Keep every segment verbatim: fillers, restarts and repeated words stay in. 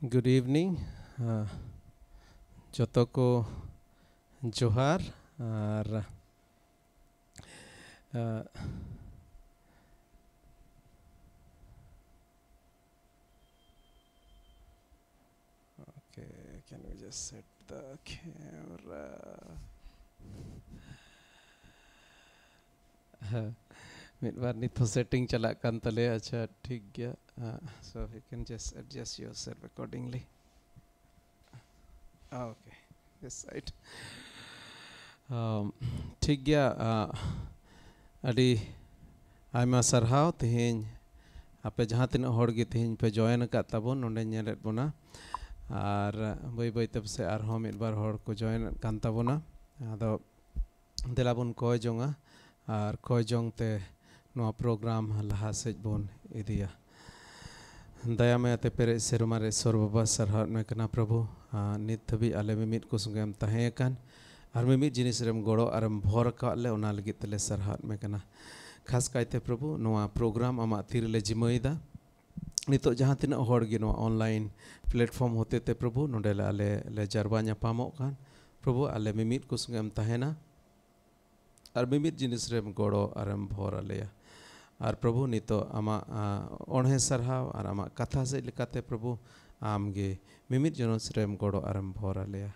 Good evening. Uh, ᱡᱚᱛᱚ ᱠᱚ ᱡᱚᱦᱟᱨ᱾ ᱟᱨ, uh, okay, can we just set the camera? ᱦᱮᱸ, ᱢᱤᱫ ᱵᱟᱨ ᱱᱤᱛ ᱦᱚᱸ setting ᱪᱟᱞᱟᱜ ᱠᱟᱱ ᱛᱟᱞᱮᱭᱟ᱾ ᱟᱪᱪᱷᱟ, ᱴᱷᱤᱠ ᱜᱮᱭᱟ᱾ Uh, so you can just adjust yourself accordingly. Okay, this side. Um, ᱴᱷᱤᱠ ᱜᱮᱭᱟ᱾ Uh, ᱟᱹᱰᱤ ᱟᱭᱢᱟ ᱥᱟᱨᱦᱟᱣ᱾ ᱛᱮᱦᱮᱧ ᱟᱯᱮ ᱡᱟᱦᱟᱸ ᱛᱤᱱᱟᱹᱜ ᱦᱚᱲ ᱜᱮ ᱛᱮᱦᱮᱧ ᱯᱮ join ᱟᱠᱟᱫ ᱛᱟᱵᱚᱱ, ᱱᱚᱰᱮ ᱧᱮᱞᱮᱫ ᱵᱚᱱᱟ, ᱟᱨ ᱵᱟᱹᱭ ᱵᱟᱹᱭ ᱛᱮ ᱯᱟᱥᱮᱡ ᱟᱨᱦᱚᱸ ᱢᱤᱫ ᱵᱟᱨ ᱦᱚᱲ ᱠᱚ join ᱮᱫ ᱠᱟᱱ ᱛᱟᱵᱚᱱᱟ᱾ ᱟᱫᱚ ᱫᱮᱞᱟ ᱵᱚᱱ ᱠᱚᱭ ᱡᱚᱝᱟ, ᱟᱨ ᱠᱚᱭ ᱡᱚᱝ ᱛᱮ ᱱᱚᱣᱟ program ᱞᱟᱦᱟ ᱥᱮᱫ ᱵᱚᱱ ᱤᱫᱤᱭᱟ᱾ ᱫᱟᱭᱟ ᱢᱟᱭᱟ ᱛᱮ ᱯᱮᱨᱮᱡ ᱥᱮᱨᱢᱟ ᱨᱮ ᱤᱥᱚᱨ ᱵᱟᱵᱟ, ᱥᱟᱨᱦᱟᱣᱮᱫ ᱢᱮ ᱠᱟᱱᱟ ᱯᱨᱚᱵᱷᱩ᱾ ᱟᱨ ᱱᱤᱛ ᱫᱷᱟᱹᱵᱤᱡ ᱟᱞᱮ ᱢᱤᱢᱤᱫ ᱠᱚ ᱥᱚᱸᱜᱮᱢ ᱛᱟᱦᱮᱸ ᱟᱠᱟᱱ ᱟᱨ ᱢᱤᱢᱤᱫ ᱡᱤᱱᱤᱥ ᱨᱮᱢ ᱜᱚᱲᱚ ᱟᱨᱮᱢ ᱵᱷᱚᱨ ᱟᱠᱟᱫ ᱞᱮ, ᱚᱱᱟ ᱞᱟᱹᱜᱤᱫ ᱛᱮᱞᱮ ᱥᱟᱨᱦᱟᱣᱮᱫ ᱢᱮ ᱠᱟᱱᱟ᱾ ᱠᱷᱟᱥ ᱠᱟᱭᱛᱮ ᱯᱨᱚᱵᱷᱩ, ᱱᱚᱣᱟ program ᱟᱢᱟᱜ ᱛᱤ ᱨᱮᱞᱮ ᱡᱤᱢᱟᱹᱭᱮᱫᱟ᱾ ᱱᱤᱛᱚᱜ ᱡᱟᱦᱟᱸ ᱛᱤᱱᱟᱹᱜ ᱦᱚᱲ ᱜᱮ ᱱᱚᱣᱟ online platform ᱦᱚᱛᱮ ᱛᱮ ᱯᱨᱚᱵᱷᱩ ᱱᱚᱰᱮ ᱞᱮ, ᱟᱞᱮ ᱞᱮ ᱡᱟᱨᱣᱟ ᱧᱟᱯᱟᱢᱚᱜ ᱠᱟᱱ, ᱯᱨᱚᱵᱷᱩ ᱟᱞᱮ ᱢᱤᱢᱤᱫ ᱠᱚ ᱥᱚᱸᱜᱮᱢ ᱛᱟᱦᱮᱱᱟ ᱟᱨ ᱢᱤᱢᱤᱫ ᱡᱤᱱᱤᱥ ᱨᱮᱢ ᱜᱚᱲᱚ ᱟᱨᱮᱢ ᱵᱷᱚᱨ ᱟᱞᱮᱭᱟ᱾ ᱟᱨ ᱯᱨᱚᱵᱷᱩ ᱱᱤᱛᱚᱜ ᱟᱢᱟᱜ, ᱟ, ᱚᱬᱦᱮ ᱥᱟᱨᱦᱟᱣ ᱟᱨ ᱟᱢᱟᱜ ᱠᱟᱛᱷᱟ ᱥᱮᱫ ᱞᱮᱠᱟᱛᱮ ᱯᱨᱚᱵᱷᱩ ᱟᱢ ᱜᱮ ᱢᱤᱢᱤᱫ ᱡᱤᱱᱤᱥ ᱨᱮᱢ ᱜᱚᱲᱚ ᱟᱨᱮᱢ ᱵᱷᱚᱨ ᱟᱞᱮᱭᱟ᱾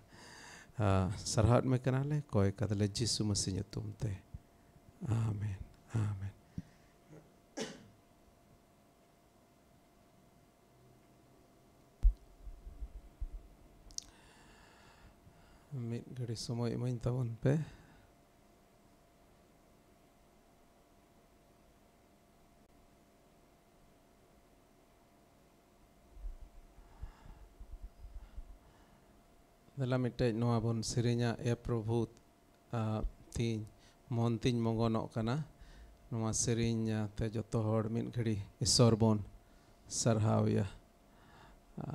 ᱟ, ᱥᱟᱨᱦᱟᱣᱮᱫ ᱢᱮ ᱠᱟᱱᱟᱞᱮ, ᱠᱚᱭ ᱠᱟᱫᱟᱞᱮ ᱡᱤᱥᱩ ᱢᱟᱹᱥᱤ ᱧᱩᱛᱩᱢ ᱛᱮ᱾ ᱟᱢᱮᱱ, ᱟᱢᱮᱱ᱾ ᱢᱤᱫ ᱜᱷᱟᱹᱲᱤ ᱥᱚᱢᱚᱭ ᱤᱢᱟᱹᱧ ᱛᱟᱵᱚᱱ ᱯᱮ᱾ ᱫᱮᱞᱟ ᱢᱤᱫᱴᱮᱡ ᱱᱚᱣᱟ ᱵᱚᱱ ᱥᱮᱨᱮᱧᱟ, ᱮ ᱯᱨᱚᱵᱷᱩ, ᱟ, ᱛᱤᱧ, ᱢᱚᱱ ᱛᱤᱧ ᱢᱚᱜᱚᱱᱚᱜ ᱠᱟᱱᱟ᱾ ᱱᱚᱣᱟ ᱥᱮᱨᱮᱧ, ᱟ, ᱛᱮ ᱡᱚᱛᱚ ᱦᱚᱲ ᱢᱤᱫ ᱜᱷᱟᱹᱲᱤ ᱤᱥᱚᱨ ᱵᱚᱱ ᱥᱟᱨᱦᱟᱣ ᱮᱭᱟ᱾ ᱟ,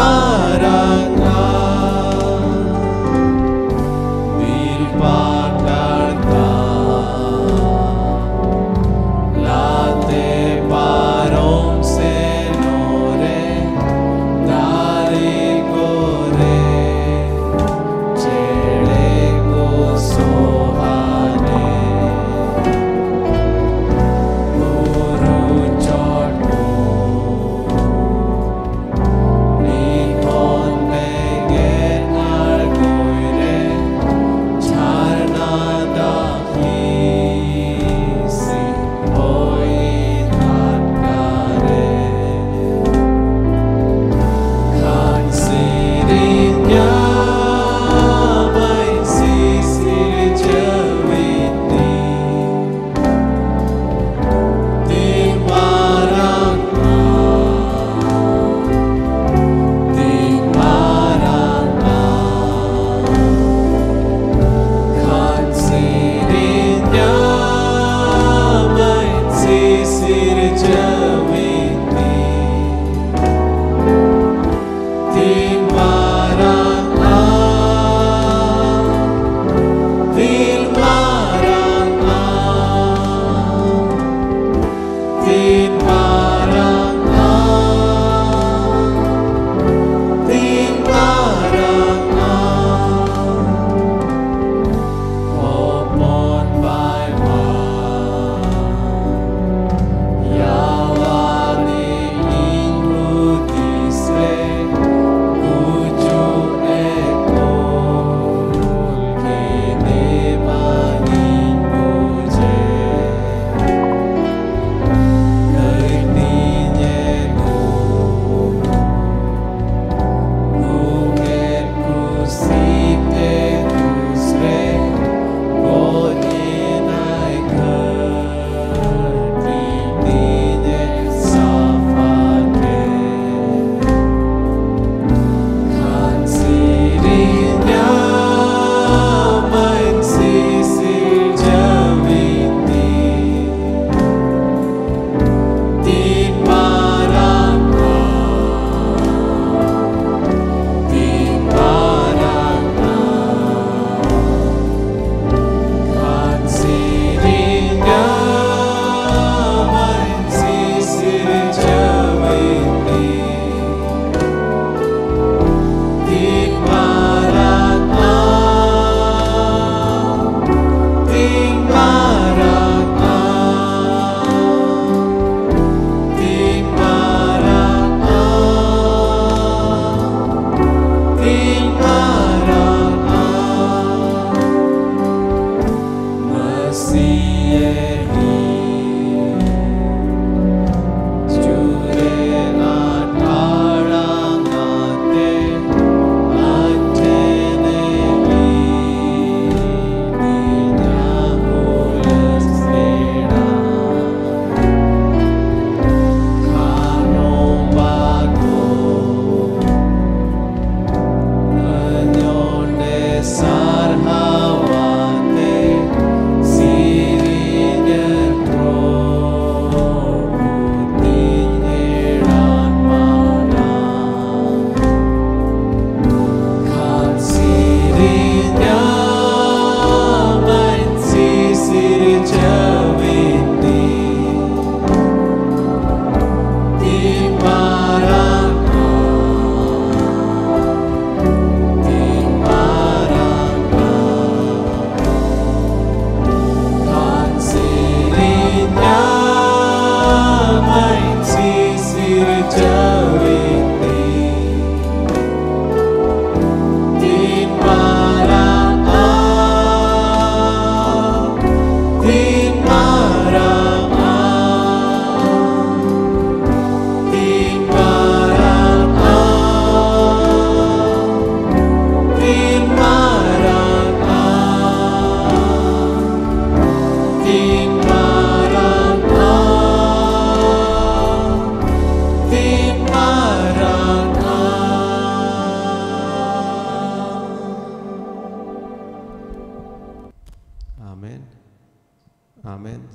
ᱟᱨᱟᱜᱟ ᱵᱤᱨ ᱯᱟᱠᱟᱲ ᱠᱟ ᱞᱟᱛᱮ ᱯᱟᱨᱚᱢ ᱥᱮᱱᱚᱜ ᱨᱮ ᱫᱟᱨᱮ ᱠᱚᱨᱮ ᱪᱮᱬᱮ ᱠᱚ ᱥᱚᱦᱟᱱᱮ ᱵᱩᱨᱩ ᱪᱚᱴ ᱱᱤᱛ ᱠᱷᱚᱱ ᱢᱮ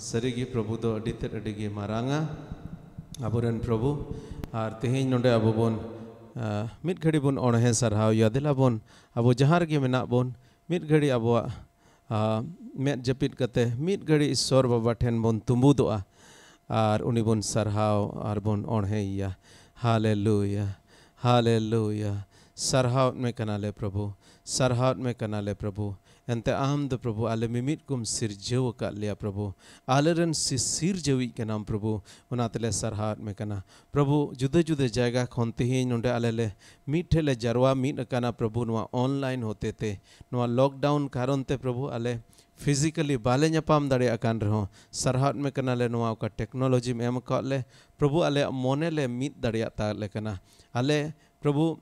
ᱥᱟᱹᱨᱤᱜᱮ ᱯᱨᱚᱵᱷᱩ ᱫᱚ ᱟᱹᱰᱤ ᱛᱮᱫ ᱟᱹᱰᱤ ᱜᱮ ᱢᱟᱨᱟᱝᱟ, ᱟᱵᱚᱨᱮᱱ ᱯᱨᱚᱵᱷᱩ᱾ ᱟᱨ ᱛᱮᱦᱮᱧ ᱱᱚᱰᱮ ᱟᱵᱚ ᱵᱚᱱ, ᱟᱸ, ᱢᱤᱫ ᱜᱷᱟᱹᱲᱤ ᱵᱚᱱ ᱚᱬᱦᱮ ᱥᱟᱨᱦᱟᱣ ᱮᱭᱟ᱾ ᱫᱮᱞᱟ ᱵᱚᱱ, ᱟᱵᱚ ᱡᱟᱦᱟᱸ ᱨᱮᱜᱮ ᱢᱮᱱᱟᱜ ᱵᱚᱱ, ᱢᱤᱫ ᱜᱷᱟᱹᱲᱤ ᱟᱵᱚᱣᱟᱜ, ᱟᱸ, ᱢᱮᱫ ᱡᱟᱹᱯᱤᱫ ᱠᱟᱛᱮ ᱢᱤᱫ ᱜᱷᱟᱹᱲᱤ ᱤᱥᱥᱚᱨ ᱵᱟᱵᱟ ᱴᱷᱮᱱ ᱵᱚᱱ ᱛᱩᱸᱵᱩᱫᱚᱜᱼᱟ ᱟᱨ ᱩᱱᱤ ᱵᱚᱱ ᱥᱟᱨᱦᱟᱣ ᱟᱨ ᱵᱚᱱ ᱚᱬᱦᱮᱭᱮᱭᱟ᱾ ᱦᱟᱞᱮᱞᱩᱭᱟ, ᱦᱟᱞᱮᱞᱩᱭᱟ᱾ ᱥᱟᱨᱦᱟᱣᱮᱫ ᱢᱮ ᱠᱟᱱᱟᱞᱮ ᱯᱨᱚᱵᱷᱩ, ᱥᱟᱨᱦᱟᱣᱮᱫ ᱢᱮ ᱠᱟᱱᱟᱞᱮ ᱯᱨᱚᱵᱷᱩ᱾ ᱮᱱᱛᱮ ᱟᱢ ᱫᱚ ᱯᱨᱚᱵᱷᱩ ᱟᱞᱮ ᱢᱤᱢᱤᱫ ᱠᱚᱢ ᱥᱤᱨᱡᱟᱹᱣ ᱟᱠᱟᱫ ᱞᱮᱭᱟ ᱯᱨᱚᱵᱷᱩ᱾ ᱟᱞᱮᱨᱮᱱ ᱥᱤ-, ᱥᱤᱨᱡᱟᱹᱣᱤᱡ ᱠᱟᱱᱟᱢ ᱯᱨᱚᱵᱷᱩ, ᱚᱱᱟ ᱛᱮᱞᱮ ᱥᱟᱨᱦᱟᱣᱮᱫ ᱢᱮ ᱠᱟᱱᱟ᱾ ᱯᱨᱚᱵᱷᱩ, ᱡᱩᱫᱟᱹ ᱡᱩᱫᱟᱹ ᱡᱟᱭᱜᱟ ᱠᱷᱚᱱ ᱛᱮᱦᱮᱧ ᱱᱚᱰᱮ ᱟᱞᱮ ᱞᱮ ᱢᱤᱫ ᱴᱷᱮᱱ ᱞᱮ ᱡᱟᱨᱣᱟ ᱢᱤᱫ ᱟᱠᱟᱱᱟ ᱯᱨᱚᱵᱷᱩ, ᱱᱚᱣᱟ online ᱦᱚᱛᱮ ᱛᱮ᱾ ᱱᱚᱣᱟ lockdown ᱠᱟᱨᱚᱱ ᱛᱮ ᱯᱨᱚᱵᱷᱩ ᱟᱞᱮ physically ᱵᱟᱞᱮ ᱧᱟᱯᱟᱢ ᱫᱟᱲᱮᱭᱟᱜ ᱠᱟᱱ ᱨᱮᱦᱚᱸ, ᱥᱟᱨᱦᱟᱣᱮᱫ ᱢᱮ ᱠᱟᱱᱟᱞᱮ ᱱᱚᱣᱟ ᱚᱠᱟ technology ᱮᱢ ᱟᱠᱟᱫ ᱞᱮ ᱯᱨᱚᱵᱷᱩ, ᱟᱞᱮᱭᱟᱜ ᱢᱚᱱᱮ ᱞᱮ ᱢᱤᱫ ᱫᱟᱲᱮᱭᱟᱜ ᱛᱟᱞᱮ ᱠᱟᱱᱟ᱾ ᱟᱞᱮ ᱯᱨᱚᱵᱷᱩ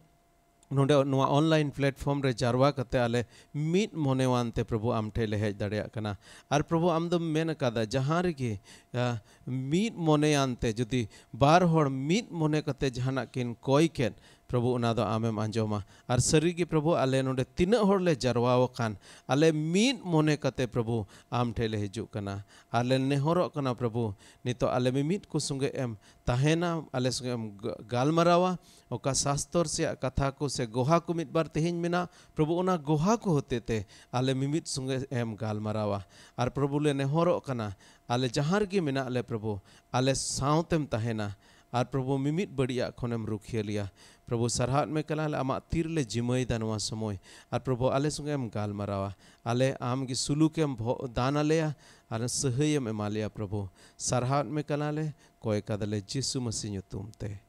ᱱᱚᱰᱮ ᱱᱚᱣᱟ online platform ᱨᱮ ᱡᱟᱨᱣᱟ ᱠᱟᱛᱮ ᱟᱞᱮ ᱢᱤᱫ ᱢᱚᱱᱮᱣᱟᱱ ᱛᱮ ᱯᱨᱚᱵᱷᱩ ᱟᱢ ᱴᱷᱮᱱ ᱞᱮ ᱦᱮᱡ ᱫᱟᱲᱮᱭᱟᱜ ᱠᱟᱱᱟ᱾ ᱟᱨ ᱯᱨᱚᱵᱷᱩ ᱟᱢ ᱫᱚᱢ ᱢᱮᱱ ᱟᱠᱟᱫᱟ, ᱡᱟᱦᱟᱸ ᱨᱮᱜᱮ, ᱟ, ᱢᱤᱫ ᱢᱚᱱᱮᱭᱟᱱ ᱛᱮ ᱡᱩᱫᱤ ᱵᱟᱨ ᱦᱚᱲ ᱢᱤᱫ ᱢᱚᱱᱮ ᱠᱟᱛᱮ ᱡᱟᱦᱟᱱᱟᱜ ᱠᱤᱱ ᱠᱚᱭ ᱠᱮᱫ, ᱯᱨᱚᱵᱷᱩ ᱚᱱᱟ ᱫᱚ ᱟᱢᱮᱢ ᱟᱸᱡᱚᱢᱟ᱾ ᱟᱨ ᱥᱟᱹᱨᱤ ᱜᱮ ᱯᱨᱚᱵᱷᱩ ᱟᱞᱮ ᱱᱚᱰᱮ ᱛᱤᱱᱟᱹᱜ ᱦᱚᱲ ᱞᱮ ᱡᱟᱨᱣᱟ ᱟᱠᱟᱱ, ᱟᱞᱮ ᱢᱤᱫ ᱢᱚᱱᱮ ᱠᱟᱛᱮ ᱯᱨᱚᱵᱷᱩ ᱟᱢ ᱴᱷᱮᱱ ᱞᱮ ᱦᱤᱡᱩᱜ ᱠᱟᱱᱟ᱾ ᱟᱨ ᱞᱮ ᱱᱮᱦᱚᱨᱚᱜ ᱠᱟᱱᱟ ᱯᱨᱚᱵᱷᱩ, ᱱᱤᱛᱚᱜ ᱟᱞᱮ ᱢᱤᱢᱤᱫ ᱠᱚ ᱥᱚᱸᱜᱮ ᱮᱢ ᱛᱟᱦᱮᱱᱟ, ᱟᱞᱮ ᱥᱚᱸᱜᱮ ᱮᱢ ᱜ-, ᱜᱟᱞᱢᱟᱨᱟᱣᱟ᱾ ᱚᱠᱟ ᱥᱟᱥᱛᱚᱨ ᱥᱮᱭᱟᱜ ᱠᱟᱛᱷᱟ ᱠᱚ ᱥᱮ ᱜᱚᱦᱟ ᱠᱚ ᱢᱤᱫ ᱵᱟᱨ ᱛᱮᱦᱮᱧ ᱢᱮᱱᱟᱜ, ᱯᱨᱚᱵᱷᱩ ᱚᱱᱟ ᱜᱚᱦᱟ ᱠᱚ ᱦᱚᱛᱮ ᱛᱮ ᱟᱞᱮ ᱢᱤᱢᱤᱫ ᱥᱚᱸᱜᱮ ᱮᱢ ᱜᱟᱞᱢᱟᱨᱟᱣᱟ᱾ ᱟᱨ ᱯᱨᱚᱵᱷᱩ ᱞᱮ ᱱᱮᱦᱚᱨᱚᱜ ᱠᱟᱱᱟ, ᱟᱞᱮ ᱡᱟᱦᱟᱸ ᱨᱮᱜᱮ ᱢᱮᱱᱟᱜ ᱞᱮ ᱯᱨᱚᱵᱷᱩ, ᱟᱞᱮ ᱥᱟᱶᱛᱮᱢ ᱛᱟᱦᱮᱱᱟ᱾ ᱟᱨ ᱯᱨᱚᱵᱷᱩ ᱢᱤᱢᱤᱫ ᱵᱟᱹᱲᱤᱡᱟᱜ ᱠᱷᱚᱱᱮᱢ ᱨᱩᱠᱷᱤᱭᱟᱹ ᱞᱮᱭᱟ᱾ ᱯᱨᱚᱵᱷᱩ ᱥᱟᱨᱦᱟᱣᱮᱫ ᱢᱮ ᱠᱟᱱᱟ ᱞᱮ, ᱟᱢᱟᱜ ᱛᱤ ᱨᱮᱞᱮ ᱡᱤᱢᱟᱹᱭᱮᱫᱟ ᱱᱚᱣᱟ ᱥᱚᱢᱚᱭ᱾ ᱟᱨ ᱯᱨᱚᱵᱷᱩ ᱟᱞᱮ ᱥᱚᱸᱜᱮ ᱮᱢ ᱜᱟᱞᱢᱟᱨᱟᱣᱟ᱾ ᱟᱞᱮ ᱟᱢ ᱜᱮ ᱥᱩᱞᱩᱠᱮᱢ ᱵᱷᱚ-, ᱫᱟᱱ ᱟᱞᱮᱭᱟ ᱟᱨ ᱥᱟᱹᱦᱟᱹᱭᱮᱢ ᱮᱢᱟ ᱞᱮᱭᱟ ᱯᱨᱚᱵᱷᱩ᱾ ᱥᱟᱨᱦᱟᱣᱮᱫ ᱢᱮ ᱠᱟᱱᱟ ᱞᱮ, ᱠᱚᱭ ᱠᱟᱫᱟᱞᱮ ᱡᱤᱥᱩ ᱢᱟᱹᱥᱤ ᱧᱩᱛᱩᱢ ᱛᱮ᱾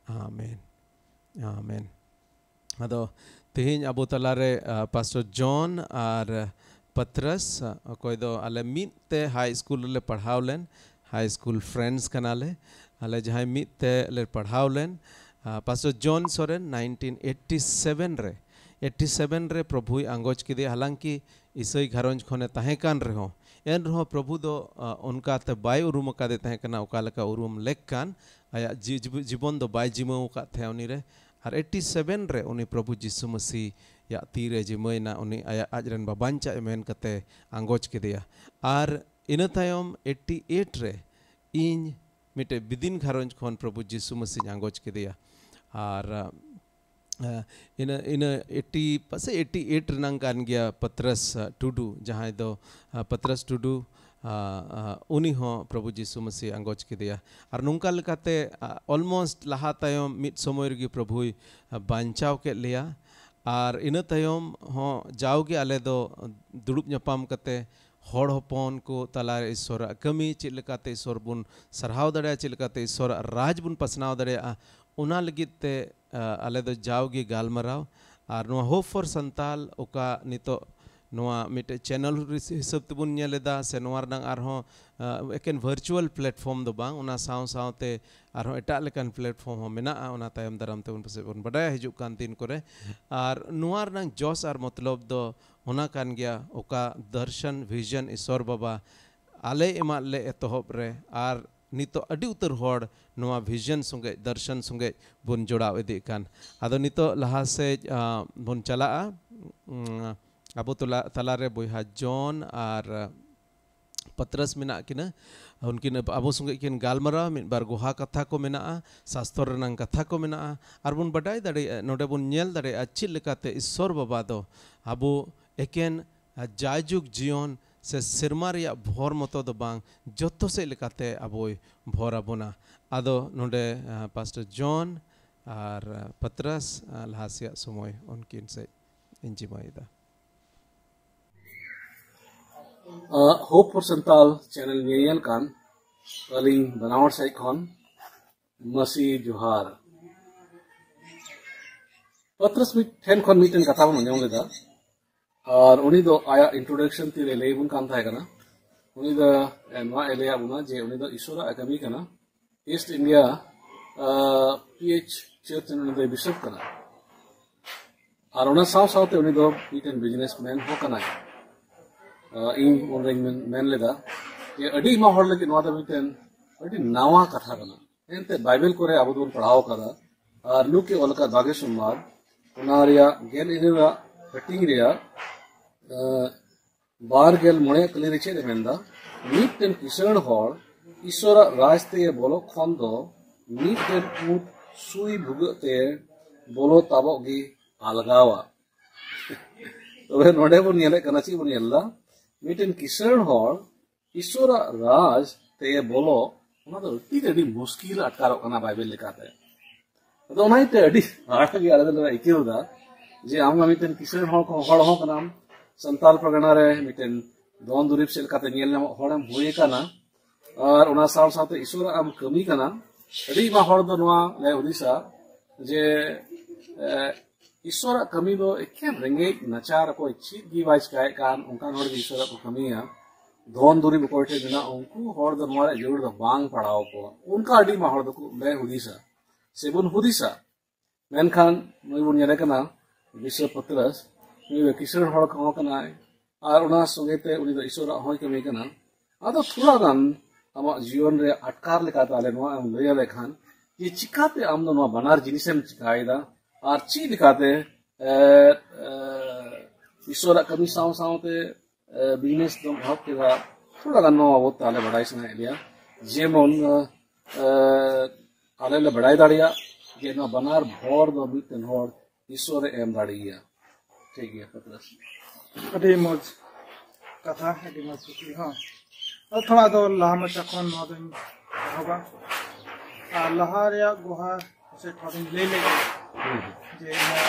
ᱟᱢᱮᱱ᱾ ᱟᱢᱮᱱ᱾ ᱟᱫᱚ ᱛᱮᱦᱮᱧ ᱟᱵᱚ ᱛᱟᱞᱟᱨᱮ, ᱟ, Pastor ᱡᱚᱱ ᱟᱨ ᱯᱟᱛᱨᱟᱥ, ᱟ, ᱚᱠᱚᱭ ᱫᱚ ᱟᱞᱮ ᱢᱤᱫ ᱛᱮ high school ᱨᱮᱞᱮ ᱯᱟᱲᱦᱟᱣ ᱞᱮᱱ, high school friends ᱠᱟᱱᱟᱞᱮ᱾ ᱟᱞᱮ ᱡᱟᱦᱟᱸᱭ ᱢᱤᱫ ᱛᱮ ᱞᱮ ᱯᱟᱲᱦᱟᱣ ᱞᱮᱱ, ᱟ, Pastor ᱡᱚᱱ ᱥᱚᱨᱮᱱ nineteen eighty seven ᱨᱮ, eighty seven ᱨᱮ ᱯᱨᱚᱵᱷᱩᱭ ᱟᱸᱜᱚᱪ ᱠᱮᱫᱮᱭᱟ᱾ ᱦᱟᱞᱟᱝᱠᱤ ᱤᱥᱟᱹᱭ ᱜᱷᱟᱨᱚᱸᱡᱽ ᱠᱷᱚᱱᱮ ᱛᱟᱦᱮᱸ ᱠᱟᱱ ᱨᱮᱦᱚᱸ, ᱮᱱ ᱨᱮᱦᱚᱸ ᱯᱨᱚᱵᱷᱩ ᱫᱚ, ᱟ, ᱚᱱᱠᱟᱛᱮ ᱵᱟᱭ ᱩᱨᱩᱢ ᱟᱠᱟᱫᱮ ᱛᱟᱦᱮᱸ ᱠᱟᱱᱟ, ᱚᱠᱟ ᱞᱮᱠᱟ ᱩᱨᱩᱢ ᱞᱮᱠ ᱠᱟᱱ᱾ ᱟᱭᱟᱜ ᱡᱤ-, ᱡᱤᱵ-, ᱡᱤᱵᱚᱱ ᱫᱚ ᱵᱟᱭ ᱡᱤᱢᱟᱹᱣ ᱟᱠᱟᱫ ᱛᱟᱦᱮᱸ ᱩᱱᱤ ᱨᱮ᱾ ᱟᱨ eighty seven ᱨᱮ ᱩᱱᱤ ᱯᱨᱚᱵᱷᱩ ᱡᱤᱥᱩ ᱢᱟᱹᱥᱤᱭᱟᱜ ᱛᱤ ᱨᱮ ᱡᱤᱢᱟᱹᱭᱮᱱᱟ, ᱩᱱᱤ ᱟᱭᱟᱜ, ᱟᱡ ᱨᱮᱱ ᱵᱟᱵᱟᱧᱪᱟᱜ ᱮ ᱢᱮᱱ ᱠᱟᱛᱮ ᱟᱸᱜᱚᱪ ᱠᱮᱫᱮᱭᱟ᱾ ᱟᱨ ᱤᱱᱟᱹ ᱛᱟᱭᱚᱢ ᱮᱭᱤᱴᱤ ᱮᱭᱤᱴ ᱨᱮ ᱤᱧ ᱢᱤᱫᱴᱮᱡ ᱵᱤᱫᱤᱱ ᱜᱷᱟᱨᱚᱸᱡᱽ ᱠᱷᱚᱱ ᱯᱨᱚᱵᱷᱩ ᱡᱤᱥᱩ ᱢᱟᱹᱥᱤᱧ ᱟᱸᱜᱚᱪ ᱠᱮᱫᱮᱭᱟ᱾ ᱟᱨ ᱟᱸ, ᱤᱱᱟᱹ ᱤᱱᱟᱹ ᱮᱭᱤᱴᱤ ᱯᱟᱥᱮᱡ ᱮᱭᱤᱴᱤ ᱮᱭᱤᱴ ᱨᱮᱱᱟᱝ ᱠᱟᱱ ᱜᱮᱭᱟ ᱯᱟᱛᱨᱟᱥ ᱟᱸ, ᱴᱩᱰᱩ, ᱡᱟᱦᱟᱸᱭ ᱫᱚ ᱟᱸ, ᱯᱟᱛᱨᱟᱥ ᱴᱩᱰᱩ, ᱟᱸ, ᱟᱸ, ᱩᱱᱤ ᱦᱚᱸ ᱯᱨᱚᱵᱷᱩ ᱡᱤᱥᱩ ᱢᱟᱹᱥᱤ ᱟᱸᱜᱚᱪ ᱠᱮᱫᱮᱭᱟ᱾ ᱟᱨ ᱱᱚᱝᱠᱟ ᱞᱮᱠᱟᱛᱮ ᱚᱞᱢᱳᱥᱴ ᱞᱟᱦᱟ ᱛᱟᱭᱚᱢ ᱢᱤᱫ ᱥᱚᱢᱚᱭ ᱨᱮᱜᱮ ᱯᱨᱚᱵᱷᱩᱭ ᱟᱸ, ᱵᱟᱧᱪᱟᱣ ᱠᱮᱫ ᱞᱮᱭᱟ᱾ ᱟᱨ ᱤᱱᱟᱹ ᱛᱟᱭᱚᱢ ᱦᱚᱸ ᱡᱟᱣᱜᱮ ᱟᱞᱮ ᱫᱚ ᱫᱩᱲᱩᱵ ᱧᱟᱯᱟᱢ ᱠᱟᱛᱮ ᱦᱚᱲ ᱦᱚᱯᱚᱱ ᱠᱚ ᱛᱟᱞᱟᱨᱮ ᱤᱥᱥᱚᱨᱟᱜ ᱠᱟᱹᱢᱤ, ᱪᱮᱫ ᱞᱮᱠᱟᱛᱮ ᱤᱥᱥᱚᱨ ᱵᱚᱱ ᱥᱟᱨᱦᱟᱣ ᱫᱟᱲᱮᱭᱟᱜᱼᱟ, ᱪᱮᱫ ᱞᱮᱠᱟᱛᱮ ᱤᱥᱥᱚᱨᱟᱜ ᱨᱟᱡᱽ ᱵᱚᱱ ᱯᱟᱥᱱᱟᱣ ᱫᱟᱲᱮᱭᱟᱜᱼᱟ, ᱚᱱᱟ ᱞᱟᱹᱜᱤᱫ ᱛᱮ ᱟᱸ, ᱟᱞᱮ ᱫᱚ ᱡᱟᱣᱜᱮ ᱜᱟᱞᱢᱟᱨᱟᱣ᱾ ᱟᱨ ᱱᱚᱣᱟ Hope for Santal ᱚᱠᱟ ᱱᱤᱛᱚᱜ ᱱᱚᱣᱟ ᱢᱤᱫᱴᱮᱡ ᱪᱮᱱᱮᱞ ᱦᱤᱥᱟᱹᱵ ᱛᱮᱵᱚᱱ ᱧᱮᱞ ᱮᱫᱟ, ᱥᱮ ᱱᱚᱣᱟ ᱨᱮᱱᱟᱜ ᱟᱨᱦᱚᱸ ᱟᱸ, ᱮᱠᱮᱱ ᱵᱷᱟᱨᱪᱩᱣᱟᱞ ᱯᱞᱟᱴᱯᱷᱚᱨᱢ ᱫᱚ ᱵᱟᱝ, ᱚᱱᱟ ᱥᱟᱶ ᱥᱟᱶᱛᱮ ᱟᱨᱦᱚᱸ ᱮᱴᱟᱜ ᱞᱮᱠᱟᱱ ᱯᱞᱟᱴᱯᱷᱚᱨᱢ ᱦᱚᱸ ᱢᱮᱱᱟᱜᱼᱟ᱾ ᱚᱱᱟ ᱛᱟᱭᱚᱢ ᱫᱟᱨᱟᱢ ᱛᱮᱵᱚᱱ ᱯᱟᱥᱮᱡ ᱵᱚᱱ ᱵᱟᱰᱟᱭᱟ ᱦᱤᱡᱩᱜ ᱠᱟᱱ ᱫᱤᱱ ᱠᱚᱨᱮ᱾ ᱟᱨ ᱱᱚᱣᱟ ᱨᱮᱱᱟᱜ ᱡᱚᱥ ᱟᱨ ᱢᱚᱛᱞᱚᱵ ᱫᱚ ᱚᱱᱟ ᱠᱟᱱ ᱜᱮᱭᱟ, ᱚᱠᱟ ᱫᱚᱨᱥᱚᱱ, ᱵᱷᱤᱡᱚᱱ ᱤᱥᱥᱚᱨ ᱵᱟᱵᱟ ᱟᱞᱮ ᱮᱢᱟᱫ ᱞᱮ ᱮᱛᱚᱦᱚᱵ ᱨᱮ, ᱟᱨ ᱱᱤᱛᱚᱜ ᱟᱹᱰᱤ ᱩᱛᱟᱹᱨ ᱦᱚᱲ ᱱᱚᱣᱟ ᱵᱷᱤᱡᱚᱱ ᱥᱚᱸᱜᱮ, ᱫᱚᱨᱥᱚᱱ ᱥᱚᱸᱜᱮ ᱵᱚᱱ ᱡᱚᱲᱟᱣ ᱤᱫᱤᱜ ᱠᱟᱱ᱾ ᱟᱫᱚ ᱱᱤᱛᱚᱜ ᱞᱟᱦᱟ ᱥᱮᱫ ᱟᱸ, ᱵᱚᱱ ᱪᱟᱞᱟᱜᱼᱟ᱾ ᱩᱸ, ᱟᱵᱚ ᱛᱚᱞᱟ-, ᱛᱟᱞᱟᱨᱮ ᱵᱚᱭᱦᱟ ᱡᱚᱱ ᱟᱨ ᱯᱟᱛᱨᱟᱥ ᱢᱮᱱᱟᱜ ᱠᱤᱱᱟ᱾ ᱩᱱᱠᱤᱱ ᱟᱵᱚ ᱥᱚᱸᱜᱮ ᱠᱤᱱ ᱜᱟᱞᱢᱟᱨᱟᱣᱟ, ᱢᱤᱫ ᱵᱟᱨ ᱜᱚᱦᱟ ᱠᱟᱛᱷᱟ ᱠᱚ ᱢᱮᱱᱟᱜᱼᱟ, ᱥᱟᱥᱛᱚᱨ ᱨᱮᱱᱟᱝ ᱠᱟᱛᱷᱟ ᱠᱚ ᱢᱮᱱᱟᱜᱼᱟ, ᱟᱨ ᱵᱚᱱ ᱵᱟᱰᱟᱭ ᱫᱟᱲᱮᱭᱟᱜᱼᱟ, ᱱᱚᱰᱮ ᱵᱚᱱ ᱧᱮᱞ ᱫᱟᱲᱮᱭᱟᱜᱼᱟ ᱪᱮᱫ ᱞᱮᱠᱟᱛᱮ ᱤᱥᱥᱚᱨ ᱵᱟᱵᱟ ᱫᱚ ᱟᱵᱚ ᱮᱠᱮᱱ ᱡᱟᱭᱡᱩᱜᱽ ᱡᱤᱭᱚᱱ ᱥᱮ ᱥᱮᱨᱢᱟ ᱨᱮᱭᱟᱜ ᱵᱷᱚᱨ ᱢᱚᱛᱚ ᱫᱚ ᱵᱟᱝ, ᱡᱚᱛᱚ ᱥᱮᱫ ᱞᱮᱠᱟᱛᱮ ᱟᱵᱚᱭ ᱵᱷᱚᱨ ᱟᱵᱚᱱᱟ᱾ ᱟᱫᱚ ᱱᱚᱰᱮ ᱟᱸ, ᱯᱟᱥᱴᱚᱨ ᱡᱚᱱ ᱟᱨ ᱟᱸ, ᱯᱟᱛᱨᱟᱥ ᱟᱸ, ᱞᱟᱦᱟ ᱥᱮᱭᱟᱜ ᱥᱚᱢᱚᱭ ᱩᱱᱠᱤᱱ ᱥᱮᱫ ᱤᱧ ᱡᱤᱢᱟᱹᱭᱮᱫᱟ᱾ Hope for Santal ᱪᱮᱱᱮᱞ ᱧᱮᱧᱮᱞ ᱠᱟᱱ ᱟᱹᱞᱤᱧ ᱵᱟᱱᱟᱣᱟᱲ ᱥᱮᱫ ᱠᱷᱚᱱ ᱢᱟᱹᱥᱤ ᱡᱚᱦᱟᱨ᱾ ᱯᱟᱛᱨᱟᱥ ᱢᱤᱫ ᱴᱷᱮᱱ ᱠᱷᱚᱱ ᱢᱤᱫᱴᱮᱱ ᱠᱟᱛᱷᱟ ᱵᱚᱱ ᱟᱸᱡᱚᱢ ᱞᱮᱫᱟ, ᱟᱨ ᱩᱱᱤ ᱫᱚ ᱟᱭᱟᱜ ᱤᱱᱴᱨᱳᱰᱟᱠᱥᱚᱱ ᱛᱤᱨᱮ ᱞᱟᱹᱭ ᱵᱚᱱ ᱠᱟᱱ ᱛᱟᱦᱮᱸ ᱠᱟᱱᱟ᱾ ᱩᱱᱤ ᱫᱚ ᱮ, ᱱᱚᱣᱟ ᱮ ᱞᱟᱹᱭᱟᱫ ᱵᱚᱱᱟ ᱡᱮ ᱩᱱᱤ ᱫᱚ ᱤᱥᱚᱨᱟᱜ ᱮ ᱠᱟᱹᱢᱤ ᱠᱟᱱᱟ, East India P H church ᱨᱮᱱ ᱩᱱᱤ ᱫᱚᱭ ᱵᱤᱥᱚᱯ ᱠᱟᱱᱟ᱾ ᱟᱨ ᱚᱱᱟ ᱥᱟᱶ ᱥᱟᱶᱛᱮ ᱩᱱᱤ ᱫᱚ ᱢᱤᱫᱴᱮᱱ ᱵᱤᱡᱽᱱᱮᱥ ᱢᱮᱱ ᱦᱚᱸ ᱠᱟᱱᱟᱭ᱾ ᱟᱨ ᱤᱧ ᱚᱸᱰᱮᱧ ᱢᱮᱱ, ᱢᱮᱱ ᱞᱮᱫᱟ ᱡᱮ ᱟᱹᱰᱤ ᱟᱭᱢᱟ ᱦᱚᱲ ᱞᱟᱹᱜᱤᱫ ᱱᱚᱣᱟ ᱫᱚ ᱢᱤᱫᱴᱮᱱ ᱟᱹᱰᱤ ᱱᱟᱣᱟ ᱠᱟᱛᱷᱟ ᱠᱟᱱᱟ᱾ ᱮᱱᱛᱮ ᱵᱟᱭᱵᱮᱞ ᱠᱚᱨᱮ ᱟᱵᱚ ᱫᱚᱵᱚᱱ ᱯᱟᱲᱦᱟᱣ ᱠᱟᱫᱟ, ᱟᱨ ᱞᱩᱠ ᱮ ᱚᱞ ᱟᱠᱟᱫ ᱵᱟᱜᱮ ᱥᱳᱢᱵᱟᱨ, ᱚᱱᱟ ᱨᱮᱭᱟᱜ ᱜᱮᱞ ᱤᱨᱟᱹᱞᱟᱜ ᱦᱟᱹᱴᱤᱧ ᱨᱮᱭᱟᱜ ᱟᱸ, ᱵᱟᱨ ᱜᱮᱞ ᱢᱚᱬᱮ ᱠᱟᱹᱞᱤ ᱨᱮ ᱪᱮᱫ ᱮ ᱢᱮᱱᱫᱟ? ᱢᱤᱫᱴᱮᱱ ᱠᱤᱥᱟᱹᱬ ᱦᱚᱲ ᱤᱥᱚᱨᱟᱜ ᱨᱟᱡᱽ ᱛᱮ ᱵᱚᱞᱚᱜ ᱠᱷᱚᱱ ᱫᱚ ᱢᱤᱫᱴᱮᱱ ᱩᱸᱴ ᱥᱩᱭ ᱵᱷᱩᱜᱟᱹᱜ ᱛᱮ ᱵᱚᱞᱚ ᱛᱟᱵᱚᱜ ᱜᱮ ᱟᱞᱜᱟᱣᱟ᱾ ᱛᱚᱵᱮ ᱱᱚᱰᱮ ᱵᱚᱱ ᱧᱮᱞᱮᱫ ᱠᱟᱱᱟ, ᱪᱮᱫ ᱵᱚᱱ ᱧᱮᱞ ᱮᱫᱟ? ᱢᱤᱫᱴᱮᱱ ᱠᱤᱥᱟᱹᱬ ᱦᱚᱲ ᱤᱥᱚᱨᱟᱜ ᱨᱟᱡᱽ ᱛᱮ ᱵᱚᱞᱚ, ᱚᱱᱟ ᱫᱚ ᱟᱹᱰᱤ, ᱟᱹᱰᱤ ᱢᱩᱥᱠᱤᱞ ᱟᱴᱠᱟᱨᱚᱜ ᱠᱟᱱᱟ ᱵᱟᱭᱵᱮᱞ ᱞᱮᱠᱟᱛᱮ᱾ ᱟᱫᱚ ᱚᱱᱟ ᱤᱭᱟᱹᱛᱮ ᱟᱹᱰᱤ ᱦᱟᱦᱟᱲᱟ ᱜᱮ ᱟᱞᱮ ᱫᱚᱞᱮ ᱟᱹᱭᱠᱟᱹᱣ ᱮᱫᱟ ᱡᱮ ᱟᱢ ᱢᱟ ᱢᱤᱫᱴᱮᱱ ᱠᱤᱥᱟᱹᱬ ᱦᱚᱲ ᱠᱚ, ᱦᱚᱲ ᱦᱚᱸ ᱠᱟᱱᱟᱢ, ᱥᱟᱱᱛᱟᱲ ᱯᱟᱨᱜᱟᱱᱟ ᱨᱮ ᱢᱤᱫᱴᱮᱱ ᱫᱷᱚᱱ ᱫᱩᱨᱤᱵᱽ ᱪᱮᱫ ᱞᱮᱠᱟᱛᱮ ᱧᱮᱞ ᱧᱟᱢᱚᱜ ᱦᱚᱲᱮᱢ ᱦᱩᱭ ᱟᱠᱟᱱᱟ, ᱟᱨ ᱚᱱᱟ ᱥᱟᱶ ᱥᱟᱶᱛᱮ ᱤᱥᱚᱨᱟᱜ ᱮᱢ ᱠᱟᱹᱢᱤ ᱠᱟᱱᱟ᱾ ᱟᱹᱰᱤ ᱟᱭᱢᱟ ᱦᱚᱲ ᱫᱚ ᱱᱚᱣᱟ ᱞᱮ ᱦᱩᱫᱤᱥᱟ ᱡᱮ, ᱮ, ᱤᱥᱚᱨᱟᱜ ᱠᱟᱹᱢᱤ ᱫᱚ ᱮᱠᱮᱱ ᱨᱮᱸᱜᱮᱡ ᱱᱟᱪᱟᱨ, ᱚᱠᱚᱭ ᱪᱮᱫ ᱜᱮ ᱵᱟᱭ ᱪᱤᱠᱟᱭᱮᱫ ᱠᱟᱱ, ᱚᱱᱠᱟᱱ ᱦᱚᱲ ᱜᱮ ᱤᱥᱚᱨᱟᱜ ᱠᱚ ᱠᱟᱹᱢᱤᱭᱟ᱾ ᱫᱷᱚᱱ ᱫᱩᱨᱤᱵᱽ ᱚᱠᱚᱭ ᱴᱷᱮᱱ ᱢᱮᱱᱟᱜᱼᱟ, ᱩᱱᱠᱩ ᱦᱚᱲ ᱫᱚ ᱱᱚᱣᱟ ᱨᱮᱭᱟᱜ ᱡᱟᱹᱨᱩᱲ ᱫᱚ ᱵᱟᱝ ᱯᱟᱲᱟᱣ ᱟᱠᱚᱣᱟ, ᱚᱱᱠᱟ ᱟᱹᱰᱤ ᱟᱭᱢᱟ ᱦᱚᱲ ᱫᱚᱠᱚ ᱞᱮ ᱦᱩᱫᱤᱥᱟ ᱥᱮᱵᱚᱱ ᱦᱩᱫᱤᱥᱟ᱾ ᱢᱮᱱᱠᱷᱟᱱ ᱱᱩᱭ ᱵᱚᱱ ᱧᱮᱞᱮ ᱠᱟᱱᱟ ᱵᱤᱥᱥᱚ ᱯᱚᱛᱨᱚᱥ, ᱱᱩᱭ ᱫᱚ ᱠᱤᱥᱟᱹᱬ ᱦᱚᱲ ᱠᱚᱦᱚᱸ ᱠᱟᱱᱟᱭ, ᱟᱨ ᱚᱱᱟ ᱥᱚᱸᱜᱮ ᱛᱮ ᱩᱱᱤ ᱫᱚ ᱤᱥᱚᱨᱟᱜ ᱦᱚᱸᱭ ᱠᱟᱹᱢᱤ ᱠᱟᱱᱟ᱾ ᱟᱫᱚ ᱛᱷᱚᱲᱟ ᱜᱟᱱ ᱟᱢᱟᱜ ᱡᱤᱭᱚᱱ ᱨᱮ ᱟᱴᱠᱟᱨ ᱞᱮᱠᱟᱛᱮ ᱟᱞᱮ ᱱᱚᱣᱟ ᱮᱢ ᱞᱟᱹᱭ ᱟᱞᱮ ᱠᱷᱟᱱ ᱡᱮ ᱪᱤᱠᱟᱛᱮ ᱟᱢ ᱫᱚ ᱱᱚᱣᱟ ᱵᱟᱱᱟᱨ ᱡᱤᱱᱤᱥᱮᱢ ᱪᱤᱠᱟᱭᱮᱫᱟ ᱟᱨ ᱪᱮᱫ ᱞᱮᱠᱟᱛᱮ, ᱮ, ᱮ, ᱤᱥᱚᱨᱟᱜ ᱠᱟᱹᱢᱤ ᱥᱟᱶ ᱥᱟᱶᱛᱮ, ᱮ, ᱵᱤᱡᱽᱱᱮᱥ ᱫᱚᱢ ᱮᱦᱚᱵ ᱠᱮᱫᱟ? ᱛᱷᱚᱲᱟ ᱜᱟᱱ ᱱᱚᱣᱟ ᱵᱟᱵᱚᱫ ᱛᱮ ᱟᱞᱮ ᱵᱟᱲᱟᱭ ᱥᱟᱱᱟᱭᱮᱫ ᱞᱮᱭᱟ᱾ ᱡᱮᱢᱚᱱ, ᱮ, ᱟᱞᱮ ᱞᱮ ᱵᱟᱲᱟᱭ ᱫᱟᱲᱮᱭᱟᱜ ᱡᱮ ᱱᱚᱣᱟ ᱵᱟᱱᱟᱨ ᱵᱷᱚᱨ ᱫᱚ ᱢᱤᱫᱴᱮᱱ ᱦᱚᱲ ᱤᱥᱚᱨᱮ ᱮᱢ ᱫᱟᱲᱮᱭᱟᱭᱟ᱾ ᱴᱷᱤᱠ ᱜᱮᱭᱟ, ᱯᱟᱛᱨᱟᱥ᱾ ᱟᱹᱰᱤ ᱢᱚᱡᱽ ᱠᱟᱛᱷᱟ, ᱟᱹᱰᱤ ᱢᱚᱡᱽ ᱠᱩᱠᱞᱤ ᱦᱚᱸ᱾ ᱟᱫᱚ ᱛᱷᱚᱲᱟ ᱟᱫᱚ ᱞᱟᱦᱟ ᱢᱟᱪᱷᱟ ᱠᱷᱚᱱ ᱱᱚᱣᱟ ᱫᱚᱧ ᱮᱦᱚᱵᱟ᱾ ᱟᱨ ᱞᱟᱦᱟ ᱨᱮᱭᱟᱜ ᱜᱚᱦᱟ ᱥᱮ ᱴᱷᱟᱶ ᱫᱚᱧ ᱞᱟᱹᱭ ᱞᱮᱜᱮ ᱡᱮ ᱱᱚᱣᱟ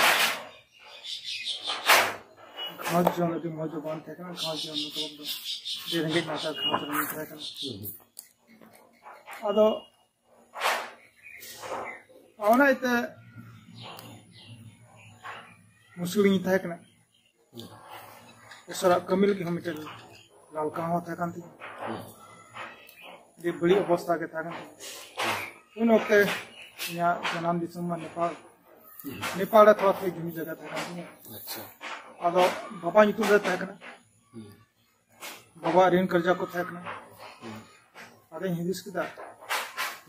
ᱜᱷᱟᱨᱚᱸᱡᱽ ᱡᱤᱭᱚᱱ ᱟᱹᱰᱤ ᱢᱚᱡᱽ ᱫᱚ ᱵᱟᱝ ᱛᱟᱦᱮᱸ ᱠᱟᱱᱟ᱾ ᱜᱷᱟᱨᱚᱸᱡᱽ ᱡᱤᱭᱚᱱ ᱢᱚᱛᱞᱚᱵ ᱫᱚ ᱟᱹᱰᱤ ᱨᱮᱸᱜᱮᱡ ᱱᱟᱪᱟᱨ ᱜᱷᱟᱨᱚᱸᱡᱽ ᱨᱮ ᱛᱟᱦᱮᱸ ᱠᱟᱱᱟ᱾ ᱟᱫᱚ ᱚᱱᱟ ᱤᱭᱟᱹᱛᱮ ᱢᱩᱥᱠᱤᱞ ᱨᱤᱧ ᱛᱟᱦᱮᱸ ᱠᱟᱱᱟ᱾ ᱤᱥᱚᱨᱟᱜ ᱠᱟᱹᱢᱤ ᱞᱟᱹᱜᱤᱫ ᱦᱚᱸ ᱢᱤᱫᱴᱮᱱ ᱞᱟᱞᱠᱟ ᱦᱚᱸ ᱛᱟᱦᱮᱸ ᱠᱟᱱ ᱛᱤᱧᱟ᱾ ᱟᱹᱰᱤ ᱵᱟᱹᱲᱤᱡ ᱚᱵᱚᱥᱛᱟ ᱜᱮ ᱛᱟᱦᱮᱸ ᱠᱟᱱ ᱛᱤᱧᱟ᱾ ᱩᱱ ᱚᱠᱛᱮ ᱤᱧᱟᱹᱜ ᱡᱟᱱᱟᱢ ᱫᱤᱥᱚᱢ ᱢᱟ ᱱᱮᱯᱟᱞ᱾ ᱱᱮᱯᱟᱞ ᱨᱮ ᱛᱷᱚᱲᱟ ᱛᱷᱚᱲᱤ ᱡᱩᱢᱤ ᱡᱟᱭᱜᱟ ᱛᱟᱦᱮᱸ ᱠᱟᱱ ᱛᱤᱧᱟ᱾ ᱟᱪᱪᱷᱟ᱾ ᱟᱫᱚ ᱵᱟᱵᱟ ᱧᱩᱛᱩᱢ ᱨᱮ ᱛᱟᱦᱮᱸ ᱠᱟᱱᱟ᱾ ᱦᱩᱸ᱾ ᱵᱟᱵᱟ ᱨᱤᱱ ᱠᱟᱨᱡᱟ ᱠᱚ ᱛᱟᱦᱮᱸ ᱠᱟᱱᱟ᱾ ᱦᱩᱸ᱾ ᱟᱫᱚᱧ ᱦᱩᱫᱤᱥ ᱠᱮᱫᱟ,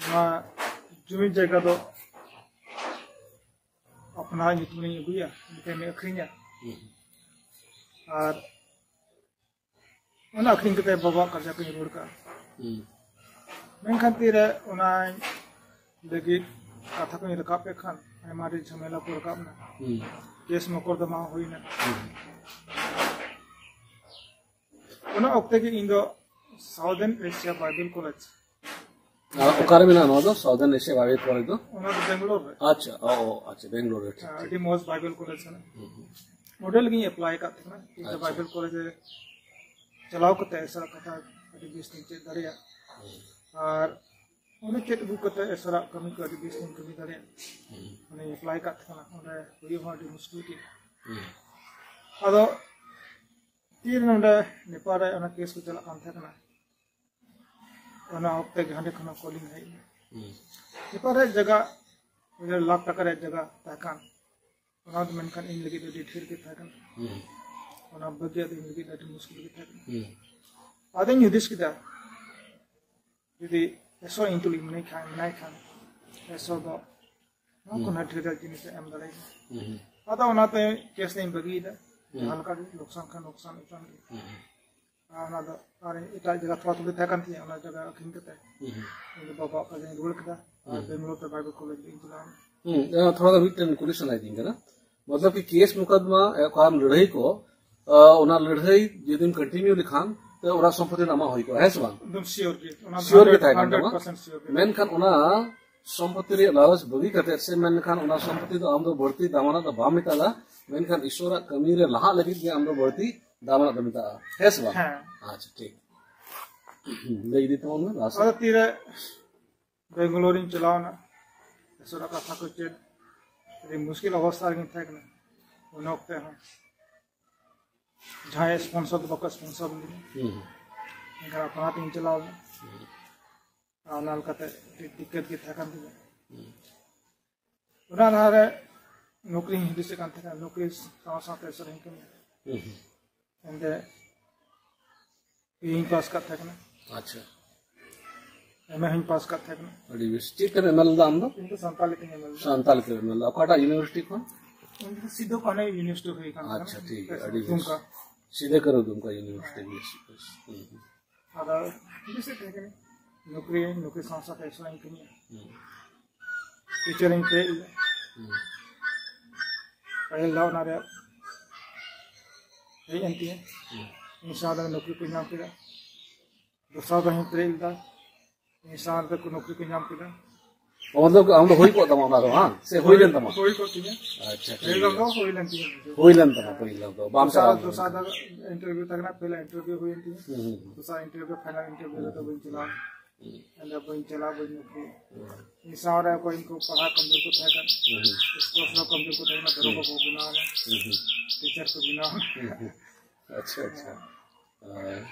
ᱱᱚᱣᱟ ᱡᱩᱢᱤ ᱡᱟᱭᱜᱟ ᱫᱚ ᱟᱯᱱᱟᱨ ᱧᱩᱛᱩᱢ ᱨᱤᱧ ᱟᱹᱜᱩᱭᱟ, ᱢᱤᱫᱴᱮᱱ ᱤᱧ ᱟᱹᱠᱷᱨᱤᱧᱟ᱾ ᱦᱩᱸ᱾ ᱟᱨ ᱚᱱᱟ ᱟᱹᱠᱷᱨᱤᱧ ᱠᱟᱛᱮ ᱵᱟᱵᱟᱣᱟᱜ ᱠᱟᱨᱡᱟ ᱠᱚᱧ ᱨᱩᱣᱟᱹᱲ ᱠᱟᱜᱼᱟ᱾ ᱦᱩᱸ᱾ ᱢᱮᱱᱠᱷᱟᱱ ᱛᱤᱨᱮ ᱚᱱᱟ ᱞᱟᱹᱜᱤᱫ ᱠᱟᱛᱷᱟ ᱠᱚᱧ ᱨᱟᱠᱟᱵ ᱠᱮᱫ ᱠᱷᱟᱱ ᱟᱭᱢᱟ ᱰᱷᱮᱨ ᱡᱷᱟᱢᱮᱞᱟ ᱠᱚ ᱨᱟᱠᱟᱵ ᱮᱱᱟ᱾ ᱦᱩᱸ᱾ ᱠᱮᱥ ᱢᱚᱠᱚᱨᱫᱚᱢᱟ ᱦᱩᱭᱱᱟ᱾ ᱦᱩᱸ᱾ ᱚᱱᱟ ᱚᱠᱛᱮ ᱜᱮ ᱤᱧ ᱫᱚ Southern Asia Bible College᱾ ᱟᱨ ᱚᱠᱟᱨᱮ ᱢᱮᱱᱟᱜᱼᱟ ᱱᱚᱣᱟ ᱫᱚ, Southern Asia Bible College ᱫᱚ? ᱚᱱᱟ ᱫᱚ ᱵᱮᱝᱜᱟᱞᱳᱨ ᱨᱮ᱾ ᱟᱪᱪᱷᱟ, ᱚ, ᱚ, ᱟᱪᱪᱷᱟ, ᱵᱮᱝᱜᱟᱞᱳᱨ ᱨᱮ, ᱴᱷᱤᱠ, ᱴᱷᱤᱠ᱾ ᱟᱹᱰᱤ ᱢᱚᱡᱽ ᱵᱟᱭᱵᱮᱞ ᱠᱚᱞᱮᱡᱽ ᱠᱟᱱᱟ᱾ ᱦᱩᱸ, ᱦᱩᱸ᱾ ᱚᱸᱰᱮ ᱞᱟᱹᱜᱤᱫ ᱤᱧ ᱮᱯᱞᱟᱭ ᱟᱠᱟᱫ ᱛᱟᱦᱮᱱᱟ᱾ ᱤᱧ ᱫᱚ ᱟᱪᱪᱷᱟ᱾ ᱵᱟᱭᱵᱮᱞ ᱠᱚᱞᱮᱡᱽ ᱨᱮ ᱪᱟᱞᱟᱣ ᱠᱟᱛᱮ ᱮᱥᱟᱨᱟᱜ ᱠᱟᱛᱷᱟ ᱟᱹᱰᱤ ᱵᱮᱥ ᱛᱤᱧ ᱪᱮᱫ ᱫᱟᱲᱮᱭᱟᱜᱼᱟ᱾ ᱦᱩᱸ᱾ ᱟᱨ ᱚᱸᱰᱮ ᱪᱮᱫ ᱟᱹᱜᱩ ᱠᱟᱛᱮ ᱮᱥᱟᱨᱟᱜ ᱠᱟᱹᱢᱤ ᱠᱚ ᱟᱹᱰᱤ ᱵᱮᱥ ᱛᱤᱧ ᱠᱟᱹᱢᱤ ᱫᱟᱲᱮᱭᱟᱜᱼᱟ᱾ ᱦᱩᱸ᱾ ᱚᱸᱰᱮᱧ ᱮᱯᱞᱟᱭ ᱟᱠᱟᱫ ᱛᱟᱦᱮᱱᱟ᱾ ᱚᱸᱰᱮ ᱦᱩᱭᱩᱜ ᱦᱚᱸ ᱟᱹᱰᱤ ᱢᱩᱥᱠᱤᱞ ᱜᱮ᱾ ᱦᱩᱸ᱾ ᱟᱫᱚ ᱛᱤᱨᱮ ᱱᱚᱰᱮ ᱱᱮᱯᱟᱞ ᱨᱮ ᱚᱱᱟ ᱠᱮᱥ ᱠᱚ ᱪᱟᱞᱟᱜ ᱠᱟᱱ ᱛᱟᱦᱮᱸ ᱠᱟᱱᱟ, ᱚᱱᱟ ᱚᱠᱛᱮ ᱜᱮ ᱦᱟᱸᱰᱮ ᱠᱷᱚᱱ ᱦᱚᱸ ᱠᱚᱞᱤᱝ ᱦᱮᱡ ᱮᱱᱟ᱾ ᱦᱩᱸ᱾ ᱱᱮᱯᱟᱞ ᱨᱮᱭᱟᱜ ᱡᱟᱭᱜᱟ, ᱞᱟᱠᱷ ᱴᱟᱠᱟ ᱨᱮᱭᱟᱜ ᱡᱟᱭᱜᱟ ᱛᱟᱦᱮᱸ ᱠᱟᱱ, ᱚᱱᱟ ᱫᱚ ᱢᱮᱱᱠᱷᱟᱱ ᱤᱧ ᱞᱟᱹᱜᱤᱫ ᱟᱹᱰᱤ ᱰᱷᱮᱨ ᱜᱮ ᱛᱟᱦᱮᱸ ᱠᱟᱱᱟ᱾ ᱦᱩᱸ᱾ ᱚᱱᱟ ᱵᱟᱹᱜᱤᱭᱟᱜ ᱫᱚ ᱤᱧ ᱞᱟᱹᱜᱤᱫ ᱟᱹᱰᱤ ᱢᱩᱥᱠᱤᱞ ᱜᱮ ᱛᱟᱦᱮᱸ ᱠᱟᱱᱟ᱾ ᱦᱩᱸ᱾ ᱟᱫᱚᱧ ᱦᱩᱫᱤᱥ ᱠᱮᱫᱟ, ᱡᱩᱫᱤ ᱮᱥᱚᱨ ᱤᱧ ᱛᱩᱞᱩᱡ ᱢᱮᱱᱟᱭ ᱠᱷᱟᱱ, ᱢᱮᱱᱟᱭ ᱠᱷᱟᱱ, ᱮᱥᱚᱨ ᱫᱚ ᱱᱚᱣᱟ ᱦᱩᱸ᱾ ᱠᱷᱚᱱ ᱦᱚᱸ ᱰᱷᱮᱨ ᱡᱤᱱᱤᱥ ᱮ ᱮᱢ ᱫᱟᱲᱮᱭᱟᱹᱧᱟ᱾ ᱦᱩᱸ᱾ ᱟᱫᱚ ᱚᱱᱟᱛᱮ ᱠᱮᱥ ᱫᱚᱧ ᱵᱟᱹᱜᱤᱭᱮᱫᱟ᱾ ᱦᱩᱸ᱾ ᱡᱟᱦᱟᱸ ᱞᱮᱠᱟ ᱜᱮ ᱞᱚᱠᱥᱟᱱ ᱠᱷᱟᱱ ᱞᱚᱠᱥᱟᱱ ᱦᱩᱭᱩᱜ ᱠᱟᱱ ᱜᱮᱭᱟ᱾ ᱦᱩᱸ᱾ ᱟᱨ ᱚᱱᱟ ᱫᱚ, ᱟᱨ ᱮᱴᱟᱜ ᱡᱟᱭᱜᱟ ᱛᱷᱚᱲᱟ ᱛᱷᱩᱲᱤ ᱛᱟᱦᱮᱸ ᱠᱟᱱ ᱛᱤᱧᱟᱹ, ᱚᱱᱟ ᱡᱟᱭᱜᱟ ᱟᱹᱠᱷᱨᱤᱧ ᱠᱟᱛᱮ ᱦᱩᱸ᱾ ᱤᱧ ᱫᱚ ᱵᱟᱵᱟᱣᱟᱜ ᱠᱟᱡᱟᱧ ᱨᱩᱣᱟᱹᱲ ᱠᱮᱫᱟ᱾ ᱟᱨ ᱦᱩᱸ᱾ ᱵᱮᱝᱜᱟᱞᱳᱨ ᱛᱮ ᱵᱟᱭᱵᱮᱞ ᱠᱚᱞᱮᱡᱽ ᱨᱤᱧ ᱪᱟᱞᱟᱣ ᱮᱱᱟ᱾ ᱦᱩᱸ, ᱮ, ᱛᱷᱚᱲᱟ ᱫᱚ ᱢᱤᱫᱴᱮᱱ ᱠᱩᱞᱤ ᱥᱟᱱᱟᱭᱮᱫᱤᱧ ᱠᱟᱱᱟ᱾ ᱢᱚᱛᱞᱚᱵ ᱠᱤ ᱠᱮᱥ ᱢᱩᱠᱟᱫᱢᱟ, ᱮ, ᱚᱠᱟᱢ ᱞᱟᱹᱲᱦᱟᱹᱭ ᱠᱚ, ᱟ, ᱚᱱᱟ ᱞᱟᱹᱲᱦᱟᱹᱭ ᱡᱩᱫᱤᱢ ᱠᱚᱱᱴᱤᱱᱤᱭᱩ ᱞᱮᱠᱷᱟᱱ, ᱛᱚ ᱚᱱᱟ ᱥᱚᱢᱯᱚᱛᱤ ᱫᱚ ᱟᱢᱟᱜ ᱦᱩᱭ ᱠᱚᱜᱼᱟ, ᱦᱮᱸ ᱥᱮ ᱵᱟᱝ? ᱮᱠᱫᱚᱢ ᱥᱤᱭᱳᱨ ᱜᱮ᱾ ᱚᱱᱟ ᱫᱚ ᱥᱤᱭᱳᱨ ᱜᱮ ᱦᱟᱱᱰᱨᱮᱰ, ᱛᱟᱦᱮᱸ ᱠᱟᱱ ᱛᱟᱢᱟ᱾ ᱦᱟᱱᱰᱨᱮᱰ ᱯᱟᱨᱥᱮᱱᱴ ᱥᱤᱭᱳᱨ ᱜᱮ᱾ ᱢᱮᱱᱠᱷᱟᱱ ᱚᱱᱟ ᱥᱚᱢᱯᱚᱛᱤ ᱨᱮᱭᱟᱜ ᱞᱟᱞᱚᱪ ᱵᱟᱹᱜᱤ ᱠᱟᱛᱮ ᱥᱮ ᱢᱮᱱᱠᱷᱟᱱ ᱚᱱᱟ ᱥᱚᱢᱯᱚᱛᱤ ᱫᱚ ᱟᱢ ᱫᱚ ᱵᱟᱹᱲᱛᱤ ᱫᱟᱢᱟᱱᱟᱜ ᱫᱚ ᱵᱟᱢ ᱢᱮᱛᱟᱜᱼᱟ, ᱢᱮᱱᱠᱷᱟᱱ ᱤᱥᱚᱨᱟᱜ ᱠᱟᱹᱢᱤ ᱨᱮ ᱞᱟᱦᱟᱜ ᱞᱟᱹᱜᱤᱫ ᱜᱮ ᱟᱢ ᱫᱚ ᱵᱟᱹᱲᱛᱤ ᱫᱟᱢᱟᱱᱟᱜ ᱫᱚ ᱢᱮᱛᱟᱜᱼᱟ, ᱦᱮᱸ ᱥᱮ ᱵᱟᱝ? ᱦᱮᱸ᱾ ᱟᱪᱪᱷᱟ, ᱴᱷᱤᱠ᱾ ᱞᱟᱹᱭ ᱤᱫᱤ ᱛᱟᱵᱚᱱ ᱢᱮ, ᱞᱟᱦᱟ ᱥᱮᱫ᱾ ᱟᱫᱚ ᱛᱤᱨᱮ ᱵᱮᱝᱜᱟᱞᱳᱨᱤᱧ ᱪᱟᱞᱟᱣ ᱮᱱᱟ, ᱤᱥᱚᱨᱟᱜ ᱠᱟᱛᱷᱟ ᱠᱚ ᱪᱮᱫ, ᱟᱹᱰᱤ ᱢᱩᱥᱠᱤᱞ ᱚᱵᱚᱥᱛᱟ ᱨᱮᱜᱤᱧ ᱛᱟᱦᱮᱸ ᱠᱟᱱᱟ᱾ ᱚᱱᱟ ᱚᱠᱛᱮ ᱦᱚᱸ ᱡᱟᱦᱟᱸᱭ ᱥᱯᱚᱱᱥᱚᱨ ᱫᱚ ᱵᱟᱠᱚ ᱥᱯᱚᱱᱥᱚᱨ ᱞᱤᱧᱟ᱾ ᱦᱩᱸ᱾ ᱮᱱᱠᱷᱟᱱ ᱟᱯᱱᱟᱨ ᱛᱮᱧ ᱪᱟᱞᱟᱣ ᱮᱱᱟ᱾ ᱦᱩᱸ᱾ ᱟᱨ ᱚᱱᱟ ᱞᱮᱠᱟᱛᱮ ᱟᱹᱰᱤ ᱫᱤᱠᱠᱟᱛ ᱜᱮ ᱛᱟᱦᱮᱸ ᱠᱟᱱ ᱛᱤᱧᱟᱹ᱾ ᱦᱩᱸ᱾ ᱚᱱᱟ ᱞᱟᱦᱟᱨᱮ ᱱᱚᱠᱨᱤᱧ ᱦᱩᱫᱤᱥᱮᱫ ᱠᱟᱱ ᱛᱟᱦᱮᱸᱱᱟ, ᱱᱚᱠᱨᱤ ᱥᱟᱶ ᱥᱟᱶᱛᱮ ᱥᱮᱨᱮᱧ ᱠᱟᱹᱢᱤ᱾ ᱦᱩᱸ᱾ ᱮᱱᱛᱮ ᱵᱤ ᱮ ᱦᱚᱧ ᱯᱟᱥ ᱠᱟᱫ ᱛᱟᱦᱮᱸ ᱠᱟᱱᱟ᱾ ᱟᱪᱪᱷᱟ᱾ ᱮᱢ ᱮ ᱦᱚᱧ ᱯᱟᱥ ᱠᱟᱫ ᱛᱟᱦᱮᱸ ᱠᱟᱱᱟ᱾ ᱟᱹᱰᱤ ᱵᱮᱥ᱾ ᱪᱮᱫ ᱛᱮᱢ ᱮᱢ ᱮ ᱞᱮᱫᱟ ᱟᱢ ᱫᱚ? ᱤᱧ ᱫᱚ ᱥᱟᱱᱛᱟᱞᱤ ᱛᱮᱧ ᱮᱢ ᱮ ᱞᱮᱫᱟ᱾ ᱥᱟᱱᱛᱟᱞᱤ ᱛᱮᱢ ᱮᱢ ᱮ ᱞᱮᱫᱟ᱾ ᱚᱠᱟᱴᱟᱜ ᱤᱭᱩᱱᱤᱵᱷᱟᱨᱥᱤᱴᱤ ᱠᱷᱚᱱ? ᱤᱧ ᱫᱚ ᱥᱤᱫᱷᱩ ᱠᱟᱹᱱᱦᱩ ᱤᱭᱩᱱᱤᱵᱷᱟᱨᱥᱤᱴᱤ ᱦᱩᱭ ᱠᱟᱱ ᱛᱟᱦᱮᱸ ᱟᱪᱪᱷᱟ, ᱠᱟᱱᱟ᱾ ᱴᱷᱤᱠ ᱜᱮᱭᱟ, ᱟᱹᱰᱤ ᱵᱮᱥ᱾ ᱫᱩᱢᱠᱟ᱾ ᱥᱤᱫᱟᱹ ᱠᱟᱹᱱᱦᱩ ᱫᱩᱢᱠᱟ ᱤᱭᱩᱱᱤᱵᱷᱟᱨᱥᱤᱴᱤ ᱨᱮ ᱵᱤ ᱮᱥ ᱥᱤ ᱠᱳᱨᱥ᱾ ᱦᱩᱸ, ᱦᱩᱸ᱾ ᱟᱫᱚ ᱵᱮᱥᱤ ᱛᱟᱦᱮᱸ ᱠᱟᱱᱟ, ᱱᱚᱠᱨᱤ, ᱱᱚᱠᱨᱤ ᱥᱟᱶ ᱥᱟᱶᱛᱮ ᱮᱥᱚ ᱤᱧ ᱠᱟᱹᱢᱤᱭᱟ᱾ ᱦᱩᱸ᱾ ᱴᱤᱪᱟᱨ ᱤᱧ ᱯᱮᱨᱮᱡ ᱞᱮᱫᱟ᱾ ᱦᱩᱸ᱾ ᱯᱟᱹᱦᱤᱞ ᱫᱷᱟᱣ ᱚᱱᱟ ᱨᱮ ᱦᱮᱡ ᱮᱱ ᱛᱤᱧᱟᱹ᱾ ᱦᱩᱸ᱾ ᱢᱤᱫ ᱥᱟᱶ ᱫᱚ ᱱᱚᱠᱨᱤ ᱠᱚ ᱧᱟᱢ ᱠᱮᱫᱟ᱾ ᱫᱚᱥᱟᱨ ᱫᱷᱟᱣ ᱤᱧ ᱯᱮᱨᱮᱡ ᱞᱮᱫᱟ᱾ ᱢᱤᱫ ᱥᱟᱶ ᱛᱮ ᱠᱚ ᱱᱚᱠᱨᱤ ᱠᱚ ᱧᱟᱢ ᱠᱮᱫᱟ᱾ ᱚ, ᱢᱚᱛᱞᱚᱵ ᱟᱢ ᱫᱚ ᱦᱩᱭ ᱠᱚᱜ ᱛᱟᱢᱟ ᱚᱱᱟ ᱫᱚ, ᱦᱟᱝ? ᱥᱮ ᱦᱩᱭ ᱞᱮᱱ ᱛᱟᱢᱟ? ᱦᱩᱭ ᱠᱚᱜ ᱛᱤᱧᱟᱹ᱾ ᱟᱪᱪᱷᱟ, ᱴᱷᱤᱠ ᱯᱟᱹᱦᱤᱞ ᱫᱷᱟᱣ ᱜᱮᱭᱟ᱾ ᱫᱚ ᱦᱩᱭ ᱞᱮᱱ ᱛᱤᱧᱟᱹ᱾ ᱦᱩᱭ ᱞᱮᱱ ᱛᱟᱢᱟ, ᱯᱟᱹᱦᱤᱞ ᱫᱷᱟᱣ ᱫᱚ᱾ ᱵᱟᱢ ᱫᱚᱥᱟᱨ, ᱪᱟᱞᱟᱣ ᱞᱮᱱᱟ? ᱫᱚᱥᱟᱨ ᱫᱷᱟᱣ ᱤᱱᱴᱟᱨᱵᱷᱤᱭᱩ ᱛᱟᱦᱮᱸ ᱠᱟᱱᱟ, ᱯᱟᱹᱦᱤᱞ ᱤᱱᱴᱟᱨᱵᱷᱤᱭᱩ ᱦᱩᱭᱮᱱ ᱛᱤᱧᱟᱹ᱾ ᱦᱩᱸ, ᱦᱩᱸ, ᱦᱩᱸ᱾ ᱫᱚᱥᱟᱨ ᱤᱱᱴᱟᱨᱵᱷᱤᱭᱩ, ᱯᱷᱟᱭᱱᱟᱞ ᱤᱱᱴᱟᱨᱵᱷᱤᱭᱩ ᱨᱮᱫᱚ ᱵᱟᱹᱧ ᱪᱟᱞᱟᱣ᱾ ᱦᱩᱸ᱾ ᱮᱱᱫᱚ ᱵᱟᱹᱧ ᱪᱟᱞᱟᱣ, ᱵᱟᱹᱧ ᱱᱚᱠᱨᱤ᱾ ᱦᱩᱸ᱾ ᱢᱤᱫ ᱥᱟᱶ ᱨᱮ ᱚᱠᱚᱭ ᱠᱚ ᱯᱟᱲᱦᱟᱜ ᱠᱟᱱ ᱛᱟᱠᱚ ᱛᱟᱦᱮᱸ ᱠᱟᱱᱟ᱾ ᱦᱩᱸ, ᱦᱩᱸ᱾ ᱥᱯᱳᱨᱴᱥ ᱨᱮ ᱠᱚᱢᱡᱳᱨ ᱠᱚ ᱛᱟᱦᱮᱸ ᱠᱟᱱᱟ, ᱫᱚᱨᱚ ᱦᱩᱸ᱾ ᱠᱚᱠᱚ ᱵᱮᱱᱟᱣ ᱮᱱᱟ᱾ ᱦᱩᱸ, ᱦᱩᱸ᱾ ᱴᱤᱪᱟᱨ ᱠᱚ ᱵᱮᱱᱟᱣ ᱮᱱᱟ᱾ ᱦᱩᱸ, ᱦᱩᱸ᱾ ᱟᱪᱪᱷᱟ, ᱟᱪᱪᱷᱟ᱾ ᱦᱮᱸ᱾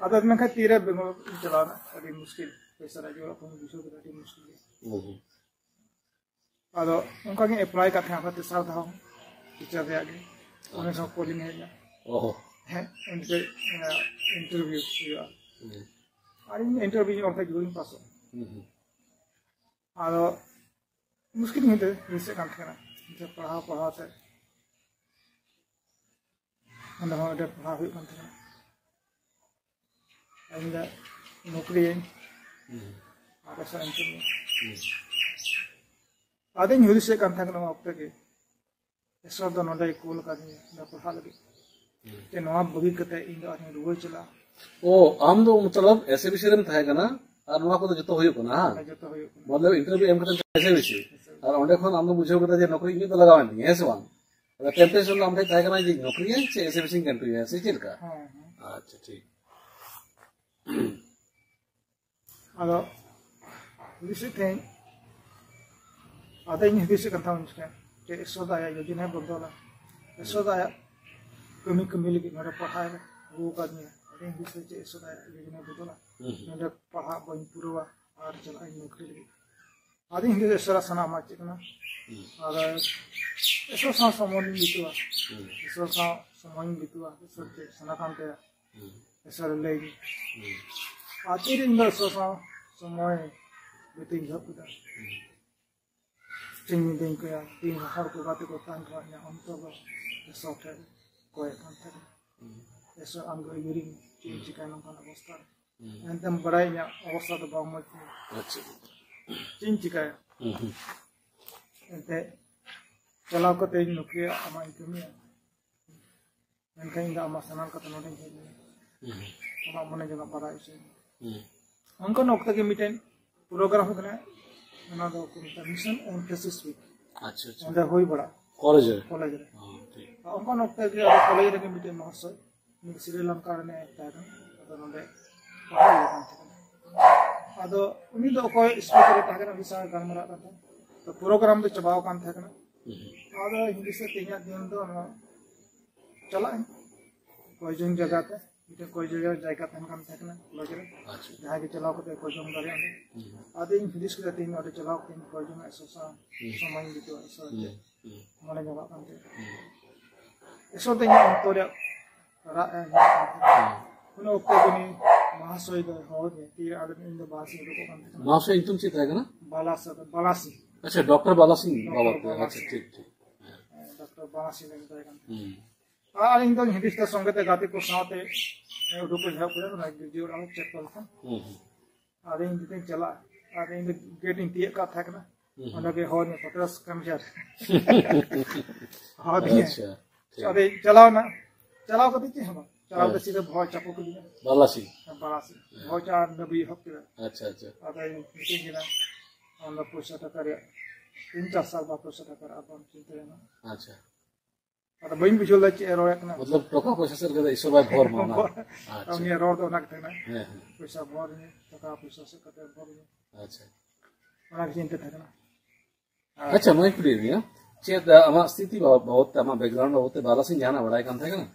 ᱟᱫᱚ ᱢᱮᱱᱠᱷᱟᱱ ᱛᱤᱨᱮ ᱵᱮᱝᱜᱟᱞᱳᱨ ᱤᱧ ᱪᱟᱞᱟᱣ ᱮᱱᱟ, ᱟᱹᱰᱤ ᱢᱩᱥᱠᱤᱞ᱾ ᱯᱚᱭᱥᱟ ᱨᱮᱭᱟᱜ ᱡᱚᱲᱟ ᱠᱚᱧ ᱵᱩᱡᱷᱟᱹᱣ ᱠᱮᱫᱟ, ᱟᱹᱰᱤ ᱢᱩᱥᱠᱤᱞ ᱜᱮᱭᱟ᱾ ᱦᱩᱸ, ᱦᱩᱸ᱾ ᱟᱫᱚ ᱚᱱᱠᱟ ᱜᱤᱧ ᱮᱯᱞᱟᱭ ᱠᱟᱜ ᱛᱟᱦᱮᱸᱫ, ᱟᱨᱦᱚᱸ ᱛᱮᱥᱟᱨ ᱫᱷᱟᱣ ᱴᱤᱪᱟᱨ ᱨᱮᱭᱟᱜ ᱜᱮ᱾ ᱚᱸᱰᱮ ᱦᱚᱸ ᱠᱚᱞᱤᱝ ᱦᱮᱡ ᱮᱱᱟ᱾ ᱚ᱾ ᱦᱮᱸ, ᱚᱱᱛᱮ, ᱮ, ᱤᱱᱴᱟᱨᱵᱷᱤᱭᱩ ᱦᱩᱭᱩᱜᱼᱟ᱾ ᱦᱩᱸ᱾ ᱟᱨ ᱤᱧ ᱤᱱᱴᱟᱨᱵᱷᱤᱭᱩ ᱚᱞ ᱠᱷᱟᱡ ᱡᱩᱫᱤᱧ ᱯᱟᱥᱚᱜ᱾ ᱦᱩᱸ, ᱦᱩᱸ᱾ ᱟᱫᱚ ᱢᱩᱥᱠᱤᱞ ᱜᱤᱧ ᱦᱩᱫᱤᱥᱮᱫ ᱠᱟᱱ ᱛᱟᱦᱮᱱᱟ᱾ ᱤᱱᱠᱟᱹ ᱯᱟᱲᱦᱟᱣ ᱯᱟᱲᱦᱟᱣ ᱛᱮ ᱚᱸᱰᱮ ᱦᱚᱸ ᱟᱹᱰᱤ ᱯᱟᱲᱦᱟᱣ ᱦᱩᱭᱩᱜ ᱠᱟᱱ ᱛᱟᱦᱮᱱᱟ᱾ ᱤᱧ ᱫᱚ ᱱᱚᱠᱨᱤᱭᱟᱹᱧ᱾ ᱦᱩᱸ᱾ ᱟᱨ ᱟᱥᱟ ᱤᱧ ᱠᱟᱹᱢᱤᱭᱟ᱾ ᱦᱩᱸ᱾ ᱟᱫᱚᱧ ᱦᱩᱫᱤᱥᱮᱫ ᱠᱟᱱ ᱛᱟᱦᱮᱸ ᱠᱟᱱᱟ ᱱᱚᱣᱟ ᱚᱠᱛᱮ ᱜᱮ, ᱤᱥᱚᱨ ᱫᱚ ᱱᱚᱰᱮᱭ ᱠᱩᱞ ᱟᱠᱟᱫᱤᱧᱟ ᱱᱚᱰᱮ ᱯᱟᱲᱦᱟᱜ ᱞᱟᱹᱜᱤᱫ᱾ ᱦᱩᱸ᱾ ᱡᱮ ᱱᱚᱣᱟ ᱵᱟᱹᱜᱤ ᱠᱟᱛᱮ ᱤᱧ ᱫᱚ ᱟᱨᱦᱚᱸ ᱨᱩᱣᱟᱹᱲ ᱪᱟᱞᱟᱜᱼᱟ᱾ ᱚ, ᱟᱢ ᱫᱚ ᱢᱚᱛᱞᱚᱵ ᱮᱥ ᱮ ᱵᱤ ᱥᱤ ᱨᱮᱢ ᱛᱟᱦᱮᱸ ᱠᱟᱱᱟ ᱟᱨ ᱱᱚᱣᱟ ᱠᱚᱫᱚ ᱡᱚᱛᱚ ᱦᱩᱭᱩᱜ ᱠᱟᱱᱟ, ᱦᱟᱸ? ᱦᱮᱸ, ᱡᱚᱛᱚ ᱦᱩᱭᱩᱜ ᱠᱟᱱᱟ᱾ ᱢᱚᱛᱞᱚᱵ ᱤᱱᱴᱟᱨᱵᱷᱤᱭᱩ ᱮᱢ ᱠᱟᱛᱮ S A B C. S A B C. ᱟᱨ ᱚᱸᱰᱮ ᱠᱷᱚᱱ ᱟᱢ ᱫᱚ ᱵᱩᱡᱷᱟᱹᱣ ᱠᱮᱫᱟ ᱡᱮ ᱱᱚᱠᱨᱤ ᱤᱧᱟᱹᱜ ᱫᱚ ᱞᱟᱜᱟᱣ ᱮᱱ ᱛᱤᱧᱟ, ᱦᱮᱸ ᱥᱮ ᱵᱟᱝ? ᱟᱫᱚ ᱴᱮᱢᱯᱴᱮᱥᱚᱱ ᱫᱚ ᱟᱢ ᱴᱷᱮᱱ ᱛᱟᱦᱮᱸ ᱠᱟᱱᱟ ᱡᱮ ᱱᱚᱠᱨᱤᱭᱟᱹᱧ ᱥᱮ ᱮᱥ ᱮ ᱵᱤ ᱥᱤᱧ ᱠᱚᱱᱴᱤᱱᱤᱭᱩᱭᱟ, ᱥᱮ ᱪᱮᱫ ᱞᱮᱠᱟ? ᱦᱮᱸ, ᱦᱮᱸ᱾ ᱟᱪᱪᱷᱟ, ᱴᱷᱤᱠ᱾ ᱟᱫᱚ ᱦᱩᱫᱤᱥᱮᱫ ᱛᱟᱦᱮᱸᱧ, ᱟᱫᱚᱧ ᱦᱩᱫᱤᱥᱮᱫ ᱠᱟᱱ ᱛᱟᱦᱮᱸᱫ ᱩᱱ ᱡᱚᱠᱷᱮᱡ ᱡᱮ ᱤᱥᱚᱨ ᱫᱚ ᱟᱭᱟᱜ ᱡᱳᱡᱚᱱᱟᱭ ᱵᱚᱫᱚᱞᱟ᱾ ᱤᱥᱚᱨ ᱫᱚ ᱟᱭᱟᱜ ᱠᱟᱹᱢᱤ, ᱠᱟᱹᱢᱤ ᱞᱟᱹᱜᱤᱫ ᱱᱚᱰᱮ ᱯᱟᱲᱦᱟᱣ ᱮ ᱟᱹᱜᱩ ᱟᱠᱟᱫᱤᱧᱟ᱾ ᱟᱫᱚᱧ ᱦᱩᱫᱤᱥ ᱫᱟ ᱡᱮ ᱤᱥᱚᱨ ᱫᱚ ᱟᱭᱟᱜ ᱡᱳᱡᱚᱱᱟᱭ ᱵᱚᱫᱚᱞᱟ᱾ ᱦᱩᱸ, ᱦᱩᱸ᱾ ᱱᱚᱰᱮ ᱯᱟᱲᱦᱟᱜ ᱵᱟᱹᱧ ᱯᱩᱨᱟᱹᱣᱟ ᱟᱨ ᱪᱟᱞᱟᱜ ᱟᱹᱧ ᱱᱚᱠᱨᱤ ᱞᱟᱹᱜᱤᱫ᱾ ᱟᱫᱚᱧ ᱦᱩᱫᱤᱥ ᱫᱟ ᱤᱥᱚᱨᱟᱜ ᱥᱟᱱᱟᱢᱟᱜ ᱪᱮᱫ ᱠᱟᱱᱟ? ᱦᱩᱸ᱾ ᱟᱨ ᱤᱥᱚᱨ ᱥᱟᱶ ᱥᱚᱢᱚᱭᱤᱧ ᱵᱤᱛᱟᱹᱣᱟ᱾ ᱦᱩᱸ᱾ ᱤᱥᱚᱨ ᱥᱟᱶ ᱥᱚᱢᱚᱭᱤᱧ ᱵᱤᱛᱟᱹᱣᱟ᱾ ᱤᱥᱚᱨ ᱪᱮᱫ ᱥᱟᱱᱟ ᱠᱟᱱ ᱛᱟᱭᱟ? ᱦᱩᱸ᱾ ᱤᱥᱚᱨ ᱞᱟᱹᱭ ᱜᱮ᱾ ᱦᱩᱸ᱾ ᱟᱨ ᱛᱤᱨᱮ ᱤᱧ ᱫᱚ ᱤᱥᱚᱨ ᱥᱟᱶ ᱥᱚᱢᱚᱭ ᱵᱤᱛᱟᱹᱧ ᱮᱦᱚᱵ ᱠᱮᱫᱟ᱾ ᱦᱩᱸ᱾ ᱥᱤᱧ ᱧᱤᱫᱟᱹᱧ ᱠᱚᱭᱟ, ᱛᱤᱱ ᱦᱚᱲ ᱠᱚ ᱜᱟᱛᱮ ᱠᱚ ᱛᱟᱦᱮᱱ ᱠᱷᱟᱱ ᱤᱧᱟᱹᱜ ᱚᱱᱛᱚᱨ ᱫᱚ ᱤᱥᱚᱨ ᱴᱷᱮᱱ ᱠᱚᱭᱮᱫ ᱠᱟᱱ ᱛᱟᱦᱮᱸᱱᱟ᱾ ᱮᱥᱚᱨ ᱟᱢᱜᱮ ᱩᱭᱦᱟᱹᱨᱤᱧ, ᱪᱮᱫ ᱤᱧ ᱪᱤᱠᱟᱹᱭᱟ ᱱᱚᱝᱠᱟᱱ ᱚᱵᱚᱥᱛᱷᱟ ᱨᱮ? ᱮᱱᱛᱮᱢ ᱵᱟᱲᱟᱭᱟ ᱤᱧᱟᱹᱜ ᱚᱵᱚᱥᱛᱷᱟ ᱫᱚ ᱵᱟᱝ ᱢᱚᱡᱽ ᱛᱤᱧᱟᱹ᱾ ᱟᱪᱪᱷᱟ᱾ ᱪᱮᱫ ᱤᱧ ᱪᱤᱠᱟᱹᱭᱟ? ᱦᱩᱸ, ᱦᱩᱸ᱾ ᱮᱱᱛᱮ ᱪᱟᱞᱟᱣ ᱠᱟᱛᱮ ᱤᱧ ᱱᱚᱠᱨᱤᱭᱟ, ᱟᱢᱟᱜ ᱤᱧ ᱠᱟᱹᱢᱤᱭᱟ, ᱢᱮᱱᱠᱷᱟᱱ ᱤᱧ ᱫᱚ ᱟᱢᱟᱜ ᱥᱟᱱᱟᱢ ᱠᱟᱛᱷᱟ ᱱᱚᱰᱮᱧ ᱦᱮᱡ ᱞᱮᱱᱟ᱾ ᱦᱩᱸ᱾ ᱟᱢᱟᱜ ᱢᱚᱱᱮ ᱡᱚᱝᱟᱜ ᱵᱟᱲᱟᱭ ᱦᱚᱪᱚᱧ ᱢᱮ᱾ ᱦᱩᱸ᱾ ᱚᱱᱠᱟᱱ ᱚᱠᱛᱚ ᱜᱮ ᱢᱤᱫᱴᱮᱱ ᱯᱨᱳᱜᱨᱟᱢ ᱦᱩᱭ ᱠᱟᱱᱟ, ᱚᱱᱟ ᱫᱚ ᱠᱚ ᱢᱮᱛᱟᱜᱼᱟ Mission Emphasis Week᱾ ᱟᱪᱪᱷᱟ, ᱟᱪᱪᱷᱟ᱾ ᱚᱸᱰᱮ ᱦᱩᱭ ᱵᱟᱲᱟ᱾ ᱠᱚᱞᱮᱡᱽ ᱨᱮ? ᱠᱚᱞᱮᱡᱽ ᱨᱮ᱾ ᱚ, ᱴᱷᱤᱠ᱾ ᱚᱱᱠᱟᱱ ᱚᱠᱛᱚ ᱜᱮ ᱟᱫᱚ ᱠᱚᱞᱮᱡᱽ ᱨᱮᱜᱮ ᱢᱤᱫᱴᱮᱱ ᱢᱚᱦᱟᱥᱚᱭ, ᱩᱱᱤ ᱫᱚ ᱥᱨᱤᱞᱚᱝᱠᱟ ᱨᱮᱱᱮ ᱛᱟᱦᱮᱸ ᱠᱟᱱᱟ, ᱟᱫᱚ ᱱᱚᱰᱮ ᱯᱟᱲᱦᱟᱣ ᱦᱩᱭᱩᱜ ᱠᱟᱱ ᱛᱟᱦᱮᱸ ᱠᱟᱱᱟ᱾ ᱟᱫᱚ ᱩᱱᱤ ᱫᱚ ᱚᱠᱚᱭ ᱥᱯᱤᱠᱟᱨ ᱮ ᱛᱟᱦᱮᱸ ᱠᱟᱱᱟ, ᱩᱱᱤ ᱥᱟᱶ ᱜᱟᱞᱢᱟᱨᱟᱜ ᱠᱟᱱ ᱛᱟᱦᱮᱸ᱾ ᱛᱚ ᱯᱨᱳᱜᱨᱟᱢ ᱫᱚ ᱪᱟᱵᱟᱣ ᱟᱠᱟᱱ ᱛᱟᱦᱮᱸ ᱠᱟᱱᱟ᱾ ᱦᱩᱸ᱾ ᱟᱫᱚ ᱤᱧ ᱫᱤᱥᱟᱹ ᱛᱮᱦᱮᱧᱟᱜ ᱫᱤᱱ ᱫᱚ ᱱᱚᱣᱟ ᱪᱟᱞᱟᱜ ᱟᱹᱧ᱾ ᱠᱚᱭᱡᱚᱱ ᱡᱟᱭᱜᱟ ᱛᱮ, ᱢᱤᱫᱴᱮᱱ ᱠᱚᱭᱡᱚᱱ ᱡᱟᱭᱜᱟ ᱛᱟᱦᱮᱱ ᱠᱟᱱ ᱛᱟᱦᱮᱸ ᱠᱟᱱᱟ ᱠᱚᱞᱮᱡᱽ ᱨᱮ᱾ ᱟᱪᱪᱷᱟ᱾ ᱡᱟᱦᱟᱸᱭ ᱜᱮ ᱪᱟᱞᱟᱣ ᱠᱟᱛᱮ ᱠᱚᱭᱡᱚᱱ ᱫᱟᱲᱮᱭᱟᱜᱼᱟ᱾ ᱦᱩᱸ᱾ ᱟᱫᱚ ᱤᱧ ᱦᱩᱫᱤᱥ ᱠᱮᱫᱟ, ᱛᱮᱦᱮᱧ ᱱᱚᱰᱮ ᱪᱟᱞᱟᱣ ᱠᱟᱛᱮ ᱠᱚᱭᱡᱚᱱ ᱮᱥᱚᱥᱟ ᱦᱩᱸ᱾ ᱥᱚᱢᱚᱭ ᱤᱧ ᱵᱤᱛᱟᱹᱣᱟ, ᱮᱥᱚᱥᱟ ᱦᱩᱸ᱾ ᱪᱮᱫ ᱦᱩᱸ᱾ ᱢᱚᱱᱮ ᱧᱟᱢᱚᱜ ᱠᱟᱱ ᱛᱟᱦᱮᱸ᱾ ᱦᱩᱸ᱾ ᱮᱥᱚᱥᱟ ᱫᱚ ᱤᱧᱟᱹᱜ ᱚᱱᱛᱚᱨ ᱨᱮᱭᱟᱜ ᱨᱟᱜ ᱮ ᱟᱸᱡᱚᱢᱚᱜ ᱠᱟᱱ ᱛᱟᱦᱮᱸ᱾ ᱦᱩᱸ᱾ ᱩᱱ ᱚᱠᱛᱚ ᱜᱮ ᱩᱱᱤ ᱢᱟᱦᱟᱥᱚᱭ ᱫᱚᱭ ᱦᱚᱦᱚ ᱟᱫᱤᱧᱟ, ᱛᱤ ᱨᱮ ᱟᱫᱚ ᱤᱧ ᱫᱚ ᱵᱟᱥ ᱤᱧ ᱩᱰᱩᱠᱚᱜ ᱠᱟᱱ ᱛᱟᱦᱮᱸ᱾ ᱢᱟᱦᱟᱥᱚᱭ ᱧᱩᱛᱩᱢ ᱪᱮᱫ ᱛᱟᱦᱮᱸ ᱠᱟᱱᱟ? ᱵᱟᱞᱟᱥᱟ-, ᱵᱟᱞᱟᱥᱤ᱾ ᱟᱪᱪᱷᱟ, ᱰᱚᱠᱴᱚᱨ ᱵᱟᱞᱟᱥᱤᱝ ᱰᱚᱠᱴᱚᱨ ᱵᱟᱵᱟ ᱛᱮ᱾ ᱵᱟᱞᱟᱥᱤ᱾ ᱟᱪᱪᱷᱟ, ᱴᱷᱤᱠ, ᱴᱷᱤᱠ᱾ ᱦᱮᱸ, ᱰᱚᱠᱴᱚᱨ ᱵᱟᱞᱟᱥᱤᱝ ᱞᱤᱧ ᱢᱮᱛᱟᱭ ᱠᱟᱱ ᱛᱟᱦᱮᱸ᱾ ᱦᱩᱸ᱾ ᱟᱨ ᱤᱧ ᱫᱚᱧ ᱦᱩᱫᱤᱥ ᱫᱟ ᱥᱚᱸᱜᱮ ᱛᱮ ᱜᱟᱛᱮ ᱠᱚ ᱥᱟᱶᱛᱮ ᱩᱰᱩᱠ ᱤᱧ ᱮᱦᱚᱵ ᱠᱮᱫᱟ, ᱚᱱᱟ ᱜᱤᱨᱡᱟᱹ ᱚᱲᱟᱜ ᱨᱮ ᱪᱮᱫ ᱠᱚ ᱞᱮᱠᱟ᱾ ᱦᱩᱸ, ᱦᱩᱸ᱾ ᱟᱨ ᱤᱧ ᱡᱩᱫᱤᱧ ᱪᱟᱞᱟᱜᱼᱟ, ᱟᱨ ᱤᱧ ᱫᱚ ᱜᱮᱴ ᱤᱧ ᱛᱤᱭᱟᱹᱜ ᱠᱟᱜ ᱛᱟᱦᱮᱸ ᱠᱟᱱᱟ, ᱦᱩᱸ, ᱦᱩᱸ᱾ ᱚᱸᱰᱮ ᱜᱮ ᱦᱚᱲ ᱧᱮᱞ ᱠᱟᱛᱮ ᱨᱟᱹᱥᱠᱟᱹ ᱢᱮᱥᱟ᱾ ᱦᱚᱦᱚ ᱟᱫᱤᱧᱟ᱾ ᱟᱪᱪᱷᱟ, ᱴᱷᱤᱠ᱾ ᱟᱫᱚᱧ ᱪᱟᱞᱟᱣ ᱮᱱᱟ, ᱪᱟᱞᱟᱣ ᱠᱟᱛᱮ ᱪᱮᱫ ᱦᱚᱸ ᱵᱟᱝ, ᱪᱟᱞᱟᱣ ᱦᱮᱸ᱾ ᱠᱟᱛᱮ ᱥᱤᱫᱷᱟᱹ ᱵᱷᱚᱡᱽ ᱪᱟᱯᱚ ᱠᱮᱫᱤᱧᱟ᱾ ᱵᱟᱞᱟᱥᱤ᱾ ᱦᱮᱸ, ᱵᱟᱞᱟᱥᱤ᱾ ᱦᱮᱸ᱾ ᱵᱷᱚᱡᱽ ᱟᱨ ᱱᱟᱹᱵᱤ ᱮᱦᱚᱵ ᱠᱮᱫᱟ᱾ ᱟᱪᱪᱷᱟ, ᱟᱪᱪᱷᱟ᱾ ᱟᱫᱚᱧ ᱢᱤᱛᱟᱹᱧ ᱠᱟᱱᱟ, ᱟᱢ ᱫᱚ ᱯᱚᱭᱥᱟ ᱴᱟᱠᱟ ᱨᱮᱭᱟᱜ ᱛᱤᱱ ᱪᱟᱨ ᱥᱟᱞ ᱵᱟᱫ ᱯᱚᱭᱥᱟ ᱴᱟᱠᱟ ᱨᱮᱭᱟᱜ ᱟᱞᱚᱢ ᱪᱤᱱᱛᱟᱹᱭᱟ ᱱᱟ᱾ ᱟᱪᱪᱷᱟ᱾ ᱟᱫᱚ ᱵᱟᱹᱧ ᱵᱩᱡᱷᱟᱹᱣ ᱞᱮᱫᱟ ᱪᱮᱫ ᱮ ᱨᱚᱲᱮᱫ ᱠᱟᱱᱟ᱾ ᱢᱚᱛᱞᱚᱵ ᱴᱟᱠᱟ ᱯᱚᱭᱥᱟ ᱥᱮᱫ ᱞᱮᱠᱟ ᱫᱚ ᱤᱥᱚᱨ ᱵᱟᱭ ᱵᱷᱚᱨ ᱢᱟ ᱚᱱᱟ᱾ ᱟᱪᱪᱷᱟ᱾ ᱩᱱᱤᱭᱟᱜ ᱨᱚᱲ ᱫᱚ ᱚᱱᱟ ᱜᱮ ᱛᱟᱦᱮᱸ ᱠᱟᱱᱟ᱾ ᱦᱮᱸ, ᱦᱮᱸ᱾ ᱯᱚᱭᱥᱟ ᱵᱷᱚᱨ ᱤᱧᱟᱹ, ᱴᱟᱠᱟ ᱯᱚᱭᱥᱟ ᱥᱮᱫ ᱠᱟᱛᱮ ᱵᱷᱚᱨ ᱤᱧᱟᱹ᱾ ᱟᱪᱪᱷᱟ᱾ ᱚᱱᱟ ᱜᱮ ᱪᱤᱱᱛᱟᱹ ᱛᱟᱦᱮᱸ ᱠᱟᱱᱟ᱾ ᱟᱨ ᱟᱪᱪᱷᱟ, ᱢᱟᱧ ᱠᱩᱞᱤᱭᱮᱫ ᱢᱮᱭᱟ, ᱪᱮᱫ, ᱟ, ᱟᱢᱟᱜ ᱥᱛᱷᱤᱛᱤ ᱵᱟ-, ᱵᱟᱵᱚᱫ ᱛᱮ, ᱟᱢᱟᱜ background ᱵᱟᱵᱚᱫ ᱛᱮ ᱵᱟᱞᱟᱥᱤᱝ ᱡᱟᱦᱟᱱᱟᱜ ᱵᱟᱲᱟᱭ ᱠᱟᱱ ᱛᱟᱦᱮᱸ ᱠᱟᱱᱟ?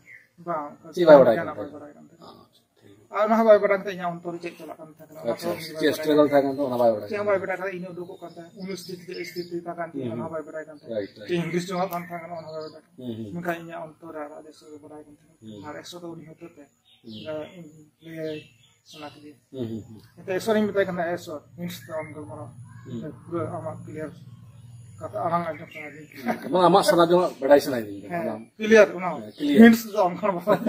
ᱵᱟᱝ, ᱚᱱᱠᱟ ᱪᱮᱫ ᱵᱟᱭ ᱵᱟᱲᱟᱭ ᱡᱟᱦᱟᱱᱟᱜ ᱠᱟᱱ ᱵᱟᱭ ᱛᱟᱦᱮᱸ ᱵᱟᱲᱟᱭ ᱠᱟᱱ ᱛᱟᱦᱮᱸ᱾ ᱟᱪᱪᱷᱟ, ᱴᱷᱤᱠ᱾ ᱟᱨ ᱚᱱᱟ ᱦᱚᱸ ᱵᱟᱭ ᱵᱟᱲᱟᱭ ᱠᱟᱱ ᱛᱟᱦᱮᱸ, ᱤᱧᱟᱹᱜ ᱚᱱᱛᱚᱨ ᱨᱮ ᱪᱮᱫ ᱪᱟᱞᱟᱜ ᱠᱟᱱ ᱛᱟᱦᱮᱸ ᱠᱟᱱᱟ, ᱚᱱᱟ ᱟᱪᱪᱷᱟ, ᱦᱚᱸ ᱩᱱᱤ ᱪᱮᱫ ᱵᱟᱭ ᱵᱟᱲᱟᱭ struggle ᱠᱟᱱ ᱛᱟᱦᱮᱸ ᱠᱟᱱᱟ, ᱚᱱᱟ ᱵᱟᱭ ᱵᱟᱲᱟᱭ ᱪᱮᱫ ᱦᱚᱸ ᱠᱟᱱᱟ᱾ ᱵᱟᱭ ᱵᱟᱲᱟᱭ ᱠᱟᱱ ᱛᱟᱦᱮᱸ᱾ ᱦᱩᱸ, ᱚᱱᱟ ᱦᱩᱸ᱾ ᱦᱚᱸ ᱵᱟᱭ ᱵᱟᱲᱟᱭ ᱠᱟᱱ ᱛᱟᱦᱮᱸ᱾ Right, right. ᱪᱮᱫ ᱦᱩᱫᱤᱥ ᱡᱚᱝᱟᱜ ᱠᱟᱱ ᱛᱟᱦᱮᱸ ᱠᱟᱱᱟ, ᱚᱱᱟ ᱦᱚᱸ ᱵᱟᱭ ᱵᱟᱲᱟᱭ ᱠᱟᱱ ᱛᱟᱦᱮᱸ᱾ ᱦᱩᱸ, ᱦᱩᱸ᱾ ᱢᱮᱱᱠᱷᱟᱱ ᱤᱧᱟᱹᱜ ᱚᱱᱛᱚᱨ ᱨᱮ ᱟᱨ ᱮᱥᱚ ᱫᱚ ᱩᱱᱤ ᱦᱚᱛᱮ ᱛᱮ, ᱦᱩᱸ᱾ ᱤᱧ ᱞᱟᱹᱭ ᱥᱟᱱᱟ ᱠᱮᱫᱮᱭᱟ᱾ ᱦᱩᱸ, ᱦᱩᱸ, ᱦᱩᱸ᱾ ᱮᱱᱛᱮ ᱮᱥᱚᱨ ᱤᱧ ᱢᱮᱛᱟᱭ ᱠᱟᱱᱟ, "ᱮᱥᱚᱨ, hints ᱫᱚ ᱟᱢ ᱜᱟᱞᱢᱟᱨᱟᱣ᱾ ᱦᱩᱸ᱾ ᱮᱱᱛᱮ ᱯᱩᱨᱟᱹ ᱟᱢᱟᱜ clear ᱟᱲᱟᱝ ᱟᱸᱡᱚᱢ ᱥᱟᱱᱟᱭᱮᱫᱤᱧ ᱠᱟᱱᱟ᱾ ᱢᱟᱱᱮ ᱟᱢᱟᱜ ᱥᱟᱱᱟ ᱡᱚᱝ ᱵᱟᱰᱟᱭ ᱥᱟᱱᱟᱭᱮᱫᱤᱧ ᱠᱟᱱᱟ᱾ ᱦᱮᱸ, ᱚᱱᱟ ᱠᱞᱤᱭᱟᱨ ᱚᱱᱟ᱾ ᱦᱮᱸ, ᱠᱞᱤᱭᱟᱨ᱾ ᱦᱤᱱᱴᱥ ᱫᱚ ᱚᱱᱠᱟ ᱵᱟᱝ᱾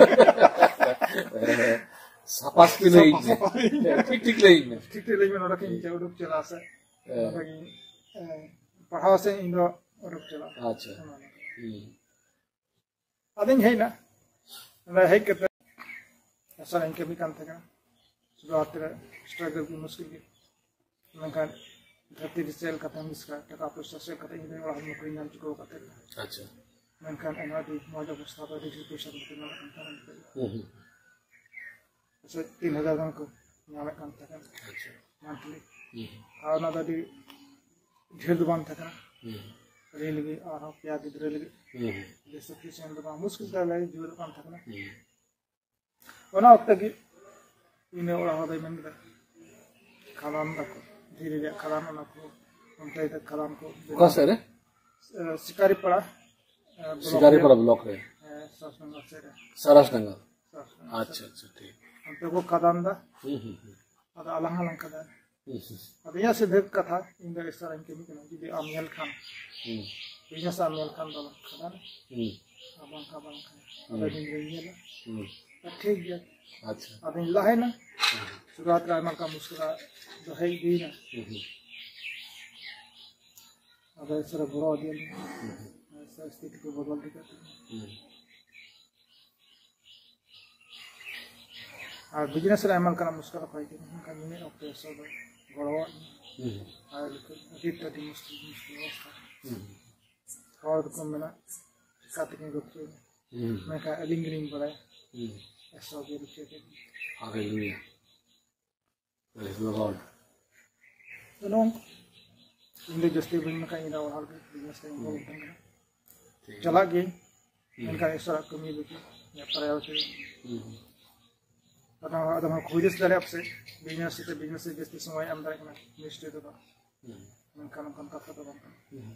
ᱥᱟᱯᱷᱟ ᱥᱟᱹᱯᱷᱤ ᱞᱟᱹᱭᱟᱹᱧ ᱢᱮ᱾ ᱥᱟᱯᱷᱟ ᱥᱟᱹᱯᱷᱤ᱾ ᱦᱮᱸ, ᱴᱷᱤᱠ ᱴᱷᱤᱠ ᱞᱟᱹᱭᱟᱹᱧ ᱢᱮ᱾ ᱴᱷᱤᱠ ᱴᱷᱤᱠ ᱞᱟᱹᱭᱟᱹᱧ ᱢᱮ, ᱱᱚᱰᱮ ᱠᱷᱚᱱ ᱤᱧ ᱩᱰᱩᱠ ᱪᱟᱞᱟᱜᱼᱟ ᱥᱮ ᱦᱮᱸ᱾ ᱱᱚᱰᱮ ᱜᱤᱧ, ᱮ, ᱯᱟᱲᱦᱟᱣ ᱥᱮ ᱤᱧ ᱫᱚ ᱩᱰᱩᱠ ᱪᱟᱞᱟᱜᱼᱟ᱾ ᱟᱪᱪᱷᱟ᱾ ᱚᱱᱟ ᱞᱮᱠᱟ᱾ ᱦᱩᱸ᱾ ᱟᱫᱚᱧ ᱦᱮᱡ ᱮᱱᱟ᱾ ᱚᱸᱰᱮ ᱦᱮᱡ ᱠᱟᱛᱮ ᱟᱥᱲᱟᱧ ᱠᱟᱹᱢᱤ ᱠᱟᱱ ᱛᱟᱦᱮᱸ ᱠᱟᱱᱟ᱾ ᱥᱩᱫᱷᱩ ᱦᱟᱛ ᱨᱮ ᱥᱴᱨᱟᱜᱚᱞ ᱜᱮ ᱢᱩᱥᱠᱤᱞ ᱜᱮ᱾ ᱢᱮᱱᱠᱷᱟᱱ ᱫᱷᱟᱹᱨᱛᱤ ᱨᱮ ᱪᱮᱫ ᱞᱮᱠᱟᱛᱮ ᱢᱩᱥᱠᱤᱞᱟ, ᱴᱟᱠᱟ ᱯᱚᱭᱥᱟ ᱪᱮᱫ ᱞᱮᱠᱟᱛᱮ ᱤᱧ ᱨᱮᱱ ᱚᱲᱟᱜ ᱦᱚᱲ ᱱᱚᱠᱨᱤᱧ ᱧᱟᱢ ᱪᱩᱠᱟᱹᱣ ᱠᱟᱛᱮ᱾ ᱟᱪᱪᱷᱟ᱾ ᱢᱮᱱᱠᱷᱟᱱ ᱟᱭᱢᱟ ᱟᱹᱰᱤ ᱢᱚᱡᱽ ᱚᱵᱚᱥᱛᱷᱟ ᱫᱚ ᱟᱹᱰᱤ ᱰᱷᱮᱨ ᱯᱚᱭᱥᱟ ᱫᱚ ᱵᱟᱠᱚ ᱧᱟᱢᱮᱫ ᱠᱟᱱ ᱛᱟᱦᱮᱸᱱᱟ᱾ ᱦᱩᱸ, ᱦᱩᱸ᱾ ᱥᱮ ᱛᱤᱱ ᱦᱟᱡᱟᱨ ᱜᱟᱱ ᱠᱚ ᱧᱟᱢᱮᱫ ᱠᱟᱱ ᱛᱟᱦᱮᱸ ᱠᱟᱱᱟ ᱟᱪᱪᱷ᱾ ᱢᱟᱱᱛᱷᱞᱤ᱾ ᱦᱩᱸ᱾ ᱟᱨ ᱚᱱᱟ ᱫᱚ ᱟᱹᱰᱤ ᱰᱷᱮᱨ ᱫᱚ ᱵᱟᱝ ᱛᱟᱦᱮᱸ ᱠᱟᱱᱟ᱾ ᱦᱩᱸ᱾ ᱟᱹᱞᱤᱧ ᱞᱟᱹᱜᱤᱫ ᱟᱨᱦᱚᱸ ᱯᱮᱭᱟ ᱜᱤᱫᱽᱨᱟᱹ ᱞᱟᱹᱜᱤᱫ ᱦᱩᱸ᱾ ᱡᱮ ᱥᱟᱯᱷᱤᱥᱤᱭᱮᱱᱴ ᱫᱚ ᱵᱟᱝ, ᱢᱩᱥᱠᱤᱞ ᱛᱮ ᱟᱞᱮ ᱡᱩᱣᱟᱹᱨᱚᱜ ᱠᱟᱱ ᱛᱟᱦᱮᱸ ᱠᱟᱱᱟ᱾ ᱦᱩᱸ᱾ ᱚᱱᱟ ᱚᱠᱛᱮ ᱜᱮ ᱤᱧ ᱚᱲᱟᱜ ᱦᱚᱲ ᱫᱚᱭ ᱢᱮᱱ ᱠᱮᱫᱟ, ᱠᱷᱟᱫᱟᱱ ᱫᱟᱠᱚ, ᱫᱷᱤᱨᱤ ᱨᱮᱭᱟᱜ ᱠᱷᱟᱫᱟᱱ, ᱚᱱᱟ ᱠᱚ ᱚᱱᱛᱮ ᱫᱚ ᱠᱷᱟᱫᱟᱱ ᱠᱚ ᱵᱮᱱᱟᱣ ᱚᱠᱟ ᱥᱮᱫ ᱨᱮ? ᱮ, ᱥᱤᱠᱟᱨᱤᱯᱟᱲᱟ, ᱮ, ᱵᱞᱚᱠ ᱥᱤᱠᱟᱨᱤᱯᱟᱲᱟ ᱨᱮ᱾ ᱵᱞᱚᱠ ᱨᱮ᱾ ᱮ, ᱥᱟᱥᱱᱟᱜᱟᱞ ᱥᱮᱫ ᱨᱮ᱾ ᱥᱟᱨᱟᱥᱱᱟᱜᱟᱞ᱾ ᱥᱟᱥᱱᱟᱜᱟᱞ ᱟᱪᱪᱷᱟ, ᱥᱮᱫ ᱨᱮ᱾ ᱟᱪᱪᱷᱟ, ᱴᱷᱤᱠ᱾ ᱚᱱᱛᱮ ᱠᱚ ᱠᱷᱟᱫᱟᱱ ᱫᱟ᱾ ᱦᱩᱸ, ᱦᱩᱸ, ᱦᱩᱸ᱾ ᱟᱫᱚ ᱟᱞᱟᱝ ᱦᱚᱸᱞᱟᱝ ᱠᱷᱟᱫᱟᱱ᱾ ᱦᱩᱸ, ᱦᱩᱸ᱾ ᱟᱫᱚ ᱤᱧᱟᱹᱜ ᱥᱤᱫᱷᱟᱹ ᱠᱟᱛᱷᱟ, ᱤᱧ ᱫᱚ ᱤᱥᱟᱨᱟᱧ ᱠᱟᱹᱢᱤ ᱠᱟᱱᱟ᱾ ᱡᱩᱫᱤ ᱟᱢ ᱧᱮᱞ ᱠᱷᱟᱱ, ᱦᱩᱸ᱾ ᱵᱤᱡᱽᱱᱮᱥ ᱟᱢ ᱧᱮᱞ ᱠᱷᱟᱱ ᱫᱚ ᱟᱞᱟᱝ ᱠᱷᱟᱫᱟᱱ᱾ ᱦᱩᱸ᱾ ᱟᱨ ᱵᱟᱝᱠᱷᱟᱱ ᱵᱟᱝᱠᱷᱟᱱ᱾ ᱟᱫᱚ ᱦᱩᱸ᱾ ᱤᱧ ᱫᱚᱧ ᱧᱮᱞᱟ᱾ ᱦᱩᱸ᱾ ᱴᱷᱤᱠ ᱜᱮᱭᱟ᱾ ᱟᱪᱪᱷᱟ᱾ ᱟᱫᱚᱧ ᱞᱟᱦᱟᱭᱮᱱᱟ᱾ ᱦᱩᱸ᱾ ᱥᱩᱨᱟᱛ ᱨᱮ ᱟᱭᱢᱟ ᱞᱮᱠᱟᱱ ᱢᱩᱥᱠᱤᱞ ᱫᱚ ᱦᱮᱡ ᱤᱫᱤᱭᱮᱱᱟ᱾ ᱦᱩᱸ, ᱦᱩᱸ᱾ ᱟᱫᱚ ᱤᱥᱟᱨᱟ ᱜᱚᱲᱚ ᱟᱫᱮᱭᱟᱞᱤᱧ᱾ ᱦᱩᱸ, ᱦᱩᱸ᱾ ᱥᱟᱨᱟ ᱥᱛᱷᱤᱛᱤ ᱠᱚ ᱵᱚᱫᱚᱞ ᱤᱫᱤ ᱠᱟᱛᱮ᱾ ᱦᱩᱸ᱾ ᱟᱨ ᱵᱤᱡᱽᱱᱮᱥ ᱨᱮ ᱟᱭᱢᱟ ᱞᱮᱠᱟᱱᱟᱜ ᱢᱩᱥᱠᱤᱞ ᱦᱩᱭ ᱠᱟᱱᱟ, ᱢᱮᱱᱠᱷᱟᱱ ᱱᱤᱭᱟᱹ ᱚᱠᱛᱮ ᱤᱥᱚᱨ ᱫᱚ ᱜᱚᱲᱚᱣᱟᱜ ᱞᱤᱧᱟ᱾ ᱦᱩᱸ᱾ ᱟᱨ ᱟᱹᱰᱤ ᱟᱹᱰᱤ ᱢᱩᱥᱠᱤᱞ, ᱢᱩᱥᱠᱤᱞ ᱚᱵᱚᱥᱛᱷᱟ᱾ ᱦᱩᱸ᱾ ᱦᱚᱲ ᱫᱚᱠᱚ ᱢᱮᱱᱟ, ᱪᱤᱠᱟ ᱛᱮᱠᱤᱱ ᱨᱩᱠᱷᱤᱭᱟᱹᱭᱟ? ᱦᱩᱸ᱾ ᱢᱮᱱᱠᱷᱟᱱ ᱟᱹᱞᱤᱧ ᱜᱮᱞᱤᱧ ᱵᱟᱲᱟᱭᱟ, ᱦᱩᱸ᱾ ᱤᱥᱚᱨ ᱜᱮ ᱨᱩᱠᱷᱤᱭᱟᱹ ᱠᱮᱫ ᱞᱤᱧᱟ᱾ ᱦᱟᱞᱮᱞᱩᱭᱟ᱾ Praise the Lord. ᱱᱚᱝᱠᱟ ᱤᱧ ᱫᱚ ᱡᱟᱹᱥᱛᱤ ᱵᱟᱹᱧ ᱢᱮᱱ ᱠᱷᱟᱱ, ᱤᱧ ᱫᱚ ᱚᱲᱟᱜ ᱨᱮ ᱵᱤᱡᱽᱱᱮᱥ ᱨᱮ ᱤᱧ ᱦᱩᱸ᱾ ᱠᱟᱱᱟ᱾ ᱴᱷᱤᱠ᱾ ᱪᱟᱞᱟᱜ ᱜᱤᱧ, ᱦᱩᱸ᱾ ᱢᱮᱱᱠᱷᱟᱱ ᱤᱥᱚᱨᱟᱜ ᱠᱟᱹᱢᱤ ᱵᱟᱹᱜᱤ, ᱤᱧᱟᱹᱜ ᱯᱨᱟᱭᱳᱨᱤᱴᱤ᱾ ᱦᱩᱸ᱾ ᱟᱫᱚ, ᱟᱫᱚ ᱦᱩᱫᱤᱥ ᱫᱟᱲᱮᱭᱟᱜ ᱯᱟᱥᱮᱡ ᱵᱤᱡᱽᱱᱮᱥ ᱥᱟᱛᱮ ᱵᱤᱡᱽᱱᱮᱥ ᱨᱮ ᱡᱟᱹᱥᱛᱤ ᱥᱚᱢᱚᱭ ᱮᱢ ᱫᱟᱲᱮᱭᱟᱜ ᱠᱟᱱᱟ, ᱱᱤᱥᱪᱚᱭ ᱫᱚ ᱵᱟᱝ᱾ ᱦᱩᱸ᱾ ᱢᱮᱱᱠᱷᱟᱱ ᱚᱱᱠᱟᱱ ᱠᱟᱛᱷᱟ ᱫᱚ ᱵᱟᱝ ᱠᱟᱱᱟ᱾ ᱦᱩᱸ᱾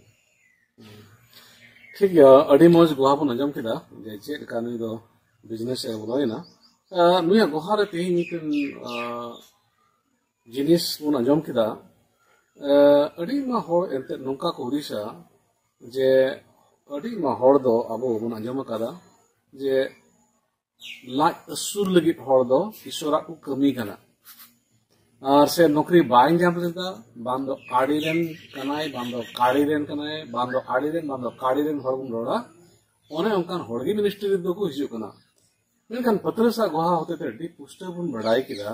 ᱴᱷᱤᱠ ᱜᱮᱭᱟ, ᱟᱹᱰᱤ ᱢᱚᱡᱽ ᱜᱚᱦᱟ ᱵᱚᱱ ᱟᱸᱡᱚᱢ ᱠᱮᱫᱟ ᱡᱮ ᱪᱮᱫ ᱞᱮᱠᱟ ᱱᱩᱭ ᱫᱚ ᱵᱤᱡᱽᱱᱮᱥ ᱮ ᱵᱚᱞᱚᱭᱮᱱᱟ᱾ ᱟᱨ ᱱᱩᱭᱟᱜ ᱜᱚᱦᱟ ᱨᱮ ᱛᱮᱦᱮᱧ ᱢᱤᱫᱴᱮᱱ, ᱟᱨ, ᱡᱤᱱᱤᱥ ᱵᱚᱱ ᱟᱸᱡᱚᱢ ᱠᱮᱫᱟ, ᱟᱹᱰᱤ ᱢᱟ ᱦᱚᱲ ᱮᱱᱛᱮᱫ ᱱᱚᱝᱠᱟ ᱠᱚ ᱦᱩᱫᱤᱥᱟ ᱡᱮ ᱟᱹᱰᱤ ᱢᱟ ᱦᱚᱲ ᱫᱚ ᱟᱵᱚ ᱵᱚᱱ ᱟᱸᱡᱚᱢ ᱟᱠᱟᱫᱟ ᱡᱮ ᱞᱟᱡ ᱟᱹᱥᱩᱞ ᱞᱟᱹᱜᱤᱫ ᱦᱚᱲ ᱫᱚ ᱤᱥᱚᱨᱟᱜ ᱠᱚ ᱠᱟᱹᱢᱤ ᱠᱟᱱᱟ᱾ ᱟᱨ ᱥᱮ ᱱᱚᱠᱨᱤ ᱵᱟᱭ ᱧᱟᱢ ᱞᱮᱫᱟ, ᱵᱟᱝ ᱫᱚ ᱟᱲᱮ ᱨᱮᱱ ᱠᱟᱱᱟᱭ, ᱵᱟᱝ ᱫᱚ ᱠᱟᱲᱮ ᱨᱮᱱ ᱠᱟᱱᱟᱭ, ᱵᱟᱝ ᱫᱚ ᱟᱲᱮ ᱨᱮᱱ, ᱵᱟᱝ ᱫᱚ ᱠᱟᱲᱮ ᱨᱮᱱ ᱦᱚᱲ ᱵᱚᱱ ᱨᱚᱲᱟ, ᱚᱱᱮ ᱚᱱᱠᱟᱱ ᱦᱚᱲ ᱜᱮ ᱢᱤᱱᱤᱥᱴᱨᱤ ᱨᱮᱫᱚ ᱠᱚ ᱦᱤᱡᱩᱜ ᱠᱟᱱᱟ᱾ ᱢᱮᱱᱠᱷᱟᱱ ᱯᱟᱛᱨᱟᱥ ᱟᱜ ᱜᱚᱦᱟ ᱦᱚᱛᱮᱛᱮ ᱟᱹᱰᱤ ᱯᱩᱥᱴᱟᱹᱣ ᱵᱚᱱ ᱵᱟᱰᱟᱭ ᱠᱮᱫᱟ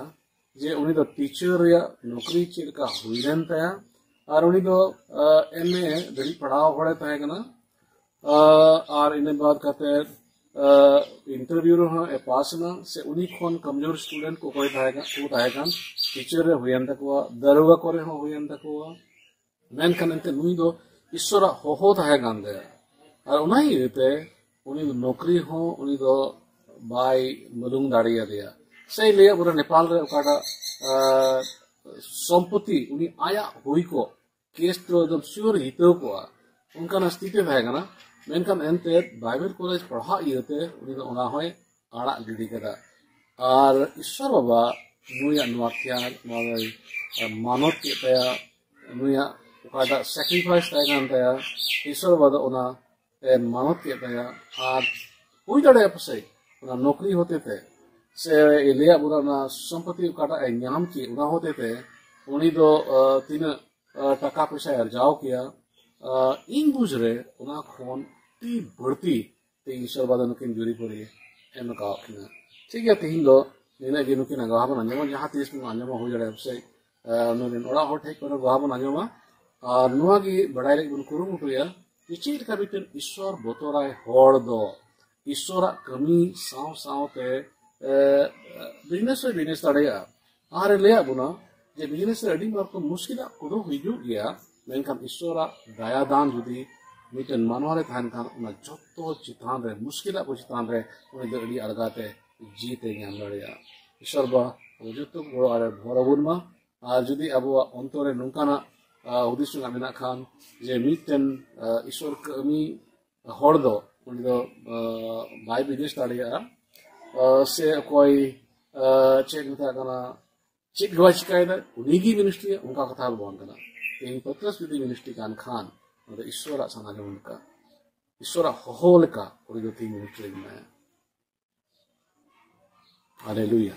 ᱡᱮ ᱩᱱᱤ ᱫᱚ ᱴᱤᱪᱟᱨ ᱨᱮᱭᱟᱜ ᱱᱚᱠᱨᱤ ᱪᱮᱫ ᱞᱮᱠᱟ ᱦᱩᱭ ᱞᱮᱱ ᱛᱟᱭᱟ, ᱟᱨ ᱩᱱᱤ ᱫᱚ ᱮᱢ ᱮ ᱫᱷᱟᱹᱵᱤᱡ ᱯᱟᱲᱦᱟᱣ ᱦᱚᱲᱮ ᱛᱟᱦᱮᱸ ᱠᱟᱱᱟ᱾ ᱟᱨ ᱤᱱᱟᱹ ᱵᱟᱫ ᱠᱟᱛᱮ ᱤᱱᱴᱟᱨᱵᱷᱤᱭᱩ ᱨᱮᱦᱚᱸ ᱮ ᱯᱟᱥ ᱮᱱᱟ, ᱥᱮ ᱩᱱᱤ ᱠᱷᱚᱱ ᱠᱚᱢᱡᱳᱨ ᱥᱴᱩᱰᱮᱱᱴ ᱠᱚ ᱚᱠᱚᱭ ᱛᱟᱦᱮᱸ ᱠᱟᱱ, ᱠᱚ ᱛᱟᱦᱮᱸ ᱠᱟᱱ, ᱴᱤᱪᱟᱨ ᱨᱮ ᱦᱩᱭᱮᱱ ᱛᱟᱠᱚᱣᱟ, ᱫᱟᱨᱳᱜᱟ ᱠᱚᱨᱮ ᱦᱚᱸ ᱦᱩᱭᱮᱱ ᱛᱟᱠᱚᱣᱟ᱾ ᱢᱮᱱᱠᱷᱟᱱ ᱮᱱᱛᱮ ᱱᱩᱭ ᱫᱚ ᱤᱥᱚᱨᱟᱜ ᱦᱚᱦᱚ ᱛᱟᱦᱮᱸ ᱠᱟᱱ ᱛᱟᱭᱟ, ᱟᱨ ᱚᱱᱟ ᱤᱭᱟᱹᱛᱮ ᱩᱱᱤ ᱫᱚ ᱱᱚᱠᱨᱤ ᱦᱚᱸ ᱩᱱᱤ ᱫᱚ ᱵᱟᱭ ᱢᱟᱞᱩᱢ ᱫᱟᱲᱮᱭᱟᱫᱮᱭᱟ᱾ ᱥᱮᱭ ᱞᱟᱹᱭᱟ ᱵᱚᱞᱮ ᱱᱮᱯᱟᱞ ᱨᱮ ᱚᱠᱟᱴᱟᱜ ᱥᱚᱢᱯᱚᱛᱤ ᱩᱱᱤ ᱟᱭᱟᱜ ᱦᱩᱭ ᱠᱚᱜ, ᱠᱮᱥ ᱫᱚ ᱮᱠᱫᱚᱢ ᱥᱤᱭᱳᱨ ᱡᱤᱛᱟᱹᱣ ᱠᱚᱜᱼᱟ, ᱚᱱᱠᱟᱱᱟᱜ ᱥᱛᱷᱤᱛᱤ ᱛᱟᱦᱮᱸ ᱠᱟᱱᱟ᱾ ᱢᱮᱱᱠᱷᱟᱱ ᱮᱱᱛᱮ ᱵᱟᱭᱵᱮᱞ ᱠᱚᱞᱮᱡᱽ ᱯᱟᱲᱦᱟᱜ ᱤᱭᱟᱹᱛᱮ ᱩᱱᱤ ᱫᱚ ᱚᱱᱟ ᱦᱚᱸᱭ ᱟᱲᱟᱜ ᱜᱤᱰᱤ ᱠᱮᱫᱟ᱾ ᱟᱨ ᱤᱥᱚᱨ ᱵᱟᱵᱟ ᱱᱩᱭᱟᱜ ᱱᱚᱣᱟ ᱠᱮᱭᱟᱨ, ᱱᱚᱣᱟ ᱫᱚᱭ ᱢᱟᱱᱚᱛ ᱠᱮᱫ ᱛᱟᱭᱟ᱾ ᱱᱩᱭᱟᱜ ᱚᱠᱟᱴᱟᱜ ᱥᱮᱠᱨᱤᱯᱷᱟᱭᱤᱥ ᱛᱟᱦᱮᱸ ᱠᱟᱱ ᱛᱟᱭᱟ, ᱤᱥᱚᱨ ᱵᱟᱵᱟ ᱫᱚ ᱚᱱᱟ ᱮ ᱢᱟᱱᱚᱛ ᱠᱮᱫ ᱛᱟᱭᱟ᱾ ᱟᱨ ᱦᱩᱭ ᱫᱟᱲᱮᱭᱟᱜᱼᱟ ᱯᱟᱥᱮᱡ ᱚᱱᱟ ᱱᱚᱠᱨᱤ ᱦᱚᱛᱮᱛᱮ ᱥᱮ ᱞᱟᱹᱭᱟᱜ ᱵᱚᱱᱟ ᱚᱱᱟ ᱥᱚᱢᱯᱚᱛᱤ ᱚᱠᱟᱴᱟᱜ ᱮ ᱧᱟᱢ ᱠᱮᱫ, ᱚᱱᱟ ᱦᱚᱛᱮᱛᱮ ᱩᱱᱤ ᱫᱚ ᱛᱤᱱᱟᱹᱜ ᱴᱟᱠᱟ ᱯᱚᱭᱥᱟᱭ ᱟᱨᱡᱟᱣ ᱠᱮᱭᱟ, ᱤᱧ ᱵᱩᱡᱽ ᱨᱮ ᱚᱱᱟ ᱠᱷᱚᱱ ᱟᱹᱰᱤ ᱵᱟᱹᱲᱛᱤ ᱛᱮ ᱤᱥᱚᱨ ᱵᱟᱵᱟ ᱫᱚ ᱱᱩᱠᱤᱱ ᱡᱩᱨᱤ ᱯᱟᱹᱨᱤ ᱮᱢ ᱟᱠᱟᱣᱟᱫ ᱠᱤᱱᱟ᱾ ᱴᱷᱤᱠ ᱜᱮᱭᱟ, ᱛᱮᱦᱮᱧ ᱫᱚ ᱱᱤᱱᱟᱹᱜ ᱜᱮ ᱱᱩᱠᱤᱱᱟᱜ ᱜᱟᱣᱦᱟ ᱵᱚᱱ ᱟᱸᱡᱚᱢᱟ᱾ ᱡᱟᱦᱟᱸ ᱛᱤᱥ ᱵᱚᱱ ᱟᱸᱡᱚᱢᱟ, ᱦᱩᱭ ᱫᱟᱲᱮᱭᱟᱜᱼᱟ ᱯᱟᱥᱮᱡ ᱱᱩᱭ ᱨᱮᱱ ᱚᱲᱟᱜ ᱦᱚᱲ ᱴᱷᱮᱱ ᱠᱷᱚᱱ ᱜᱟᱣᱦᱟ ᱵᱚᱱ ᱟᱸᱡᱚᱢᱟ᱾ ᱟᱨ ᱱᱚᱣᱟ ᱜᱮ ᱵᱟᱲᱟᱭ ᱞᱟᱹᱜᱤᱫ ᱵᱚᱱ ᱠᱩᱨᱩᱢᱩᱴᱩᱭᱟ ᱡᱮ ᱪᱮᱫ ᱞᱮᱠᱟ ᱢᱤᱫᱴᱮᱱ ᱤᱥᱚᱨ ᱵᱚᱛᱚᱨᱟᱭ ᱦᱚᱲ ᱫᱚ ᱤᱥᱚᱨᱟᱜ ᱠᱟᱹᱢᱤ ᱥᱟᱶ ᱥᱟᱶᱛᱮ ᱵᱤᱡᱽᱱᱮᱥ ᱦᱚᱸᱭ ᱵᱤᱡᱽᱱᱮᱥ ᱫᱟᱲᱮᱭᱟᱜᱼᱟ᱾ ᱟᱨᱮ ᱞᱟᱹᱭᱟᱫ ᱵᱚᱱᱟ ᱡᱮ ᱵᱤᱡᱽᱱᱮᱥ ᱨᱮ ᱟᱹᱰᱤ ᱨᱚᱠᱚᱢ ᱢᱩᱥᱠᱤᱞᱟᱜ ᱠᱚᱫᱚ ᱦᱤᱡᱩᱜ ᱜᱮᱭᱟ, ᱢᱮᱱᱠᱷᱟᱱ ᱤᱥᱚᱨᱟᱜ ᱫᱟᱭᱟ ᱫᱟᱱ ᱡᱩᱫᱤ ᱢᱤᱫᱴᱮᱱ ᱢᱟᱱᱣᱟ ᱨᱮ ᱛᱟᱦᱮᱱ ᱠᱷᱟᱱ ᱚᱱᱟ ᱡᱚᱛᱚ ᱪᱮᱛᱟᱱ ᱨᱮ, ᱢᱩᱥᱠᱤᱞᱟᱜ ᱠᱚ ᱪᱮᱛᱟᱱ ᱨᱮ ᱩᱱᱤ ᱫᱚ ᱟᱹᱰᱤ ᱟᱞᱜᱟᱛᱮ ᱡᱤᱛ ᱮ ᱧᱟᱢ ᱫᱟᱲᱮᱭᱟᱜᱼᱟ᱾ ᱤᱥᱚᱨ ᱵᱟ ᱟᱵᱚ ᱡᱚᱛᱚ ᱠᱚ ᱜᱚᱲᱚ ᱟᱨᱮ ᱵᱷᱚᱨ ᱟᱵᱚᱱ ᱢᱟ᱾ ᱟᱨ ᱡᱩᱫᱤ ᱟᱵᱚᱣᱟᱜ ᱚᱱᱛᱚᱨ ᱨᱮ ᱱᱚᱝᱠᱟᱱᱟᱜ ᱦᱩᱫᱤᱥ ᱨᱮᱱᱟᱜ ᱢᱮᱱᱟᱜ ᱠᱷᱟᱱ ᱡᱮ ᱢᱤᱫᱴᱮᱱ ᱤᱥᱚᱨ ᱠᱟᱹᱢᱤ ᱦᱚᱲ ᱫᱚ ᱩᱱᱤ ᱫᱚ ᱵᱟᱭ ᱵᱤᱡᱽᱱᱮᱥ ᱫᱟᱲᱮᱭᱟᱜᱼᱟ, ᱥᱮ ᱚᱠᱚᱭ ᱪᱮᱫ ᱢᱮᱛᱟᱜ ᱠᱟᱱᱟ, ᱪᱮᱫ ᱜᱮ ᱵᱟᱭ ᱪᱤᱠᱟᱭᱮᱫᱟ, ᱩᱱᱤᱜᱮ ᱢᱤᱱᱤᱥᱴᱨᱤᱭᱟ, ᱚᱱᱠᱟ ᱠᱟᱛᱷᱟ ᱫᱚ ᱵᱟᱝ ᱠᱟᱱᱟ᱾ ᱛᱮᱦᱮᱧ ᱯᱟᱛᱨᱟᱥ ᱡᱩᱫᱤ ᱢᱤᱱᱤᱥᱴᱨᱤ ᱠᱟᱱ ᱠᱷᱟᱱ, ᱚᱱᱟ ᱫᱚ ᱤᱥᱥᱚᱨᱟᱜ ᱥᱟᱱᱟ ᱡᱮᱢᱚᱱ ᱞᱮᱠᱟ, ᱤᱥᱥᱚᱨᱟᱜ ᱦᱚᱦᱚ ᱞᱮᱠᱟ ᱩᱱᱤ ᱫᱚ ᱛᱮᱦᱮᱧ ᱢᱤᱱᱤᱥᱴᱨᱤ ᱢᱮᱱᱟᱭᱟ᱾ ᱦᱟᱞᱮᱞᱩᱭᱟ᱾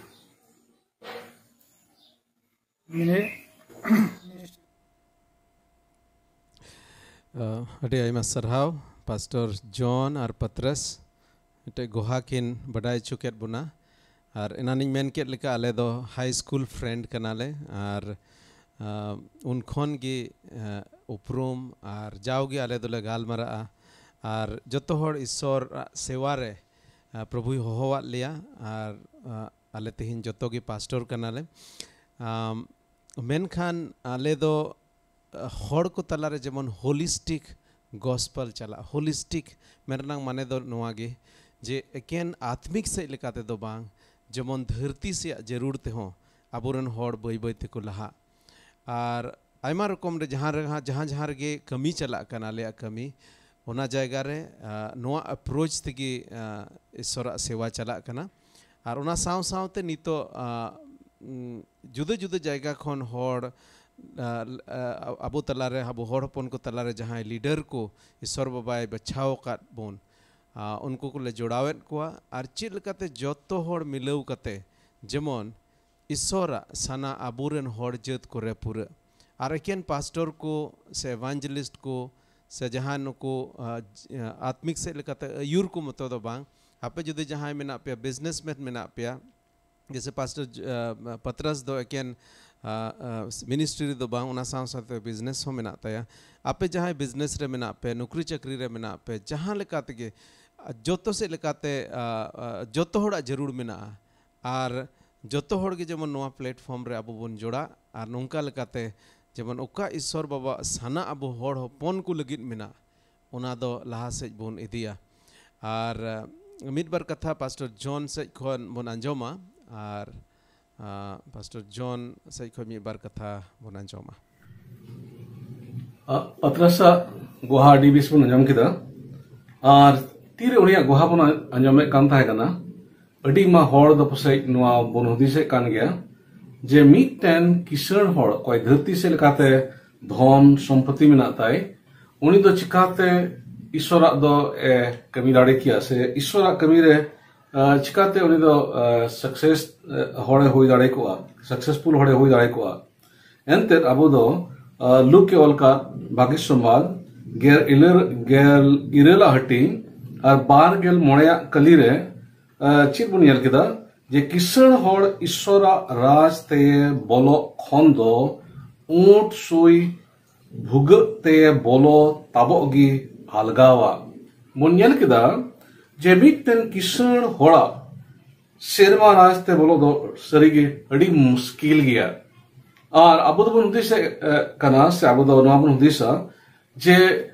ᱟᱹᱰᱤ ᱟᱭᱢᱟ ᱥᱟᱨᱦᱟᱣ ᱯᱟᱥᱴᱚᱨ ᱡᱚᱱ ᱟᱨ ᱯᱟᱛᱨᱟᱥ ᱢᱤᱫᱴᱮᱡ ᱜᱚᱦᱟ ᱠᱤᱱ ᱵᱟᱰᱟᱭ ᱦᱚᱪᱚ ᱠᱮᱫ ᱵᱚᱱᱟ᱾ ᱟᱨ ᱮᱱᱟᱱᱤᱧ ᱢᱮᱱ ᱠᱮᱫ ᱞᱮᱠᱟ, ᱟᱞᱮ ᱫᱚ ᱦᱟᱭ ᱥᱠᱩᱞ ᱯᱷᱨᱮᱱᱰ ᱠᱟᱱᱟᱞᱮ᱾ ᱟᱨ ᱩᱱ ᱠᱷᱚᱱ ᱜᱮ ᱩᱯᱨᱩᱢ ᱟᱨ ᱡᱟᱣᱜᱮ ᱟᱞᱮ ᱫᱚᱞᱮ ᱜᱟᱞᱢᱟᱨᱟᱜᱼᱟ᱾ ᱟᱨ ᱡᱚᱛᱚ ᱦᱚᱲ ᱤᱥᱥᱚᱨ ᱥᱮᱣᱟ ᱨᱮ ᱯᱨᱚᱵᱷᱩᱭ ᱦᱚᱦᱚᱣᱟᱫ ᱞᱮᱭᱟ᱾ ᱟᱨ ᱟᱞᱮ ᱛᱮᱦᱮᱧ ᱡᱚᱛᱚ ᱜᱮ ᱯᱟᱥᱴᱚᱨ ᱠᱟᱱᱟᱞᱮ᱾ ᱢᱮᱱᱠᱷᱟᱱ ᱟᱞᱮ ᱫᱚ ᱦᱚᱲ ᱠᱚ ᱛᱟᱞᱟᱨᱮ ᱡᱮᱢᱚᱱ ᱦᱳᱞᱤᱥᱴᱤᱠ ᱜᱚᱥᱯᱟᱞ ᱪᱟᱞᱟᱜ, ᱦᱳᱞᱤᱥᱴᱤᱠ ᱢᱮᱱ ᱨᱮᱱᱟᱜ ᱢᱟᱱᱮ ᱫᱚ ᱱᱚᱣᱟ ᱜᱮ, ᱡᱮ ᱮᱠᱮᱱ ᱟᱛᱢᱤᱠ ᱥᱮᱫ ᱞᱮᱠᱟ ᱛᱮᱫᱚ ᱵᱟᱝ, ᱡᱮᱢᱚᱱ ᱫᱷᱟᱹᱨᱛᱤ ᱥᱮᱭᱟᱜ ᱡᱟᱹᱨᱩᱲ ᱛᱮᱦᱚᱸ ᱟᱵᱚᱨᱮᱱ ᱦᱚᱲ ᱵᱟᱹᱭ ᱵᱟᱹᱭ ᱛᱮᱠᱚ ᱞᱟᱦᱟᱜ᱾ ᱟᱨ ᱟᱭᱢᱟ ᱨᱚᱠᱚᱢ ᱨᱮ ᱡᱟᱦᱟᱸ ᱨᱮ ᱡᱟᱦᱟᱸ ᱡᱟᱦᱟᱸ ᱨᱮᱜᱮ ᱠᱟᱹᱢᱤ ᱪᱟᱞᱟᱜ ᱠᱟᱱᱟ, ᱟᱞᱮᱭᱟᱜ ᱠᱟᱹᱢᱤ, ᱚᱱᱟ ᱡᱟᱭᱜᱟ ᱨᱮ ᱱᱚᱣᱟ ᱟᱯᱨᱳᱪ ᱛᱮᱜᱮ ᱤᱥᱥᱚᱨᱟᱜ ᱥᱮᱣᱟ ᱪᱟᱞᱟᱜ ᱠᱟᱱᱟ᱾ ᱟᱨ ᱚᱱᱟ ᱥᱟᱶ ᱥᱟᱶᱛᱮ ᱱᱤᱛᱚᱜ ᱡᱩᱫᱟᱹ ᱡᱩᱫᱟᱹ ᱡᱟᱭᱜᱟ ᱠᱷᱚᱱ ᱦᱚᱲ, ᱟᱵᱚ ᱛᱟᱞᱟᱨᱮ, ᱟᱵᱚ ᱦᱚᱲ ᱦᱚᱯᱚᱱ ᱠᱚ ᱛᱟᱞᱟᱨᱮ ᱡᱟᱦᱟᱸᱭ ᱞᱤᱰᱟᱨ ᱠᱚ ᱤᱥᱥᱚᱨ ᱵᱟᱵᱟᱭ ᱵᱟᱪᱷᱟᱣ ᱟᱠᱟᱫ ᱵᱚᱱ, ᱩᱱᱠᱩ ᱠᱚᱞᱮ ᱡᱚᱲᱟᱣᱮᱫ ᱠᱚᱣᱟ᱾ ᱟᱨ ᱪᱮᱫ ᱞᱮᱠᱟᱛᱮ ᱡᱚᱛᱚ ᱦᱚᱲ ᱢᱤᱞᱟᱹᱣ ᱠᱟᱛᱮ ᱡᱮᱢᱚᱱ ᱤᱥᱥᱚᱨᱟᱜ ᱥᱟᱱᱟ ᱟᱵᱚᱨᱮᱱ ᱦᱚᱲ ᱡᱟᱹᱛ ᱠᱚᱨᱮ ᱯᱩᱨᱟᱹᱜ᱾ ᱟᱨ ᱮᱠᱮᱱ ᱯᱟᱥᱴᱚᱨ ᱠᱚ ᱥᱮ ᱮᱵᱷᱟᱱᱡᱮᱞᱤᱥᱴ ᱠᱚ ᱥᱮ ᱡᱟᱦᱟᱸ ᱱᱩᱠᱩ ᱟᱛᱢᱤᱠ ᱥᱮᱫ ᱞᱮᱠᱟᱛᱮ ᱟᱹᱭᱩᱨ ᱠᱚ ᱢᱚᱛᱚ ᱫᱚ ᱵᱟᱝ, ᱟᱯᱮ ᱡᱩᱫᱤ ᱡᱟᱦᱟᱸᱭ ᱢᱮᱱᱟᱜ ᱯᱮᱭᱟ, ᱵᱤᱡᱽᱱᱮᱥᱢᱮᱱ ᱢᱮᱱᱟᱜ ᱯᱮᱭᱟ, ᱡᱮᱥᱮ ᱯᱟᱥᱴᱚᱨ ᱯᱟᱛᱨᱟᱥ ᱫᱚ ᱮᱠᱮᱱ ᱢᱤᱱᱤᱥᱴᱨᱤ ᱨᱮᱫᱚ ᱵᱟᱝ, ᱚᱱᱟ ᱥᱟᱶ ᱥᱟᱶᱛᱮ ᱵᱤᱡᱽᱱᱮᱥ ᱦᱚᱸ ᱢᱮᱱᱟᱜ ᱛᱟᱭᱟ᱾ ᱟᱯᱮ ᱡᱟᱦᱟᱸᱭ ᱵᱤᱡᱽᱱᱮᱥ ᱨᱮ ᱢᱮᱱᱟᱜ ᱯᱮ, ᱱᱚᱠᱨᱤ ᱪᱟᱹᱠᱨᱤ ᱨᱮ ᱢᱮᱱᱟᱜ ᱯᱮ, ᱡᱟᱦᱟᱸ ᱞᱮᱠᱟ ᱛᱮᱜᱮ, ᱡᱚᱛᱚ ᱥᱮᱫ ᱞᱮᱠᱟᱛᱮ ᱡᱚᱛᱚ ᱦᱚᱲᱟᱜ ᱡᱟᱹᱨᱩᱲ ᱢᱮᱱᱟᱜᱼᱟ᱾ ᱟᱨ ᱡᱚᱛᱚ ᱦᱚᱲ ᱜᱮ ᱡᱮᱢᱚᱱ ᱱᱚᱣᱟ ᱯᱞᱮᱴᱯᱷᱚᱨᱢ ᱨᱮ ᱟᱵᱚ ᱵᱚᱱ ᱡᱚᱲᱟᱜ, ᱟᱨ ᱱᱚᱝᱠᱟ ᱞᱮᱠᱟᱛᱮ ᱡᱮᱢᱚᱱ ᱚᱠᱟ ᱤᱥᱥᱚᱨ ᱵᱟᱵᱟᱣᱟᱜ ᱥᱟᱱᱟ ᱟᱵᱚ ᱦᱚᱲ ᱦᱚᱯᱚᱱ ᱠᱚ ᱞᱟᱹᱜᱤᱫ ᱢᱮᱱᱟᱜ, ᱚᱱᱟ ᱫᱚ ᱞᱟᱦᱟ ᱥᱮᱫ ᱵᱚᱱ ᱤᱫᱤᱭᱟ᱾ ᱟᱨ ᱢᱤᱫ ᱵᱟᱨ ᱠᱟᱛᱷᱟ ᱯᱟᱥᱴᱚᱨ ᱡᱚᱱ ᱥᱮᱫ ᱠᱷᱚᱱ ᱵᱚᱱ ᱟᱸᱡᱚᱢᱟ᱾ ᱟᱨ ᱯᱟᱥᱴᱚᱨ ᱡᱚᱱ ᱥᱮᱫ ᱠᱷᱚᱱ ᱢᱤᱫ ᱵᱟᱨ ᱠᱟᱛᱷᱟ ᱵᱚᱱ ᱟᱸᱡᱚᱢᱟ᱾ ᱯᱟᱛᱨᱟᱥᱟᱜ ᱜᱚᱦᱟ ᱟᱹᱰᱤ ᱵᱮᱥ ᱵᱚᱱ ᱟᱸᱡᱚᱢ ᱠᱮᱫᱟ᱾ ᱟᱨ ᱛᱤᱨᱮ ᱩᱱᱤᱭᱟᱜ ᱜᱚᱦᱟ ᱵᱚᱱ ᱟᱸᱡᱚᱢᱮᱫ ᱠᱟᱱ ᱛᱟᱦᱮᱸ ᱠᱟᱱᱟ, ᱟᱹᱰᱤ ᱢᱟ ᱦᱚᱲ ᱫᱚ ᱯᱟᱥᱮᱡ ᱱᱚᱣᱟ ᱵᱚᱱ ᱦᱩᱫᱤᱥᱮᱫ ᱠᱟᱱ ᱜᱮᱭᱟ, ᱡᱮ ᱢᱤᱫᱴᱮᱱ ᱠᱤᱥᱟᱹᱬ ᱦᱚᱲ, ᱚᱠᱚᱭ ᱫᱷᱟᱹᱨᱛᱤ ᱥᱮᱫ ᱞᱮᱠᱟᱛᱮ ᱫᱷᱚᱱ ᱥᱚᱢᱯᱚᱛᱤ ᱢᱮᱱᱟᱜ ᱛᱟᱭ, ᱩᱱᱤ ᱫᱚ ᱪᱤᱠᱟᱛᱮ ᱤᱥᱚᱨᱟᱜ ᱫᱚ ᱮ ᱠᱟᱹᱢᱤ ᱫᱟᱲᱮ ᱠᱮᱭᱟ, ᱥᱮ ᱤᱥᱚᱨᱟᱜ ᱠᱟᱹᱢᱤ ᱨᱮ ᱟ, ᱪᱤᱠᱟᱛᱮ ᱩᱱᱤ ᱫᱚ ᱥᱟᱠᱥᱮᱥ ᱦᱚᱲᱮ ᱦᱩᱭ ᱫᱟᱲᱮ ᱠᱚᱜᱼᱟ, ᱥᱟᱠᱥᱮᱥᱯᱷᱩᱞ ᱦᱚᱲᱮ ᱦᱩᱭ ᱫᱟᱲᱮ ᱠᱚᱜᱼᱟ? ᱮᱱᱛᱮᱫ ᱟᱵᱚ ᱫᱚ ᱟ, ᱞᱩᱠ ᱮ ᱚᱞ ᱠᱟᱫ ᱵᱷᱟᱹᱜᱤ ᱥᱚᱢᱵᱟᱫ ᱜᱮᱞ ᱤᱨᱟᱹᱞ, ᱜᱮᱞ ᱤᱨᱟᱹᱞᱟᱜ ᱦᱟᱹᱴᱤᱧ ᱟᱨ ᱵᱟᱨ ᱜᱮᱞ ᱢᱚᱬᱮᱭᱟᱜ ᱠᱟᱹᱞᱤ ᱨᱮ ᱟ, ᱪᱮᱫ ᱵᱚᱱ ᱧᱮᱞ ᱠᱮᱫᱟ? ᱡᱮ ᱠᱤᱥᱟᱹᱬ ᱦᱚᱲ ᱤᱥᱚᱨᱟᱜ ᱨᱟᱡᱽ ᱛᱮ ᱵᱚᱞᱚᱜ ᱠᱷᱚᱱ ᱫᱚ ᱩᱸᱴ ᱥᱩᱭ ᱵᱷᱩᱜᱟᱹᱜ ᱛᱮ ᱵᱚᱞᱚ ᱛᱟᱵᱚᱜ ᱜᱮ ᱟᱞᱜᱟᱣᱟ᱾ ᱵᱚᱱ ᱧᱮᱞ ᱠᱮᱫᱟ ᱡᱮ ᱢᱤᱫᱴᱮᱱ ᱠᱤᱥᱟᱹᱬ ᱦᱚᱲᱟᱜ ᱥᱮᱨᱢᱟ ᱨᱟᱡᱽ ᱛᱮ ᱵᱚᱞᱚ ᱫᱚ ᱥᱟᱹᱨᱤᱜᱮ ᱟᱹᱰᱤ ᱢᱩᱥᱠᱤᱞ ᱜᱮᱭᱟ᱾ ᱟᱨ ᱟᱵᱚ ᱫᱚᱵᱚᱱ ᱦᱩᱫᱤᱥᱮᱫ ᱮ, ᱠᱟᱱᱟ, ᱥᱮ ᱟᱵᱚ ᱫᱚ ᱱᱚᱣᱟ ᱵᱚᱱ ᱦᱩᱫᱤᱥᱟ ᱡᱮ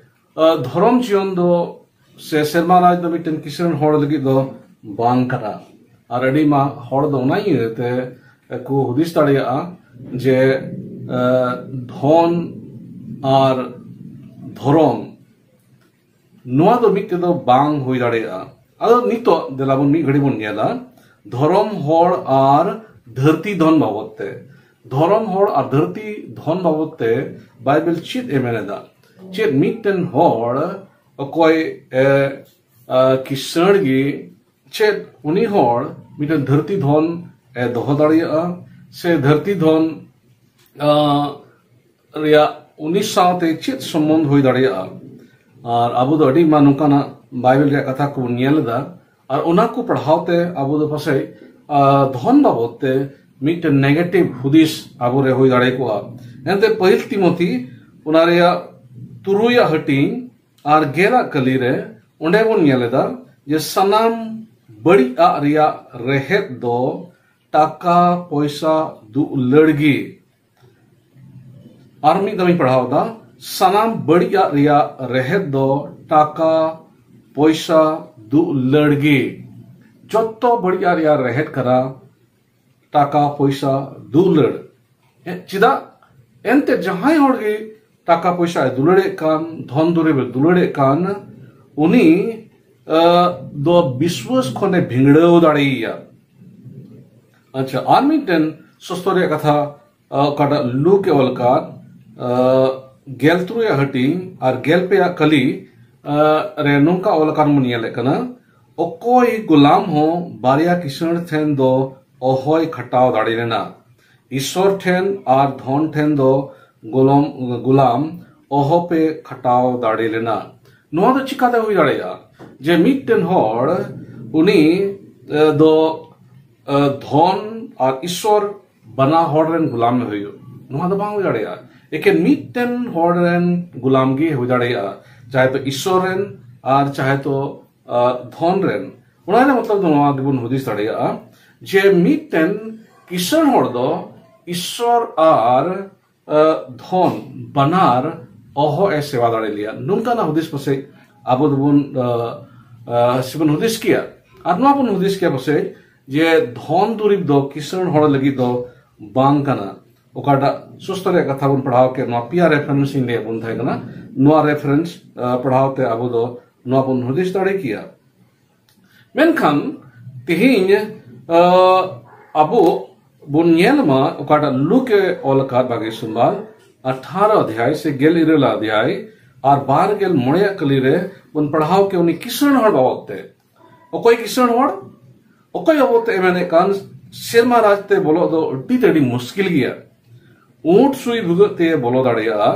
ᱟ, ᱫᱷᱚᱨᱚᱢ ᱡᱤᱭᱚᱱ ᱫᱚ ᱥᱮ ᱥᱮᱨᱢᱟ ᱨᱟᱡᱽ ᱫᱚ ᱢᱤᱫᱴᱮᱱ ᱠᱤᱥᱟᱹᱬ ᱦᱚᱲ ᱞᱟᱹᱜᱤᱫ ᱫᱚ ᱵᱟᱝ ᱠᱟᱱᱟ᱾ ᱟᱨ ᱟᱹᱰᱤ ᱢᱟ ᱦᱚᱲ ᱫᱚ ᱚᱱᱟ ᱤᱭᱟᱹᱛᱮ ᱠᱚ ᱦᱩᱫᱤᱥ ᱫᱟᱲᱮᱭᱟᱜᱼᱟ ᱡᱮ ᱟ, ᱫᱷᱚᱱ ᱟᱨ ᱫᱷᱚᱨᱚᱢ ᱱᱚᱣᱟ ᱫᱚ ᱢᱤᱫ ᱛᱮᱫᱚ ᱵᱟᱝ ᱦᱩᱭ ᱫᱟᱲᱮᱭᱟᱜᱼᱟ᱾ ᱟᱫᱚ ᱱᱤᱛᱚᱜ ᱫᱮᱞᱟ ᱵᱚᱱ ᱢᱤᱫ ᱜᱷᱟᱹᱲᱤ ᱵᱚᱱ ᱧᱮᱞᱟ ᱫᱷᱚᱨᱚᱢ ᱦᱚᱲ ᱟᱨ ᱫᱷᱟᱹᱨᱛᱤ ᱫᱷᱚᱱ ᱵᱟᱵᱚᱫ ᱛᱮ᱾ ᱫᱷᱚᱨᱚᱢ ᱦᱚᱲ ᱟᱨ ᱫᱷᱟᱹᱨᱛᱤ ᱫᱷᱚᱱ ᱵᱟᱵᱚᱫ ᱛᱮ ᱵᱟᱭᱵᱮᱞ ᱪᱮᱫ ᱮ ᱢᱮᱱ ᱮᱫᱟ? ᱪᱮᱫ ᱢᱤᱫᱴᱮᱱ ᱦᱚᱲ ᱚᱠᱚᱭ ᱮ, ᱟ, ᱠᱤᱥᱟᱹᱬ ᱜᱮ, ᱪᱮᱫ ᱩᱱᱤ ᱦᱚᱲ ᱢᱤᱫᱴᱮᱱ ᱫᱷᱟᱹᱨᱛᱤ ᱫᱷᱚᱱ ᱮ ᱫᱚᱦᱚ ᱫᱟᱲᱮᱭᱟᱜᱼᱟ? ᱥᱮ ᱫᱷᱟᱹᱨᱛᱤ ᱫᱷᱚᱱ ᱟ, ᱨᱮᱭᱟᱜ ᱩᱱᱤ ᱥᱟᱶᱛᱮ ᱪᱮᱫ ᱥᱚᱢᱵᱚᱱᱫᱷ ᱦᱩᱭ ᱫᱟᱲᱮᱭᱟᱜᱼᱟ? ᱟᱨ ᱟᱵᱚ ᱫᱚ ᱟᱹᱰᱤ ᱢᱟ ᱱᱚᱝᱠᱟᱱᱟᱜ ᱵᱟᱭᱵᱮᱞ ᱨᱮᱭᱟᱜ ᱠᱟᱛᱷᱟ ᱠᱚᱵᱚᱱ ᱧᱮᱞ ᱮᱫᱟ, ᱟᱨ ᱚᱱᱟ ᱠᱚ ᱯᱟᱲᱦᱟᱣ ᱛᱮ ᱟᱵᱚ ᱫᱚ ᱯᱟᱥᱮᱡ ᱟ, ᱫᱷᱚᱱ ᱵᱟᱵᱚᱫ ᱛᱮ ᱢᱤᱫᱴᱮᱱ ᱱᱮᱜᱮᱴᱤᱵᱷ ᱦᱩᱫᱤᱥ ᱟᱵᱚᱨᱮ ᱦᱩᱭ ᱫᱟᱲᱮ ᱠᱚᱜᱼᱟ᱾ ᱮᱱᱛᱮ ᱯᱟᱹᱦᱤᱞ ᱛᱤᱢᱚᱛᱤ ᱚᱱᱟ ᱨᱮᱭᱟᱜ ᱛᱩᱨᱩᱭᱟᱜ ᱦᱟᱹᱴᱤᱧ ᱟᱨ ᱜᱮᱞᱟᱜ ᱠᱟᱹᱞᱤ ᱨᱮ ᱚᱸᱰᱮ ᱵᱚᱱ ᱧᱮᱞ ᱮᱫᱟ ᱡᱮ ᱥᱟᱱᱟᱢ ᱵᱟᱹᱲᱤᱡ ᱟᱜ ᱨᱮᱭᱟᱜ ᱨᱮᱦᱮᱫ ᱫᱚ ᱴᱟᱠᱟ ᱯᱚᱭᱥᱟ ᱫᱩᱞᱟᱹᱲ ᱜᱮ᱾ ᱟᱨ ᱢᱤᱫ ᱫᱷᱟᱣ ᱤᱧ ᱯᱟᱲᱦᱟᱣ ᱮᱫᱟ, ᱥᱟᱱᱟᱢ ᱵᱟᱹᱲᱤᱡᱟᱜ ᱨᱮᱭᱟᱜ ᱨᱮᱦᱮᱫ ᱫᱚ ᱴᱟᱠᱟ ᱯᱚᱭᱥᱟ ᱫᱩᱞᱟᱹᱲ ᱜᱮ᱾ ᱡᱚᱛᱚ ᱵᱟᱹᱲᱤᱡᱟᱜ ᱨᱮᱭᱟᱜ ᱨᱮᱦᱮᱫ ᱠᱟᱱᱟ ᱴᱟᱠᱟ ᱯᱚᱭᱥᱟ ᱫᱩᱞᱟᱹᱲ᱾ ᱦᱮᱸ, ᱪᱮᱫᱟᱜ? ᱮᱱᱛᱮ ᱡᱟᱦᱟᱸᱭ ᱦᱚᱲ ᱜᱮ ᱴᱟᱠᱟ ᱯᱚᱭᱥᱟᱭ ᱫᱩᱞᱟᱹᱲᱮᱫ ᱠᱟᱱ, ᱫᱷᱚᱱ ᱫᱩᱨᱤᱵᱮ ᱫᱩᱞᱟᱹᱲᱮᱫ ᱠᱟᱱ, ᱩᱱᱤ ᱟ, ᱫᱚ ᱵᱤᱥᱣᱟᱹᱥ ᱠᱷᱚᱱᱮ ᱵᱷᱤᱸᱫᱲᱟᱹᱣ ᱫᱟᱲᱮᱭᱟᱭᱟ᱾ ᱟᱪᱪᱷᱟ, ᱟᱨ ᱢᱤᱫᱴᱮᱱ ᱥᱚᱥᱛᱚ ᱨᱮᱭᱟᱜ ᱠᱟᱛᱷᱟ, ᱟ, ᱚᱠᱟᱴᱟᱜ ᱞᱩᱠ ᱮ ᱚᱞ ᱟᱠᱟᱫ, ᱜᱮᱞ ᱛᱩᱨᱩᱭᱟᱜ ᱦᱟᱹᱴᱤᱧ ᱟᱨ ᱜᱮᱞ ᱯᱮᱭᱟᱜ ᱠᱟᱹᱞᱤ ᱨᱮ ᱱᱚᱝᱠᱟ ᱚᱞ ᱟᱠᱟᱱ ᱵᱚᱱ ᱧᱮᱞᱮᱫ ᱠᱟᱱᱟ, ᱚᱠᱚᱭ ᱜᱩᱞᱟᱢ ᱦᱚᱸ ᱵᱟᱨᱭᱟ ᱠᱤᱥᱟᱹᱬ ᱴᱷᱮᱱ ᱫᱚ ᱚᱦᱚᱭ ᱠᱷᱟᱴᱟᱣ ᱫᱟᱲᱮ ᱞᱮᱱᱟ᱾ ᱤᱥᱚᱨ ᱴᱷᱮᱱ ᱟᱨ ᱫᱷᱚᱱ ᱴᱷᱮᱱ ᱫᱚ ᱜᱩᱞᱟᱢ, ᱜᱩᱞᱟᱢ ᱚᱦᱚᱯᱮ ᱠᱷᱟᱴᱟᱣ ᱫᱟᱲᱮ ᱞᱮᱱᱟ᱾ ᱱᱚᱣᱟ ᱫᱚ ᱪᱤᱠᱟᱛᱮ ᱦᱩᱭ ᱫᱟᱲᱮᱭᱟᱜᱼᱟ ᱡᱮ ᱢᱤᱫᱴᱮᱱ ᱦᱚᱲ ᱩᱱᱤ ᱫᱚ ᱫᱷᱚᱱ ᱟᱨ ᱤᱥᱚᱨ ᱵᱟᱱᱟ ᱦᱚᱲ ᱨᱮᱱ ᱜᱩᱞᱟᱢ ᱮ ᱦᱩᱭᱩᱜ? ᱱᱚᱣᱟ ᱫᱚ ᱵᱟᱝ ᱦᱩᱭ ᱫᱟᱲᱮᱭᱟᱜᱼᱟ᱾ ᱮᱠᱮᱱ ᱢᱤᱫᱴᱮᱱ ᱦᱚᱲ ᱨᱮᱱ ᱜᱩᱞᱟᱢ ᱜᱮ ᱦᱩᱭ ᱫᱟᱲᱮᱭᱟᱜᱼᱟ, ᱪᱟᱦᱮ ᱛᱚ ᱤᱥᱚᱨ ᱨᱮᱱ ᱟᱨ ᱪᱟᱦᱮ ᱛᱚ ᱫᱷᱚᱱ ᱨᱮᱱ᱾ ᱚᱱᱟ ᱨᱮ ᱢᱚᱛᱞᱚᱵ ᱫᱚ ᱱᱚᱣᱟ ᱜᱮᱵᱚᱱ ᱦᱩᱫᱤᱥ ᱫᱟᱲᱮᱭᱟᱜᱼᱟ ᱡᱮ ᱢᱤᱫᱴᱮᱱ ᱠᱤᱥᱟᱹᱬ ᱦᱚᱲ ᱫᱚ ᱤᱥᱚᱨ ᱟᱨ ᱫᱷᱚᱱ ᱵᱟᱱᱟᱨ ᱚᱦᱚ ᱮ ᱥᱮᱵᱟ ᱫᱟᱲᱮ ᱞᱮᱭᱟ᱾ ᱱᱚᱝᱠᱟᱱᱟᱜ ᱦᱩᱫᱤᱥ ᱯᱟᱥᱮᱡ ᱟᱵᱚ ᱫᱚᱵᱚᱱ ᱥᱮᱵᱚᱱ ᱦᱩᱫᱤᱥ ᱠᱮᱭᱟ᱾ ᱟᱨ ᱱᱚᱣᱟ ᱵᱚᱱ ᱦᱩᱫᱤᱥ ᱠᱮᱭᱟ ᱯᱟᱥᱮᱡ ᱡᱮ ᱫᱷᱚᱱ ᱫᱩᱨᱤᱵ ᱫᱚ ᱠᱤᱥᱟᱹᱬ ᱦᱚᱲ ᱞᱟᱹᱜᱤᱫ ᱫᱚ ᱵᱟᱝ ᱠᱟᱱᱟ᱾ ᱚᱠᱟᱴᱟᱜ ᱥᱩᱥᱛᱚ ᱨᱮᱭᱟᱜ ᱠᱟᱛᱷᱟ ᱵᱚᱱ ᱯᱟᱲᱦᱟᱣ ᱠᱮᱫ, ᱱᱚᱣᱟ ᱯᱮᱭᱟ ᱨᱮᱯᱷᱟᱨᱮᱱᱥ ᱤᱧ ᱞᱟᱹᱭᱟᱫ ᱵᱚᱱ ᱛᱟᱦᱮᱸ ᱠᱟᱱᱟ᱾ ᱱᱚᱣᱟ ᱨᱮᱯᱷᱟᱨᱮᱱᱥ ᱯᱟᱲᱦᱟᱣ ᱛᱮ ᱟᱵᱚ ᱫᱚ ᱱᱚᱣᱟ ᱵᱚᱱ ᱦᱩᱫᱤᱥ ᱫᱟᱲᱮ ᱠᱮᱭᱟ᱾ ᱢᱮᱱᱠᱷᱟᱱ ᱛᱮᱦᱮᱧ ᱟᱵᱚ ᱵᱚᱱ ᱧᱮᱞ ᱢᱟ ᱚᱠᱟᱴᱟᱜ ᱞᱩᱠ ᱮ ᱚᱞ ᱟᱠᱟᱫ ᱵᱷᱟᱜᱮ ᱥᱳᱢᱵᱟᱨ ᱟᱴᱷᱟᱨᱚ ᱚᱫᱷᱭᱟᱭ ᱥᱮ ᱜᱮᱞ ᱤᱨᱟᱹᱞ ᱚᱫᱷᱭᱟᱭ ᱟᱨ ᱵᱟᱨ ᱜᱮᱞ ᱢᱚᱬᱮᱭᱟᱜ ᱠᱟᱹᱞᱤ ᱨᱮ ᱵᱚᱱ ᱯᱟᱲᱦᱟᱣ ᱠᱮ ᱩᱱᱤ ᱠᱤᱥᱟᱹᱬ ᱦᱚᱲ ᱵᱟᱵᱚᱫ ᱛᱮ᱾ ᱚᱠᱚᱭ ᱠᱤᱥᱟᱹᱬ ᱦᱚᱲ? ᱚᱠᱚᱭ ᱵᱟᱵᱚᱫ ᱛᱮ ᱢᱮᱱᱮᱫ ᱠᱟᱱ ᱥᱮᱨᱢᱟ ᱨᱟᱡᱽ ᱛᱮ ᱵᱚᱞᱚᱜ ᱫᱚ ᱟᱹᱰᱤ ᱛᱮ ᱟᱹᱰᱤ ᱢᱩᱥᱠᱤᱞ ᱜᱮᱭᱟ᱾ ᱩᱸᱴ ᱥᱩᱭ ᱵᱷᱩᱜᱟᱹᱜ ᱛᱮ ᱵᱚᱞᱚ ᱫᱟᱲᱮᱭᱟᱜᱼᱟ,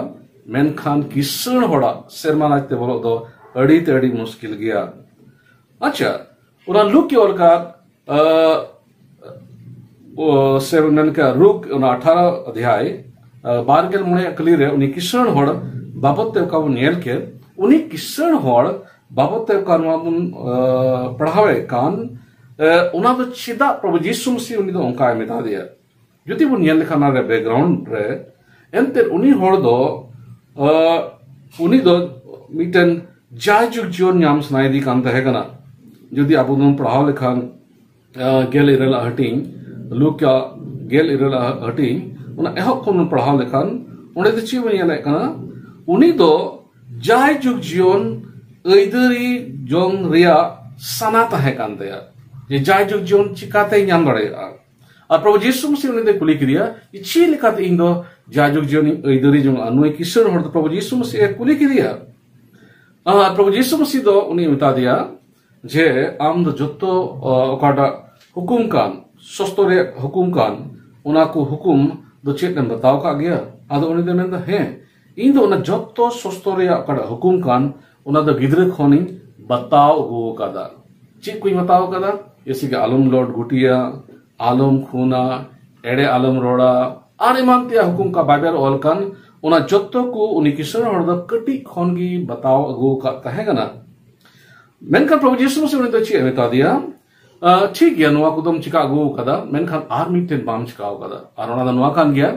ᱢᱮᱱᱠᱷᱟᱱ ᱠᱤᱥᱟᱹᱬ ᱦᱚᱲᱟᱜ ᱥᱮᱨᱢᱟ ᱨᱟᱡᱽ ᱛᱮ ᱵᱚᱞᱚᱜ ᱫᱚ ᱟᱹᱰᱤ ᱛᱮ ᱟᱹᱰᱤ ᱢᱩᱥᱠᱤᱞ ᱜᱮᱭᱟ᱾ ᱟᱪᱪᱷᱟ, ᱚᱱᱟ ᱞᱩᱠ ᱮ ᱚᱞ ᱠᱟᱫ ᱥᱮ ᱢᱮᱱ ᱠᱮᱫ ᱨᱩᱠ ᱚᱱᱟ ᱟᱴᱷᱟᱨᱚ ᱚᱫᱷᱭᱟᱭ ᱵᱟᱨ ᱜᱮᱞ ᱢᱚᱬᱮᱭᱟᱜ ᱠᱟᱹᱞᱤ ᱨᱮ ᱩᱱᱤ ᱠᱤᱥᱟᱹᱬ ᱦᱚᱲ ᱵᱟᱵᱚᱫ ᱛᱮ ᱚᱠᱟ ᱵᱚᱱ ᱧᱮᱞ ᱠᱮᱫ, ᱩᱱᱤ ᱠᱤᱥᱟᱹᱬ ᱦᱚᱲ ᱵᱟᱵᱚᱫ ᱛᱮ ᱚᱠᱟ ᱱᱚᱣᱟ ᱵᱚᱱ ᱯᱟᱲᱦᱟᱣᱮᱫ ᱠᱟᱱ, ᱚᱱᱟ ᱫᱚ ᱪᱮᱫᱟᱜ ᱯᱨᱚᱵᱷᱩ ᱡᱤᱥᱩ ᱢᱟᱹᱥᱤ ᱩᱱᱤ ᱫᱚ ᱚᱱᱠᱟᱭ ᱢᱮᱛᱟ ᱫᱮᱭᱟ? ᱡᱩᱫᱤ ᱵᱚᱱ ᱧᱮᱞ ᱞᱮᱠᱷᱟᱱ ᱚᱱᱟ ᱨᱮ ᱵᱮᱠᱜᱨᱟᱣᱩᱱᱰ ᱨᱮ, ᱮᱱᱛᱮ ᱩᱱᱤ ᱦᱚᱲ ᱫᱚ ᱩᱱᱤ ᱫᱚ ᱢᱤᱫᱴᱮᱱ ᱡᱟᱭᱡᱩᱜᱽ ᱡᱤᱭᱚᱱ ᱧᱟᱢ ᱥᱟᱱᱟᱭᱮᱫᱮ ᱠᱟᱱ ᱛᱟᱦᱮᱸ ᱠᱟᱱᱟ᱾ ᱡᱩᱫᱤ ᱟᱵᱚ ᱵᱚᱱ ᱯᱟᱲᱦᱟᱣ ᱞᱮᱠᱷᱟᱱ ᱜᱮᱞ ᱤᱨᱟᱹᱞᱟᱜ ᱦᱟᱹᱴᱤᱧ, ᱞᱩᱠᱟ ᱜᱮᱞ ᱤᱨᱟᱹᱞᱟᱜ ᱦᱟᱹᱴᱤᱧ, ᱚᱱᱟ ᱮᱦᱚᱵ ᱠᱷᱚᱱ ᱵᱚᱱ ᱯᱟᱲᱦᱟᱣ ᱞᱮᱠᱷᱟᱱ ᱚᱸᱰᱮ ᱫᱚ ᱪᱮᱫ ᱵᱚᱱ ᱧᱮᱞᱮᱫ ᱠᱟᱱᱟ? ᱩᱱᱤ ᱫᱚ ᱡᱟᱭᱡᱩᱜᱽ ᱡᱤᱭᱚᱱ ᱟᱹᱭᱫᱟᱹᱨᱤ ᱡᱚᱝ ᱨᱮᱭᱟᱜ ᱥᱟᱱᱟ ᱛᱟᱦᱮᱸ ᱠᱟᱱ ᱛᱟᱭᱟ ᱡᱮ ᱡᱟᱭᱡᱩᱜᱽ ᱡᱤᱭᱚᱱ ᱪᱤᱠᱟᱛᱮᱭ ᱧᱟᱢ ᱫᱟᱲᱮᱭᱟᱜᱼᱟ᱾ ᱟᱨ ᱯᱨᱚᱵᱷᱩ ᱡᱤᱥᱩ ᱢᱟᱹᱥᱤ ᱩᱱᱤ ᱫᱚᱭ ᱠᱩᱞᱤ ᱠᱮᱫᱮᱭᱟ ᱡᱮ ᱪᱮᱫ ᱞᱮᱠᱟᱛᱮ ᱤᱧ ᱫᱚ ᱡᱟᱭᱡᱩᱜᱽ ᱡᱤᱭᱚᱱᱤᱧ ᱟᱹᱭᱫᱟᱹᱨᱤ ᱡᱚᱝᱟ᱾ ᱱᱩᱭ ᱠᱤᱥᱟᱹᱬ ᱦᱚᱲ ᱫᱚ ᱯᱨᱚᱵᱷᱩ ᱡᱤᱥᱩ ᱢᱟᱹᱥᱤ ᱮ ᱠᱩᱞᱤ ᱠᱮᱫᱮᱭᱟ᱾ ᱟᱨ ᱯᱨᱚᱵᱷᱩ ᱡᱤᱥᱩ ᱢᱟᱹᱥᱤ ᱫᱚ ᱩᱱᱤ ᱢᱮᱛᱟ ᱫᱮᱭᱟ ᱡᱮ, "ᱟᱢ ᱫᱚ ᱡᱚᱛᱚ, ᱚ, ᱚᱠᱟᱴᱟᱜ ᱦᱩᱠᱩᱢ ᱠᱟᱱ, ᱥᱚᱥᱛᱚ ᱨᱮᱭᱟᱜ ᱦᱩᱠᱩᱢ ᱠᱟᱱ, ᱚᱱᱟ ᱠᱚ ᱦᱩᱠᱩᱢ ᱫᱚ ᱪᱮᱫ ᱮᱢ ᱵᱟᱛᱟᱣ ᱠᱟᱜ ᱜᱮᱭᱟ?" ᱟᱫᱚ ᱩᱱᱤ ᱫᱚᱭ ᱢᱮᱱᱫᱟ, "ᱦᱮᱸ, ᱤᱧ ᱫᱚ ᱚᱱᱟ ᱡᱚᱛᱚ ᱥᱚᱥᱛᱚ ᱨᱮᱭᱟᱜ ᱚᱠᱟᱴᱟᱜ ᱦᱩᱠᱩᱢ ᱠᱟᱱ, ᱚᱱᱟ ᱫᱚ ᱜᱤᱫᱽᱨᱟᱹ ᱠᱷᱚᱱᱤᱧ ᱵᱟᱛᱟᱣ ᱟᱹᱜᱩ ᱟᱠᱟᱫᱟ᱾" ᱪᱮᱫ ᱠᱚᱧ ᱵᱟᱛᱟᱣ ᱟᱠᱟᱫᱟ? ᱡᱮᱭᱥᱮ ᱠᱤ, ᱟᱞᱚᱢ ᱞᱚᱴ ᱜᱩᱴᱤᱭᱟ, ᱟᱞᱚᱢ ᱠᱷᱩᱱᱟ, ᱮᱲᱮ ᱟᱞᱚᱢ ᱨᱚᱲᱟ, ᱟᱨ ᱮᱢᱟᱱ ᱛᱮᱭᱟᱜ ᱦᱩᱠᱩᱢ ᱠᱟ ᱵᱟᱭᱵᱮᱞ ᱚᱞ ᱠᱟᱱ, ᱚᱱᱟ ᱡᱚᱛᱚ ᱠᱚ ᱩᱱᱤ ᱠᱤᱥᱟᱹᱬ ᱦᱚᱲ ᱫᱚ ᱠᱟᱹᱴᱤᱡ ᱠᱷᱚᱱ ᱜᱮ ᱵᱟᱛᱟᱣ ᱟᱹᱜᱩ ᱟᱠᱟᱫ ᱛᱟᱦᱮᱸ ᱠᱟᱱᱟ᱾ ᱢᱮᱱᱠᱷᱟᱱ ᱯᱨᱚᱵᱷᱩ ᱡᱤᱥᱩ ᱢᱟᱹᱥᱤ ᱩᱱᱤ ᱫᱚ ᱪᱮᱫ ᱮ ᱢᱮᱛᱟ ᱫᱮᱭᱟ? "ᱟ, ᱴᱷᱤᱠ ᱜᱮᱭᱟ, ᱱᱚᱣᱟ ᱠᱚᱫᱚᱢ ᱪᱤᱠᱟ ᱟᱹᱜᱩ ᱟᱠᱟᱫᱟ, ᱢᱮᱱᱠᱷᱟᱱ ᱟᱨ ᱢᱤᱫᱴᱮᱱ ᱵᱟᱢ ᱪᱤᱠᱟ ᱟᱠᱟᱫᱟ᱾ ᱟᱨ ᱚᱱᱟ ᱫᱚ ᱱᱚᱣᱟ ᱠᱟᱱ ᱜᱮᱭᱟ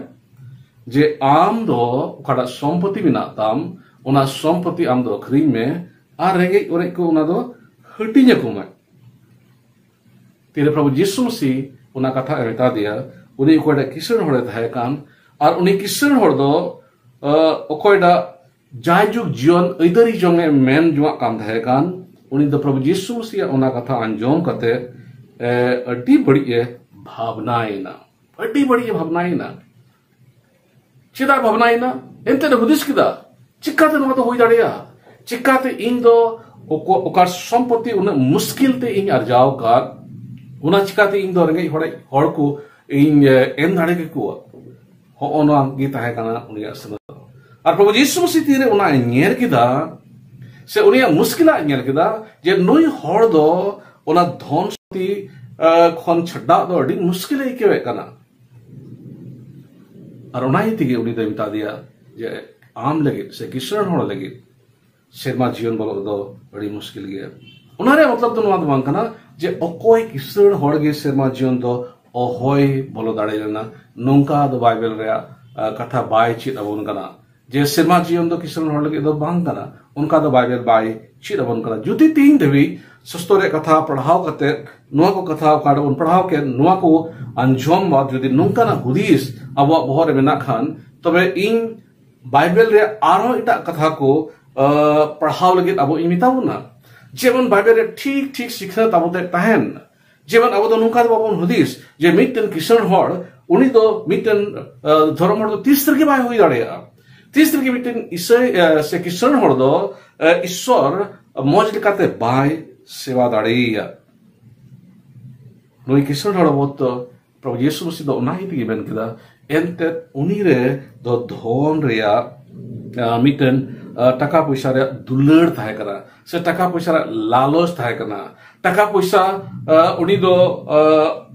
ᱡᱮ ᱟᱢ ᱫᱚ ᱚᱠᱟᱴᱟᱜ ᱥᱚᱢᱯᱚᱛᱤ ᱢᱮᱱᱟᱜ ᱛᱟᱢ, ᱚᱱᱟ ᱥᱚᱢᱯᱚᱛᱤ ᱟᱢ ᱫᱚ ᱟᱹᱠᱷᱨᱤᱧ ᱢᱮ, ᱟᱨ ᱨᱮᱸᱜᱮᱡ ᱚᱨᱮᱡ ᱠᱚ ᱚᱱᱟ ᱫᱚ ᱦᱟᱹᱴᱤᱧ ᱟᱠᱚ ᱢᱮ᱾" ᱛᱤᱨᱮ ᱯᱨᱚᱵᱷᱩ ᱡᱤᱥᱩ ᱢᱟᱹᱥᱤ ᱚᱱᱟ ᱠᱟᱛᱷᱟ ᱮ ᱢᱮᱛᱟ ᱫᱮᱭᱟ, ᱩᱱᱤ ᱚᱠᱚᱭᱴᱟᱜ ᱠᱤᱥᱟᱹᱬ ᱦᱚᱲᱮ ᱛᱟᱦᱮᱸ ᱠᱟᱱ, ᱟᱨ ᱩᱱᱤ ᱠᱤᱥᱟᱹᱬ ᱦᱚᱲ ᱫᱚ, ᱟ, ᱚᱠᱚᱭᱴᱟᱜ ᱡᱟᱭᱡᱩᱜᱽ ᱡᱤᱭᱚᱱ ᱟᱹᱭᱫᱟᱹᱨᱤ ᱡᱚᱝ ᱮ ᱢᱮᱱ ᱡᱚᱝᱟᱜ ᱠᱟᱱ ᱛᱟᱦᱮᱸ ᱠᱟᱱ, ᱩᱱᱤ ᱫᱚ ᱯᱨᱚᱵᱷᱩ ᱡᱤᱥᱩ ᱢᱟᱹᱥᱤᱭᱟᱜ ᱚᱱᱟ ᱠᱟᱛᱷᱟ ᱟᱸᱡᱚᱢ ᱠᱟᱛᱮ, ᱮ, ᱟᱹᱰᱤ ᱵᱟᱹᱲᱤᱡ ᱮ ᱵᱷᱟᱵᱽᱱᱟᱭᱮᱱᱟ᱾ ᱟᱹᱰᱤ ᱵᱟᱹᱲᱤᱡ ᱮ ᱵᱷᱟᱵᱽᱱᱟᱭᱮᱱᱟ᱾ ᱪᱮᱫᱟᱜ ᱵᱷᱟᱵᱽᱱᱟᱭᱮᱱᱟ? ᱮᱱᱛᱮ ᱮ ᱦᱩᱫᱤᱥ ᱠᱮᱫᱟ, "ᱪᱤᱠᱟᱛᱮ ᱱᱚᱣᱟ ᱫᱚ ᱦᱩᱭ ᱫᱟᱲᱮᱭᱟᱜᱼᱟ? ᱪᱤᱠᱟᱛᱮ ᱤᱧ ᱫᱚ ᱚᱠᱚ-, ᱚᱠᱟ ᱥᱚᱢᱯᱚᱛᱤ ᱩᱱᱟᱹᱜ ᱢᱩᱥᱠᱤᱞ ᱛᱮ ᱤᱧ ᱟᱨᱡᱟᱣ ᱟᱠᱟᱫ, ᱚᱱᱟ ᱪᱤᱠᱟᱛᱮ ᱤᱧ ᱫᱚ ᱨᱮᱸᱜᱮᱡ ᱦᱚᱲ, ᱦᱚᱲ ᱠᱚ ᱤᱧ, ᱮ, ᱮᱢ ᱫᱟᱲᱮ ᱠᱮᱠᱚᱣᱟ?" ᱦᱚᱸᱜᱼᱚ ᱱᱚᱣᱟ ᱜᱮ ᱛᱟᱦᱮᱸ ᱠᱟᱱᱟ ᱩᱱᱤᱭᱟᱜ ᱥᱟᱹᱱᱟᱹ ᱫᱚ᱾ ᱟᱨ ᱯᱨᱚᱵᱷᱩ ᱡᱤᱥᱩ ᱢᱟᱹᱥᱤ ᱛᱤᱨᱮ ᱚᱱᱟᱭ ᱧᱮᱞ ᱠᱮᱫᱟ, ᱥᱮ ᱩᱱᱤᱭᱟᱜ ᱢᱩᱥᱠᱤᱞᱟᱜ ᱧᱮᱞ ᱠᱮᱫᱟ, ᱡᱮ ᱱᱩᱭ ᱦᱚᱲ ᱫᱚ ᱚᱱᱟ ᱫᱷᱚᱱ ᱥᱚᱢᱯᱚᱛᱤ, ᱮ, ᱠᱷᱚᱱ ᱪᱷᱟᱰᱟᱜ ᱫᱚ ᱟᱹᱰᱤ ᱢᱩᱥᱠᱤᱞᱮ ᱟᱹᱭᱠᱟᱹᱣᱮᱫ ᱠᱟᱱᱟ᱾ ᱟᱨ ᱚᱱᱟ ᱤᱭᱟᱹ ᱛᱮᱜᱮ ᱩᱱᱤ ᱫᱚᱭ ᱢᱮᱛᱟ ᱫᱮᱭᱟ ᱡᱮ, "ᱟᱢ ᱞᱟᱹᱜᱤᱫ ᱥᱮ ᱠᱤᱥᱟᱹᱬ ᱦᱚᱲ ᱞᱟᱹᱜᱤᱫ ᱥᱮᱨᱢᱟ ᱡᱤᱭᱚᱱ ᱵᱚᱞᱚᱜ ᱫᱚ ᱟᱹᱰᱤ ᱢᱩᱥᱠᱤᱞ ᱜᱮᱭᱟ᱾" ᱚᱱᱟ ᱨᱮᱭᱟᱜ ᱢᱚᱛᱞᱚᱵ ᱫᱚ ᱱᱚᱣᱟ ᱫᱚ ᱵᱟᱝ ᱠᱟᱱᱟ ᱡᱮ ᱚᱠᱚᱭ ᱠᱤᱥᱟᱹᱬ ᱦᱚᱲ ᱜᱮ ᱥᱮᱨᱢᱟ ᱡᱤᱭᱚᱱ ᱫᱚ ᱚᱦᱚᱭ ᱵᱚᱞᱚ ᱫᱟᱲᱮ ᱞᱮᱱᱟ, ᱱᱚᱝᱠᱟ ᱫᱚ ᱵᱟᱭᱵᱮᱞ ᱨᱮᱭᱟᱜ, ᱟ, ᱠᱟᱛᱷᱟ ᱵᱟᱭ ᱪᱮᱫ ᱟᱵᱚᱱ ᱠᱟᱱᱟ᱾ ᱡᱮ ᱥᱮᱨᱢᱟ ᱡᱤᱭᱚᱱ ᱫᱚ ᱠᱤᱥᱟᱹᱬ ᱦᱚᱲ ᱞᱟᱹᱜᱤᱫ ᱫᱚ ᱵᱟᱝ ᱠᱟᱱᱟ, ᱚᱱᱠᱟ ᱫᱚ ᱵᱟᱭᱵᱮᱞ ᱵᱟᱭ ᱪᱮᱫ ᱟᱵᱚᱱ ᱠᱟᱱᱟ᱾ ᱡᱩᱫᱤ ᱛᱮᱦᱮᱧ ᱫᱷᱟᱹᱵᱤᱡ ᱥᱚᱥᱛᱚ ᱨᱮᱭᱟᱜ ᱠᱟᱛᱷᱟ ᱯᱟᱲᱦᱟᱣ ᱠᱟᱛᱮ, ᱱᱚᱣᱟ ᱠᱚ ᱠᱟᱛᱷᱟ ᱚᱠᱟ ᱨᱮᱵᱚᱱ ᱯᱟᱲᱦᱟᱣ ᱠᱮᱫ, ᱱᱚᱣᱟ ᱠᱚ ᱟᱸᱡᱚᱢ ᱵᱟᱫ ᱡᱩᱫᱤ ᱱᱚᱝᱠᱟᱱᱟᱜ ᱦᱩᱫᱤᱥ ᱟᱵᱚᱣᱟᱜ ᱵᱚᱦᱚᱜ ᱨᱮ ᱢᱮᱱᱟᱜ ᱠᱷᱟᱱ, ᱛᱚᱵᱮ ᱤᱧ ᱵᱟᱭᱵᱮᱞ ᱨᱮᱭᱟᱜ ᱟᱨᱦᱚᱸ ᱮᱴᱟᱜ ᱠᱟᱛᱷᱟ ᱠᱚ, ᱟ, ᱯᱟᱲᱦᱟᱣ ᱞᱟᱹᱜᱤᱫ ᱟᱵᱚ ᱤᱧ ᱢᱮᱛᱟ ᱵᱚᱱᱟ᱾ ᱡᱮᱢᱚᱱ ᱵᱟᱭᱵᱮᱞ ᱨᱮ ᱴᱷᱤᱠ ᱴᱷᱤᱠ ᱥᱤᱠᱷᱱᱟᱹᱛ ᱟᱵᱚ ᱛᱮ ᱛᱟᱦᱮᱱ᱾ ᱡᱮᱢᱚᱱ ᱟᱵᱚ ᱫᱚ ᱱᱚᱝᱠᱟ ᱫᱚ ᱵᱟᱵᱚᱱ ᱦᱩᱫᱤᱥ ᱡᱮ ᱢᱤᱫᱴᱮᱱ ᱠᱤᱥᱟᱹᱬ ᱦᱚᱲ ᱩᱱᱤ ᱫᱚ ᱢᱤᱫᱴᱮᱱ ᱫᱷᱚᱨᱚᱢ ᱦᱚᱲ ᱫᱚ ᱛᱤᱥ ᱨᱮᱜᱮ ᱵᱟᱭ ᱦᱩᱭ ᱫᱟᱲᱮᱭᱟᱜᱼᱟ᱾ ᱛᱤᱥ ᱨᱮᱜᱮ ᱢᱤᱫᱴᱮᱱ ᱤᱥᱟᱹᱭ ᱥᱮ ᱠᱤᱥᱟᱹᱬ ᱦᱚᱲ ᱫᱚ ᱤᱥᱥᱚᱨ ᱢᱚᱡᱽ ᱞᱮᱠᱟᱛᱮ ᱵᱟᱭ ᱥᱮᱵᱟ ᱫᱟᱲᱮᱭᱟᱭᱟ᱾ ᱱᱩᱭ ᱠᱤᱥᱟᱹᱬ ᱦᱚᱲ ᱵᱚᱛ ᱫᱚ ᱯᱨᱚᱵᱷᱩ ᱡᱤᱥᱩ ᱢᱟᱹᱥᱤ ᱫᱚ ᱚᱱᱟ ᱤᱭᱟᱹ ᱛᱮᱜᱮ ᱢᱮᱱ ᱠᱮᱫᱟ, ᱮᱱᱛᱮᱫ ᱩᱱᱤ ᱨᱮ ᱫᱚ ᱫᱷᱚᱱ ᱨᱮᱭᱟᱜ ᱢᱤᱫᱴᱮᱱ ᱴᱟᱠᱟ ᱯᱚᱭᱥᱟ ᱨᱮᱭᱟᱜ ᱫᱩᱞᱟᱹᱲ ᱛᱟᱦᱮᱸ ᱠᱟᱱᱟ, ᱥᱮ ᱴᱟᱠᱟ ᱯᱚᱭᱥᱟ ᱨᱮᱭᱟᱜ ᱞᱟᱞᱚᱪ ᱛᱟᱦᱮᱸ ᱠᱟᱱᱟ᱾ ᱴᱟᱠᱟ ᱯᱚᱭᱥᱟ ᱩᱱᱤ ᱫᱚ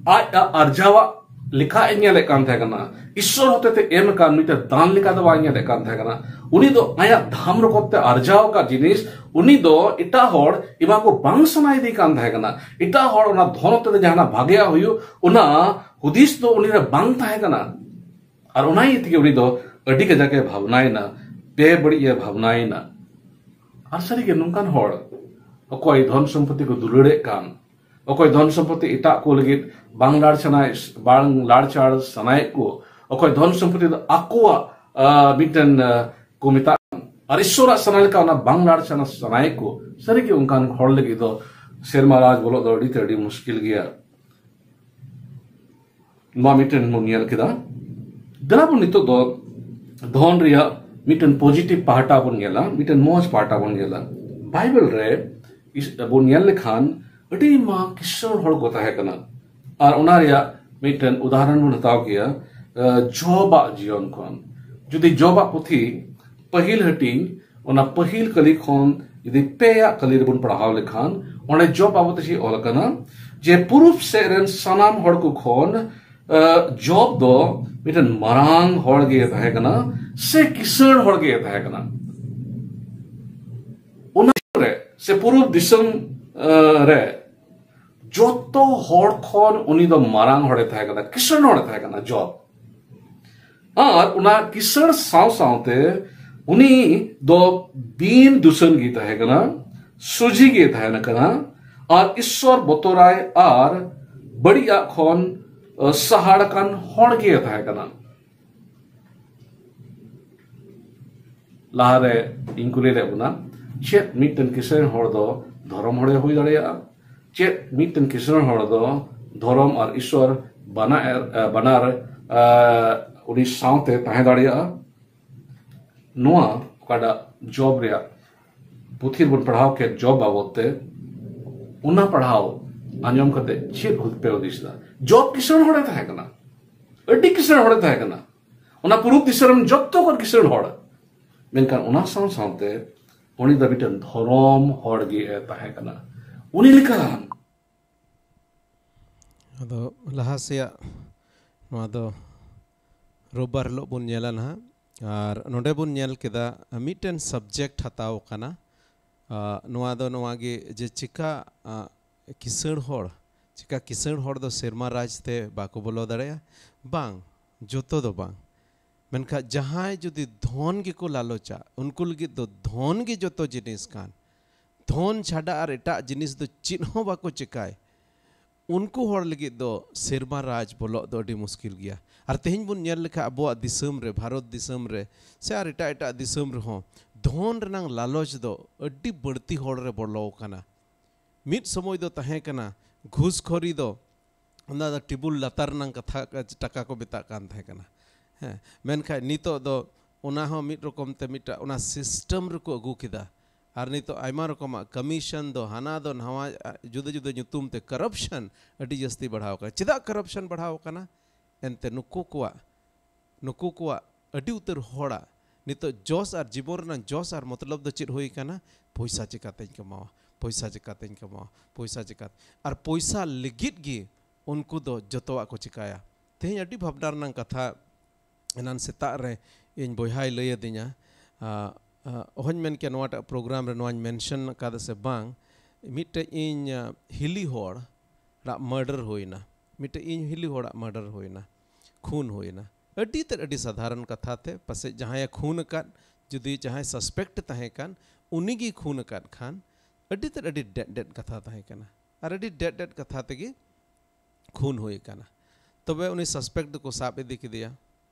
ᱟᱡ ᱟᱨᱡᱟᱣᱟᱜ ᱞᱮᱠᱷᱟ ᱮ ᱧᱮᱞᱮᱫ ᱠᱟᱱ ᱛᱟᱦᱮᱸ ᱠᱟᱱᱟ᱾ ᱤᱥᱥᱚᱨ ᱦᱚᱛᱮᱛᱮ ᱮᱢ ᱟᱠᱟᱱ ᱢᱤᱫᱴᱮᱱ ᱫᱟᱱ ᱞᱮᱠᱟ ᱫᱚ ᱵᱟᱭ ᱧᱮᱞᱮᱫ ᱠᱟᱱ ᱛᱟᱦᱮᱸ ᱠᱟᱱᱟ᱾ ᱩᱱᱤ ᱫᱚ ᱟᱭᱟᱜ ᱫᱷᱟᱢ ᱨᱚᱠᱚᱢ ᱛᱮ ᱟᱨᱡᱟᱣ ᱟᱠᱟᱫ ᱡᱤᱱᱤᱥ ᱩᱱᱤ ᱫᱚ ᱮᱴᱟᱜ ᱦᱚᱲ ᱮᱢᱟ ᱠᱚ ᱵᱟᱝ ᱥᱟᱱᱟᱭᱮᱫᱮ ᱠᱟᱱ ᱛᱟᱦᱮᱸ ᱠᱟᱱᱟ᱾ ᱮᱴᱟᱜ ᱦᱚᱲ ᱚᱱᱟ ᱫᱷᱚᱱ ᱦᱚᱛᱮᱛᱮ ᱡᱟᱦᱟᱱᱟᱜ ᱵᱷᱟᱜᱮᱭᱟᱜ ᱦᱩᱭᱩᱜ, ᱚᱱᱟ ᱦᱩᱫᱤᱥ ᱫᱚ ᱩᱱᱤ ᱨᱮ ᱵᱟᱝ ᱛᱟᱦᱮᱸ ᱠᱟᱱᱟ᱾ ᱟᱨ ᱚᱱᱟ ᱤᱭᱟᱹ ᱛᱮᱜᱮ ᱩᱱᱤ ᱫᱚ ᱟᱹᱰᱤ ᱠᱟᱡᱟᱠ ᱮ ᱵᱷᱟᱵᱽᱱᱟᱭᱮᱱᱟ, ᱵᱮᱵᱟᱹᱲᱤᱡ ᱮ ᱵᱷᱟᱵᱽᱱᱟᱭᱮᱱᱟ᱾ ᱟᱨ ᱥᱟᱹᱨᱤᱜᱮ ᱱᱚᱝᱠᱟᱱ ᱦᱚᱲ, ᱚᱠᱚᱭ ᱫᱷᱚᱱ ᱥᱚᱢᱯᱚᱛᱤ ᱠᱚ ᱫᱩᱞᱟᱹᱲᱮᱫ ᱠᱟᱱ, ᱚᱠᱚᱭ ᱫᱷᱚᱱ ᱥᱚᱢᱯᱚᱛᱤ ᱮᱴᱟᱜ ᱠᱚ ᱞᱟᱹᱜᱤᱫ ᱵᱟᱝ ᱞᱟᱲ ᱥᱟᱱᱟᱭ, ᱵᱟᱝ ᱞᱟᱲᱪᱟᱲ ᱥᱟᱱᱟᱭᱮᱫ ᱠᱚ, ᱚᱠᱚᱭ ᱫᱷᱚᱱ ᱥᱚᱢᱯᱚᱛᱤ ᱫᱚ ᱟᱠᱚᱣᱟᱜ ᱢᱤᱫᱴᱮᱱ ᱠᱚ ᱢᱮᱛᱟᱜ ᱠᱟᱱ, ᱟᱨ ᱤᱥᱥᱚᱨᱟᱜ ᱥᱟᱱᱟ ᱞᱮᱠᱟ ᱚᱱᱟ ᱵᱟᱝ ᱞᱟᱲ ᱥᱟᱱᱟ ᱥᱟᱱᱟᱭᱮᱫ ᱠᱚ, ᱥᱟᱹᱨᱤᱜᱮ ᱚᱱᱠᱟᱱ ᱦᱚᱲ ᱞᱟᱹᱜᱤᱫ ᱫᱚ ᱥᱮᱨᱢᱟ ᱨᱟᱡᱽ ᱵᱚᱞᱚᱜ ᱫᱚ ᱟᱹᱰᱤ ᱛᱮ ᱟᱹᱰᱤ ᱢᱩᱥᱠᱤᱞ ᱜᱮᱭᱟ᱾ ᱱᱚᱣᱟ ᱢᱤᱫᱴᱮᱱ ᱵᱚᱱ ᱧᱮᱞ ᱠᱮᱫᱟ᱾ ᱫᱮᱞᱟ ᱵᱚᱱ ᱱᱤᱛᱚᱜ ᱫᱚ ᱫᱷᱚᱱ ᱨᱮᱭᱟᱜ ᱢᱤᱫᱴᱮᱱ ᱯᱚᱡᱤᱴᱤᱵᱷ ᱯᱟᱦᱴᱟ ᱵᱚᱱ ᱧᱮᱞᱟ, ᱢᱤᱫᱴᱮᱱ ᱢᱚᱡᱽ ᱯᱟᱦᱴᱟ ᱵᱚᱱ ᱧᱮᱞᱟ᱾ ᱵᱟᱭᱵᱮᱞ ᱨᱮ ᱵᱚᱱ ᱧᱮᱞ ᱞᱮᱠᱷᱟᱱ ᱟᱹᱰᱤ ᱢᱟ ᱠᱤᱥᱟᱹᱬ ᱦᱚᱲ ᱠᱚ ᱛᱟᱦᱮᱸ ᱠᱟᱱᱟ᱾ ᱟᱨ ᱚᱱᱟ ᱨᱮᱭᱟᱜ ᱢᱤᱫᱴᱮᱱ ᱩᱫᱟᱦᱚᱨᱚᱱ ᱵᱚᱱ ᱦᱟᱛᱟᱣ ᱠᱮᱭᱟ ᱡᱚᱵᱟᱜ ᱡᱤᱭᱚᱱ ᱠᱷᱚᱱ᱾ ᱡᱩᱫᱤ ᱡᱚᱵᱟᱜ ᱯᱩᱛᱷᱤ ᱯᱟᱹᱦᱤᱞ ᱦᱟᱹᱴᱤᱧ, ᱚᱱᱟ ᱯᱟᱹᱦᱤᱞ ᱠᱟᱹᱞᱤ ᱠᱷᱚᱱ ᱡᱩᱫᱤ ᱯᱮᱭᱟᱜ ᱠᱟᱹᱞᱤ ᱨᱮᱵᱚᱱ ᱯᱟᱲᱦᱟᱣ ᱞᱮᱠᱷᱟᱱ, ᱚᱸᱰᱮ ᱡᱚᱵ ᱵᱟᱵᱚᱫ ᱛᱮ ᱪᱮᱫ ᱚᱞ ᱟᱠᱟᱱᱟ? ᱡᱮ ᱯᱩᱨᱩᱵ ᱥᱮᱫ ᱨᱮᱱ ᱥᱟᱱᱟᱢ ᱦᱚᱲ ᱠᱚ ᱠᱷᱚᱱ ᱡᱚᱵ ᱫᱚ ᱢᱤᱫᱴᱮᱱ ᱢᱟᱨᱟᱝ ᱦᱚᱲ ᱜᱮ ᱛᱟᱦᱮᱸ ᱠᱟᱱᱟ, ᱥᱮ ᱠᱤᱥᱟᱹᱬ ᱦᱚᱲ ᱜᱮ ᱛᱟᱦᱮᱸ ᱠᱟᱱᱟ᱾ ᱚᱱᱟ ᱨᱮ ᱥᱮ ᱯᱩᱨᱩᱵ ᱫᱤᱥᱚᱢ ᱨᱮ ᱡᱚᱛᱚ ᱦᱚᱲ ᱠᱷᱚᱱ ᱩᱱᱤ ᱫᱚ ᱢᱟᱨᱟᱝ ᱦᱚᱲᱮ ᱛᱟᱦᱮᱸ ᱠᱟᱱᱟ, ᱠᱤᱥᱟᱹᱬ ᱦᱚᱲᱮ ᱛᱟᱦᱮᱸ ᱠᱟᱱᱟ ᱡᱚᱵ᱾ ᱟᱨ ᱚᱱᱟ ᱠᱤᱥᱟᱹᱬ ᱥᱟᱶ ᱥᱟᱶᱛᱮ ᱩᱱᱤ ᱫᱚ ᱵᱤᱱ ᱫᱩᱥᱚᱱ ᱜᱮ ᱛᱟᱦᱮᱸ ᱠᱟᱱᱟ, ᱥᱚᱡᱷᱮ ᱜᱮ ᱛᱟᱦᱮᱸ ᱠᱟᱱᱟ, ᱟᱨ ᱤᱥᱥᱚᱨ ᱵᱚᱛᱚᱨᱟᱭ ᱟᱨ ᱵᱟᱹᱲᱤᱡᱟᱜ ᱠᱷᱚᱱ ᱥᱟᱦᱟᱲ ᱟᱠᱟᱱ ᱦᱚᱲ ᱜᱮ ᱛᱟᱦᱮᱸ ᱠᱟᱱᱟ᱾ ᱞᱟᱦᱟᱨᱮ ᱤᱧ ᱠᱩᱞᱤ ᱞᱮᱫ ᱵᱚᱱᱟ, ᱪᱮᱫ ᱢᱤᱫᱴᱮᱱ ᱠᱤᱥᱟᱹᱬ ᱦᱚᱲ ᱫᱚ ᱫᱷᱚᱨᱚᱢ ᱦᱚᱲᱮ ᱦᱩᱭ ᱫᱟᱲᱮᱭᱟᱜᱼᱟ? ᱪᱮᱫ ᱢᱤᱫᱴᱮᱱ ᱠᱤᱥᱟᱹᱬ ᱦᱚᱲ ᱫᱚ ᱫᱷᱚᱨᱚᱢ ᱟᱨ ᱤᱥᱥᱚᱨ ᱵᱟᱱᱟᱨ ᱵᱟᱱᱟᱨ ᱩᱱᱤ ᱥᱟᱶᱛᱮ ᱛᱟᱦᱮᱸ ᱫᱟᱲᱮᱭᱟᱜᱼᱟ᱾ ᱱᱚᱣᱟ ᱚᱠᱟᱴᱟᱜ ᱡᱚᱵ ᱨᱮᱭᱟᱜ ᱯᱩᱛᱷᱤ ᱨᱮᱵᱚᱱ ᱯᱟᱲᱦᱟᱣ ᱠᱮᱫ ᱡᱚᱵ ᱵᱟᱵᱚᱫ ᱛᱮ, ᱚᱱᱟ ᱯᱟᱲᱦᱟᱣ ᱟᱸᱡᱚᱢ ᱠᱟᱛᱮ ᱪᱮᱫ ᱦᱩᱫᱤᱥ ᱯᱮ ᱦᱩᱫᱤᱥ ᱮᱫᱟ? ᱡᱚᱵ ᱠᱤᱥᱟᱹᱬ ᱦᱚᱲᱮ ᱛᱟᱦᱮᱸ ᱠᱟᱱᱟ, ᱟᱹᱰᱤ ᱠᱤᱥᱟᱹᱬ ᱦᱚᱲᱮ ᱛᱟᱦᱮᱸ ᱠᱟᱱᱟ᱾ ᱚᱱᱟ ᱯᱩᱨᱩᱵ ᱫᱤᱥᱚᱢ ᱨᱮᱱ ᱡᱚᱛᱚ ᱠᱷᱚᱱ ᱠᱤᱥᱟᱹᱬ ᱦᱚᱲ᱾ ᱢᱮᱱᱠᱷᱟᱱ ᱚᱱᱟ ᱥᱟᱶ ᱥᱟᱶᱛᱮ ᱩᱱᱤ ᱫᱚ ᱢᱤᱫᱴᱮᱱ ᱫᱷᱚᱨᱚᱢ ᱦᱚᱲ ᱜᱮ ᱮ ᱛᱟᱦᱮᱸ ᱠᱟᱱᱟ᱾ ᱩᱱᱤ ᱞᱮᱠᱟᱱ ᱟᱫᱚ ᱞᱟᱦᱟ ᱥᱮᱭᱟᱜ ᱱᱚᱣᱟ ᱫᱚ ᱨᱳᱵᱵᱟᱨ ᱦᱤᱞᱳᱜ ᱵᱚᱱ ᱧᱮᱞᱟ ᱱᱟᱦᱟᱜ᱾ ᱟᱨ ᱱᱚᱰᱮ ᱵᱚᱱ ᱧᱮᱞ ᱠᱮᱫᱟ, ᱢᱤᱫᱴᱮᱱ ᱥᱟᱵᱡᱮᱠᱴ ᱦᱟᱛᱟᱣ ᱠᱟᱱᱟ᱾ ᱟᱨ ᱱᱚᱣᱟ ᱫᱚ ᱱᱚᱣᱟ ᱜᱮ ᱡᱮ ᱪᱤᱠᱟ, ᱟᱨ ᱠᱤᱥᱟᱹᱬ ᱦᱚᱲ, ᱪᱤᱠᱟ ᱠᱤᱥᱟᱹᱬ ᱦᱚᱲ ᱫᱚ ᱥᱮᱨᱢᱟ ᱨᱟᱡᱽ ᱛᱮ ᱵᱟᱠᱚ ᱵᱚᱞᱚ ᱫᱟᱲᱮᱭᱟᱜᱼᱟ? ᱵᱟᱝ, ᱡᱚᱛᱚ ᱫᱚ ᱵᱟᱝ᱾ ᱢᱮᱱᱠᱷᱟᱱ ᱡᱟᱦᱟᱸᱭ ᱡᱩᱫᱤ ᱫᱷᱚᱱ ᱜᱮᱠᱚ ᱞᱟᱞᱚᱪᱟ, ᱩᱱᱠᱩ ᱞᱟᱹᱜᱤᱫ ᱫᱚ ᱫᱷᱚᱱ ᱜᱮ ᱡᱚᱛᱚ ᱡᱤᱱᱤᱥ ᱠᱟᱱ᱾ ᱫᱷᱚᱱ ᱪᱷᱟᱰᱟ ᱟᱨ ᱮᱴᱟᱜ ᱡᱤᱱᱤᱥ ᱫᱚ ᱪᱮᱫ ᱦᱚᱸ ᱵᱟᱠᱚ ᱪᱮᱠᱟᱭ᱾ ᱩᱱᱠᱩ ᱦᱚᱲ ᱞᱟᱹᱜᱤᱫ ᱫᱚ ᱥᱮᱨᱢᱟ ᱨᱟᱡᱽ ᱵᱚᱞᱚᱜ ᱫᱚ ᱟᱹᱰᱤ ᱢᱩᱥᱠᱤᱞ ᱜᱮᱭᱟ᱾ ᱟᱨ ᱛᱮᱦᱮᱧ ᱵᱚᱱ ᱧᱮᱞ ᱞᱮᱠᱷᱟᱱ ᱟᱵᱚᱣᱟᱜ ᱫᱤᱥᱚᱢ ᱨᱮ, ᱵᱷᱟᱨᱚᱛ ᱫᱤᱥᱚᱢ ᱨᱮ ᱥᱮ ᱟᱨ ᱮᱴᱟᱜ ᱮᱴᱟᱜ ᱫᱤᱥᱚᱢ ᱨᱮᱦᱚᱸ ᱫᱷᱚᱱ ᱨᱮᱱᱟᱝ ᱞᱟᱞᱚᱪ ᱫᱚ ᱟᱹᱰᱤ ᱵᱟᱹᱲᱛᱤ ᱦᱚᱲ ᱨᱮ ᱵᱚᱞᱚ ᱟᱠᱟᱱᱟ᱾ ᱢᱤᱫ ᱥᱚᱢᱚᱭ ᱫᱚ ᱛᱟᱦᱮᱸ ᱠᱟᱱᱟ ᱜᱷᱩᱥᱠᱷᱚᱨᱤ ᱫᱚ ᱚᱱᱟ ᱫᱚ ᱴᱮᱵᱩᱞ ᱞᱟᱛᱟᱨ ᱨᱮᱱᱟᱝ ᱠᱟᱛᱷᱟ, ᱴᱟᱠᱟ ᱠᱚ ᱢᱮᱛᱟᱜ ᱠᱟᱱ ᱛᱟᱦᱮᱸ ᱠᱟᱱᱟ᱾ ᱦᱮᱸ, ᱢᱮᱱᱠᱷᱟᱱ ᱱᱤᱛᱚᱜ ᱫᱚ ᱚᱱᱟ ᱦᱚᱸ ᱢᱤᱫ ᱨᱚᱠᱚᱢ ᱛᱮ ᱢᱤᱫᱴᱟᱝ ᱚᱱᱟ ᱥᱤᱥᱴᱮᱢ ᱨᱮᱠᱚ ᱟᱹᱜᱩ ᱠᱮᱫᱟ᱾ ᱟᱨ ᱱᱤᱛᱚᱜ ᱟᱭᱢᱟ ᱨᱚᱠᱚᱢᱟᱜ ᱠᱚᱢᱤᱥᱚᱱ ᱫᱚ, ᱦᱟᱱᱟ ᱫᱚ, ᱱᱟᱣᱟ, ᱡᱩᱫᱟᱹ ᱡᱩᱫᱟᱹ ᱧᱩᱛᱩᱢ ᱛᱮ ᱠᱟᱨᱟᱯᱥᱚᱱ ᱟᱹᱰᱤ ᱡᱟᱹᱥᱛᱤ ᱵᱟᱲᱦᱟᱣ ᱠᱟᱱᱟ᱾ ᱪᱮᱫᱟᱜ ᱠᱟᱨᱟᱯᱥᱚᱱ ᱵᱟᱲᱦᱟᱣ ᱠᱟᱱᱟ? ᱮᱱᱛᱮ ᱱᱩᱠᱩ ᱠᱚᱣᱟᱜ, ᱱᱩᱠᱩ ᱠᱚᱣᱟᱜ ᱟᱹᱰᱤ ᱩᱛᱟᱹᱨ ᱦᱚᱲᱟᱜ ᱱᱤᱛᱚᱜ ᱡᱚᱥ ᱟᱨ ᱡᱤᱵᱚᱱ ᱨᱮᱱᱟᱜ ᱡᱚᱥ ᱟᱨ ᱢᱚᱛᱞᱚᱵ ᱫᱚ ᱪᱮᱫ ᱦᱩᱭ ᱠᱟᱱᱟ? ᱯᱚᱭᱥᱟ ᱪᱤᱠᱟᱛᱮᱧ ᱠᱟᱢᱟᱣᱟ, ᱯᱚᱭᱥᱟ ᱪᱤᱠᱟᱛᱮᱧ ᱠᱟᱢᱟᱣᱟ, ᱯᱚᱭᱥᱟ ᱪᱤᱠᱟᱛᱮ᱾ ᱟᱨ ᱯᱚᱭᱥᱟ ᱞᱟᱹᱜᱤᱫ ᱜᱮ ᱩᱱᱠᱩ ᱫᱚ ᱡᱚᱛᱚᱣᱟᱜ ᱠᱚ ᱪᱤᱠᱟᱭᱟ᱾ ᱛᱮᱦᱮᱧ ᱟᱹᱰᱤ ᱵᱷᱟᱵᱽᱱᱟ ᱨᱮᱱᱟᱜ ᱠᱟᱛᱷᱟ ᱮᱱᱟᱱ ᱥᱮᱛᱟᱜ ᱨᱮ ᱤᱧ ᱵᱚᱭᱦᱟᱭ ᱞᱟᱹᱭ ᱟᱹᱫᱤᱧᱟ᱾ ᱟ, ᱟ, ᱚᱦᱚᱧ ᱢᱮᱱ ᱠᱮᱭᱟ ᱱᱚᱣᱟᱴᱟᱜ ᱯᱨᱳᱜᱨᱟᱢ ᱨᱮ ᱱᱚᱣᱟᱧ ᱢᱮᱱᱥᱚᱱ ᱟᱠᱟᱫᱟ ᱥᱮ ᱵᱟᱝ, ᱢᱤᱫᱴᱮᱡ ᱤᱧ, ᱟ, ᱦᱤᱞᱤ ᱦᱚᱲᱟᱜ ᱢᱟᱨᱰᱟᱨ ᱦᱩᱭᱱᱟ, ᱢᱤᱫᱴᱮᱡ ᱤᱧ ᱦᱤᱞᱤ ᱦᱚᱲᱟᱜ ᱢᱟᱨᱰᱟᱨ ᱦᱩᱭᱱᱟ, ᱠᱷᱩᱱ ᱦᱩᱭᱱᱟ᱾ ᱟᱹᱰᱤ ᱛᱮᱫ, ᱟᱹᱰᱤ ᱥᱟᱫᱷᱟᱨᱚᱱ ᱠᱟᱛᱷᱟ ᱛᱮ, ᱯᱟᱥᱮᱡ ᱡᱟᱦᱟᱸᱭᱮ ᱠᱷᱩᱱ ᱟᱠᱟᱫ, ᱡᱩᱫᱤ ᱡᱟᱦᱟᱸᱭ ᱥᱟᱥᱯᱮᱠᱴ ᱛᱟᱦᱮᱸ ᱠᱟᱱ, ᱩᱱᱤᱜᱮᱭ ᱠᱷᱩᱱ ᱟᱠᱟᱫ ᱠᱷᱟᱱ, ᱟᱹᱰᱤ ᱛᱮᱫ, ᱟᱹᱰᱤ ᱰᱮᱫ ᱰᱮᱫ ᱠᱟᱛᱷᱟ ᱛᱟᱦᱮᱸ ᱠᱟᱱᱟ᱾ ᱟᱨ ᱟᱹᱰᱤ ᱰᱮᱫ ᱰᱮᱫ ᱠᱟᱛᱷᱟ ᱛᱮᱜᱮ ᱠᱷᱩᱱ ᱦᱩᱭ ᱟᱠᱟᱱᱟ᱾ ᱛᱚᱵᱮ ᱩᱱᱤ ᱥᱟᱥᱯᱮᱠᱴ ᱫᱚᱠᱚ ᱥᱟᱵ ᱤᱫᱤ ᱠᱮᱫᱮᱭᱟ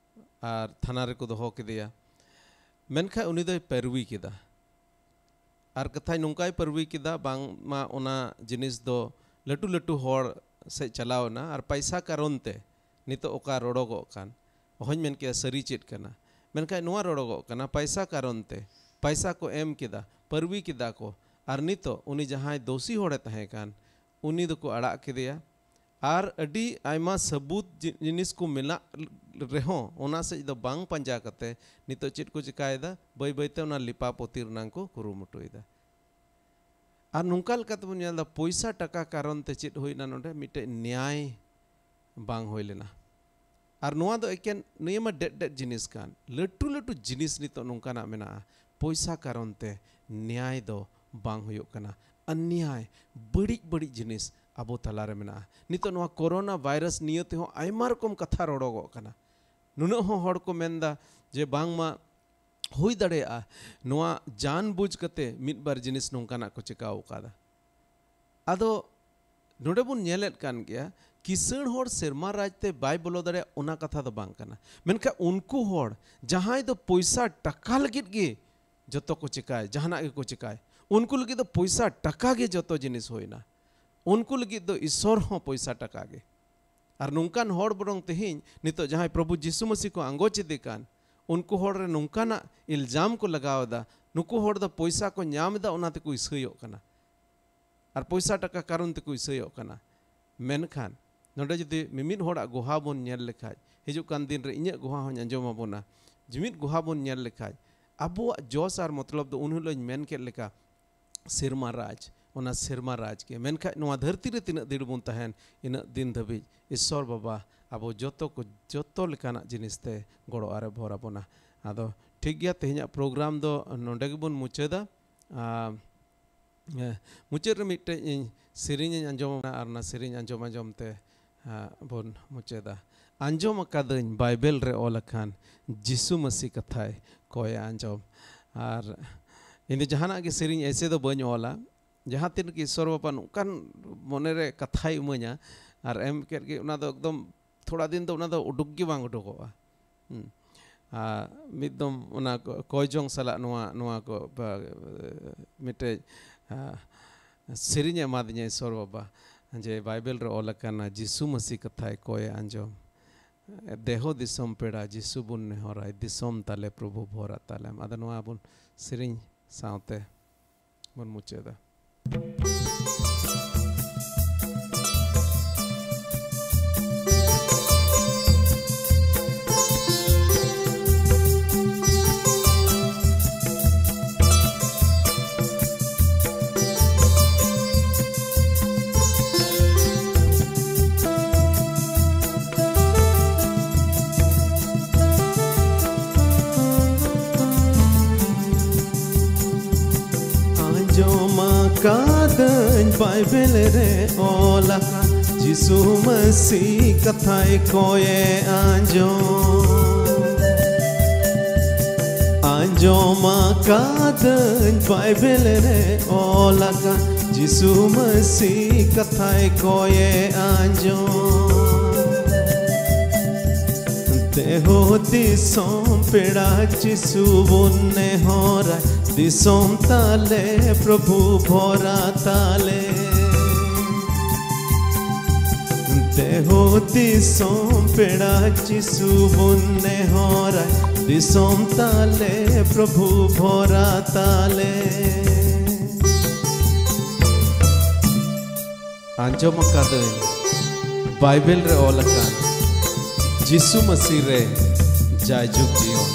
ᱟᱨ ᱛᱷᱟᱱᱟ ᱨᱮᱠᱚ ᱫᱚᱦᱚ ᱠᱮᱫᱮᱭᱟ᱾ ᱢᱮᱱᱠᱷᱟᱱ ᱩᱱᱤ ᱫᱚᱭ ᱯᱟᱹᱨᱣᱤ ᱠᱮᱫᱟ᱾ ᱟᱨ ᱠᱟᱛᱷᱟᱭ ᱱᱚᱝᱠᱟᱭ ᱯᱟᱹᱨᱣᱤ ᱠᱮᱫᱟ, ᱵᱟᱝᱢᱟ ᱚᱱᱟ ᱡᱤᱱᱤᱥ ᱫᱚ ᱞᱟᱹᱴᱩ ᱞᱟᱹᱴᱩ ᱦᱚᱲ ᱥᱮᱫ ᱪᱟᱞᱟᱣ ᱮᱱᱟ ᱟᱨ ᱯᱟᱭᱥᱟ ᱠᱟᱨᱚᱱ ᱛᱮ ᱱᱤᱛᱚᱜ ᱚᱠᱟ ᱨᱚᱲᱚᱜᱚᱜ ᱠᱟᱱ, ᱚᱦᱚᱧ ᱢᱮᱱ ᱠᱮᱭᱟ ᱥᱟᱹᱨᱤ ᱪᱮᱫ ᱠᱟᱱᱟ, ᱢᱮᱱᱠᱷᱟᱱ ᱱᱚᱣᱟ ᱨᱚᱲᱚᱜᱚᱜ ᱠᱟᱱᱟ ᱯᱟᱭᱥᱟ ᱠᱟᱨᱚᱱ ᱛᱮ᱾ ᱯᱟᱭᱥᱟ ᱠᱚ ᱮᱢ ᱠᱮᱫᱟ, ᱯᱟᱹᱨᱣᱤ ᱠᱮᱫᱟ ᱠᱚ, ᱟᱨ ᱱᱤᱛᱚᱜ ᱩᱱᱤ ᱡᱟᱦᱟᱸᱭ ᱫᱳᱥᱤ ᱦᱚᱲᱮ ᱛᱟᱦᱮᱸ ᱠᱟᱱ, ᱩᱱᱤ ᱫᱚᱠᱚ ᱟᱲᱟᱜ ᱠᱮᱫᱮᱭᱟ᱾ ᱟᱨ ᱟᱹᱰᱤ ᱟᱭᱢᱟ ᱥᱟᱹᱵᱩᱛ ᱡᱤ- ᱡᱤᱱᱤᱥ ᱠᱚ ᱢᱮᱱᱟᱜ ᱨᱮᱦᱚᱸ ᱚᱱᱟ ᱥᱮᱫ ᱫᱚ ᱵᱟᱝ ᱯᱟᱸᱡᱟ ᱠᱟᱛᱮ ᱱᱤᱛᱚᱜ ᱪᱮᱫ ᱠᱚ ᱪᱤᱠᱟᱭᱮᱫᱟ? ᱵᱟᱹᱭ ᱵᱟᱹᱭᱛᱮ ᱚᱱᱟ ᱞᱮᱯᱟ ᱯᱚᱛᱤ ᱨᱮᱱᱟᱜ ᱠᱚ ᱠᱩᱨᱩᱢᱩᱴᱩᱭᱮᱫᱟ᱾ ᱟᱨ ᱱᱚᱝᱠᱟ ᱞᱮᱠᱟ ᱛᱮᱵᱚᱱ ᱧᱮᱞ ᱮᱫᱟ, ᱯᱚᱭᱥᱟ ᱴᱟᱠᱟ ᱠᱟᱨᱚᱱ ᱛᱮ ᱪᱮᱫ ᱦᱩᱭᱱᱟ? ᱱᱚᱰᱮ ᱢᱤᱫᱴᱮᱡ ᱱᱮᱭᱟᱭ ᱵᱟᱝ ᱦᱩᱭ ᱞᱮᱱᱟ᱾ ᱟᱨ ᱱᱚᱣᱟ ᱫᱚ ᱮᱠᱮᱱ ᱱᱤᱭᱟᱹ ᱢᱟ ᱰᱮᱰ ᱰᱮᱰ ᱡᱤᱱᱤᱥ ᱠᱟᱱ, ᱞᱟᱹᱴᱩ ᱞᱟᱹᱴᱩ ᱡᱤᱱᱤᱥ ᱱᱤᱛᱚᱜ ᱱᱚᱝᱠᱟᱱᱟᱜ ᱢᱮᱱᱟᱜᱼᱟ᱾ ᱯᱚᱭᱥᱟ ᱠᱟᱨᱚᱱ ᱛᱮ ᱱᱮᱭᱟᱭ ᱫᱚ ᱵᱟᱝ ᱦᱩᱭᱩᱜ ᱠᱟᱱᱟ᱾ ᱚᱱᱱᱭᱟᱭ, ᱵᱟᱹᱲᱤᱡ ᱵᱟᱹᱲᱤᱡ ᱡᱤᱱᱤᱥ ᱟᱵᱚ ᱛᱟᱞᱟᱨᱮ ᱢᱮᱱᱟᱜᱼᱟ᱾ ᱱᱤᱛᱚᱜ ᱱᱚᱣᱟ ᱠᱳᱨᱳᱱᱟ ᱵᱷᱟᱭᱨᱟᱥ ᱱᱤᱭᱟᱹ ᱛᱮᱦᱚᱸ ᱟᱭᱢᱟ ᱨᱚᱠᱚᱢ ᱠᱟᱛᱷᱟ ᱨᱚᱲᱚᱜᱚᱜ ᱠᱟᱱᱟ᱾ ᱱᱩᱱᱟᱹᱜ ᱦᱚᱸ ᱦᱚᱲ ᱠᱚ ᱢᱮᱱᱫᱟ ᱡᱮ ᱵᱟᱝᱢᱟ ᱦᱩᱭ ᱫᱟᱲᱮᱭᱟᱜᱼᱟ ᱱᱚᱣᱟ ᱡᱟᱱ ᱵᱩᱡᱽ ᱠᱟᱛᱮ ᱢᱤᱫ ᱵᱟᱨ ᱡᱤᱱᱤᱥ ᱱᱚᱝᱠᱟᱱᱟᱜ ᱠᱚ ᱪᱤᱠᱟᱹᱣ ᱟᱠᱟᱫᱟ᱾ ᱟᱫᱚ ᱱᱚᱰᱮ ᱵᱚᱱ ᱧᱮᱞᱮᱫ ᱠᱟᱱ ᱜᱮᱭᱟ, ᱠᱤᱥᱟᱹᱬ ᱦᱚᱲ ᱥᱮᱨᱢᱟ ᱨᱟᱡᱽ ᱛᱮ ᱵᱟᱭ ᱵᱚᱞᱚ ᱫᱟᱲᱮᱭᱟᱜᱼᱟ, ᱚᱱᱟ ᱠᱟᱛᱷᱟ ᱫᱚ ᱵᱟᱝ ᱠᱟᱱᱟ᱾ ᱢᱮᱱᱠᱷᱟᱱ ᱩᱱᱠᱩ ᱦᱚᱲ ᱡᱟᱦᱟᱸᱭ ᱫᱚ ᱯᱚᱭᱥᱟ ᱴᱟᱠᱟ ᱞᱟᱹᱜᱤᱫ ᱜᱮ ᱡᱚᱛᱚ ᱠᱚ ᱪᱤᱠᱟᱭ, ᱡᱟᱦᱟᱱᱟᱜ ᱜᱮᱠᱚ ᱪᱤᱠᱟᱭ, ᱩᱱᱠᱩ ᱞᱟᱹᱜᱤᱫ ᱫᱚ ᱯᱚᱭᱥᱟ ᱴᱟᱠᱟ ᱜᱮ ᱡᱚᱛᱚ ᱡᱤᱱᱤᱥ ᱦᱩᱭᱱᱟ᱾ ᱩᱱᱠᱩ ᱞᱟᱹᱜᱤᱫ ᱫᱚ ᱤᱥᱚᱨ ᱦᱚᱸ ᱯᱚᱭᱥᱟ ᱴᱟᱠᱟ ᱜᱮ᱾ ᱟᱨ ᱱᱚᱝᱠᱟᱱ ᱦᱚᱲ ᱵᱚᱨᱚᱝ ᱛᱮᱦᱮᱧ ᱱᱤᱛᱚᱜ ᱡᱟᱦᱟᱸᱭ ᱯᱨᱚᱵᱷᱩ ᱡᱤᱥᱩ ᱢᱟᱹᱥᱤ ᱠᱚ ᱟᱸᱜᱚᱪ ᱮᱫᱮ ᱠᱟᱱ, ᱩᱱᱠᱩ ᱦᱚᱲ ᱨᱮ ᱱᱚᱝᱠᱟᱱᱟᱜ ᱤᱞᱡᱟᱢ ᱠᱚ ᱞᱟᱜᱟᱣ ᱮᱫᱟ, ᱱᱩᱠᱩ ᱦᱚᱲ ᱫᱚ ᱯᱚᱭᱥᱟ ᱠᱚ ᱧᱟᱢ ᱮᱫᱟ, ᱚᱱᱟ ᱛᱮᱠᱚ ᱤᱥᱟᱹᱭᱚᱜ ᱠᱟᱱᱟ᱾ ᱟᱨ ᱯᱚᱭᱥᱟ ᱴᱟᱠᱟ ᱠᱟᱨᱚᱱ ᱛᱮᱠᱚ ᱤᱥᱟᱹᱭᱚᱜ ᱠᱟᱱᱟ᱾ ᱢᱮᱱᱠᱷᱟᱱ ᱱᱚᱰᱮ ᱡᱩᱫᱤ ᱢᱤᱢᱤᱫ ᱦᱚᱲᱟᱜ ᱜᱚᱦᱟ ᱵᱚᱱ ᱧᱮᱞ ᱞᱮᱠᱷᱟᱡ, ᱦᱤᱡᱩᱜ ᱠᱟᱱ ᱫᱤᱱ ᱨᱮ ᱤᱧᱟᱹᱜ ᱜᱚᱦᱟ ᱦᱚᱸᱧ ᱟᱸᱡᱚᱢ ᱟᱵᱚᱱᱟ, ᱡᱩᱢᱤᱫ ᱜᱚᱦᱟ ᱵᱚᱱ ᱧᱮᱞ ᱞᱮᱠᱷᱟᱡ, ᱟᱵᱚᱣᱟᱜ ᱡᱚᱥ ᱟᱨ ᱢᱚᱛᱞᱚᱵ ᱫᱚ ᱩᱱ ᱦᱤᱞᱳᱜ ᱤᱧ ᱢᱮᱱ ᱠᱮᱫ ᱞᱮᱠᱟ, ᱥᱮᱨᱢᱟ ᱨᱟᱡᱽ, ᱚᱱᱟ ᱥᱮᱨᱢᱟ ᱨᱟᱡᱽ ᱜᱮ᱾ ᱢᱮᱱᱠᱷᱟᱡ ᱱᱚᱣᱟ ᱫᱷᱟᱹᱨᱛᱤ ᱨᱮ ᱛᱤᱱᱟᱹᱜ ᱫᱤᱱ ᱵᱚᱱ ᱛᱟᱦᱮᱱ, ᱤᱱᱟᱹᱜ ᱫᱤᱱ ᱫᱷᱟᱹᱵᱤᱡ ᱤᱥᱥᱚᱨ ᱵᱟᱵᱟ ᱟᱵᱚ ᱡᱚᱛᱚ ᱠᱚ, ᱡᱚᱛᱚ ᱞᱮᱠᱟᱱᱟᱜ ᱡᱤᱱᱤᱥ ᱛᱮ ᱜᱚᱲᱚ ᱟᱨᱮ ᱵᱷᱚᱨ ᱟᱵᱚᱱᱟ᱾ ᱟᱫᱚ ᱴᱷᱤᱠ ᱜᱮᱭᱟ, ᱛᱮᱦᱮᱧᱟᱜ ᱯᱨᱳᱜᱨᱟᱢ ᱫᱚ ᱱᱚᱰᱮ ᱜᱮᱵᱚᱱ ᱢᱩᱪᱟᱹᱫᱟ᱾ ᱟᱨ, ᱮ, ᱢᱩᱪᱟᱹᱫ ᱨᱮ ᱢᱤᱫᱴᱮᱡ ᱤᱧ ᱥᱮᱨᱮᱧ ᱤᱧ ᱟᱸᱡᱚᱢ ᱟᱵᱚᱱᱟ, ᱟᱨ ᱚᱱᱟ ᱥᱮᱨᱮᱧ ᱟᱸᱡᱚᱢ ᱟᱸᱡᱚᱢ ᱛᱮ, ᱟ, ᱵᱚᱱ ᱢᱩᱪᱟᱹᱫᱟ᱾ ᱟᱸᱡᱚᱢ ᱟᱠᱟᱫᱟᱹᱧ ᱵᱟᱭᱵᱮᱞ ᱨᱮ ᱚᱞ ᱟᱠᱟᱱ, ᱡᱤᱥᱩ ᱢᱟᱹᱥᱤ ᱠᱟᱛᱷᱟᱭ ᱠᱚᱭᱟ ᱟᱸᱡᱚᱢ᱾ ᱟᱨ ᱤᱧ ᱫᱚ ᱡᱟᱦᱟᱱᱟᱜ ᱜᱮ ᱥᱮᱨᱮᱧ ᱮᱭᱥᱮ ᱫᱚ ᱵᱟᱹᱧ ᱚᱞᱟ, ᱡᱟᱦᱟᱸ ᱛᱤᱱ ᱨᱮᱜᱮ ᱤᱥᱥᱚᱨ ᱵᱟᱵᱟ ᱱᱚᱝᱠᱟᱱ ᱢᱚᱱᱮᱨᱮ ᱠᱟᱛᱷᱟᱭ ᱤᱢᱟᱹᱧᱟ ᱟᱨ ᱮᱢ ᱠᱮᱫ ᱜᱮ, ᱚᱱᱟ ᱫᱚ ᱮᱠᱫᱚᱢ ᱛᱷᱚᱲᱟ ᱫᱤᱱ ᱫᱚ ᱚᱱᱟ ᱫᱚ ᱩᱰᱩᱠ ᱜᱮ ᱵᱟᱝ ᱩᱰᱩᱠᱚᱜᱼᱟ᱾ ᱦᱩᱸ᱾ ᱟᱨ ᱢᱤᱫ ᱫᱚᱢ ᱚᱱᱟ ᱠᱚ, ᱠᱚᱭ ᱡᱚᱝ ᱥᱟᱞᱟᱜ ᱱᱚᱣᱟ, ᱱᱚᱣᱟ ᱠᱚ, ᱵᱟ, ᱢᱤᱫᱴᱮᱡ, ᱟ, ᱥᱮᱨᱮᱧᱮ ᱮᱢᱟᱫᱤᱧᱟ ᱤᱥᱥᱚᱨ ᱵᱟᱵᱟ᱾ ᱡᱮ ᱵᱟᱭᱵᱮᱞ ᱨᱮ ᱚᱞ ᱟᱠᱟᱱᱟ, ᱡᱤᱥᱩ ᱢᱟᱹᱥᱤ ᱠᱟᱛᱷᱟᱭ ᱠᱚᱭᱮ ᱟᱸᱡᱚᱢ᱾ ᱫᱮᱦᱳ ᱫᱤᱥᱚᱢ ᱯᱮᱲᱟ, ᱡᱤᱥᱩ ᱵᱚᱱ ᱱᱮᱦᱚᱨᱟᱭ, ᱫᱤᱥᱚᱢ ᱛᱟᱞᱮ ᱯᱨᱚᱵᱷᱩ ᱵᱷᱚᱨᱟ ᱛᱟᱞᱮᱢ᱾ ᱟᱫᱚ ᱱᱚᱣᱟ ᱵᱚᱱ ᱥᱮᱨᱮᱧ ᱥᱟᱶᱛᱮ ᱵᱚᱱ ᱢᱩᱪᱟᱹᱫᱟ᱾ ᱟᱸᱡᱚᱢ ᱟᱠᱟᱫᱟᱹᱧ ᱵᱟᱭᱵᱮᱞ ᱨᱮ ᱚᱞ ᱟᱠᱟᱱ, ᱡᱤᱥᱩ ᱢᱟᱹᱥᱤ ᱠᱟᱛᱷᱟᱭ ᱠᱚᱭᱮ ᱟᱸᱡᱚᱢ᱾ ᱟᱸᱡᱚᱢ ᱟᱠᱟᱫᱟᱹᱧ ᱵᱟᱭᱵᱮᱞ ᱨᱮ ᱚᱞ ᱟᱠᱟᱱ, ᱡᱤᱥᱩ ᱢᱟᱹᱥᱤ ᱠᱟᱛᱷᱟᱭ ᱠᱚᱭᱮ ᱟᱸᱡᱚᱢ᱾ ᱫᱮᱦᱳ ᱫᱤᱥᱚᱢ ᱯᱮᱲᱟ, ᱡᱤᱥᱩ ᱵᱚᱱ ᱱᱮᱦᱚᱨᱟᱭ, ᱫᱤᱥᱚᱢ ᱛᱟᱞᱮ ᱯᱨᱚᱵᱷᱩ ᱵᱷᱚᱨᱟ ᱛᱟᱞᱮ᱾ ᱫᱮᱦᱳ ᱫᱤᱥᱚᱢ ᱯᱮᱲᱟ, ᱡᱤᱥᱩ ᱵᱚᱱ ᱱᱮᱦᱚᱨᱟᱭ, ᱫᱤᱥᱚᱢ ᱛᱟᱞᱮ ᱯᱨᱚᱵᱷᱩ ᱵᱷᱚᱨᱟ ᱛᱟᱞᱮ᱾ ᱟᱸᱡᱚᱢ ᱟᱠᱟᱫᱟᱹᱧ ᱵᱟᱭᱵᱮᱞ ᱨᱮ ᱚᱞ ᱟᱠᱟᱱ, ᱡᱤᱥᱩ ᱢᱟᱹᱥᱤ ᱨᱮ ᱡᱟᱭᱡᱩᱜᱽ ᱡᱤᱭᱚᱱ᱾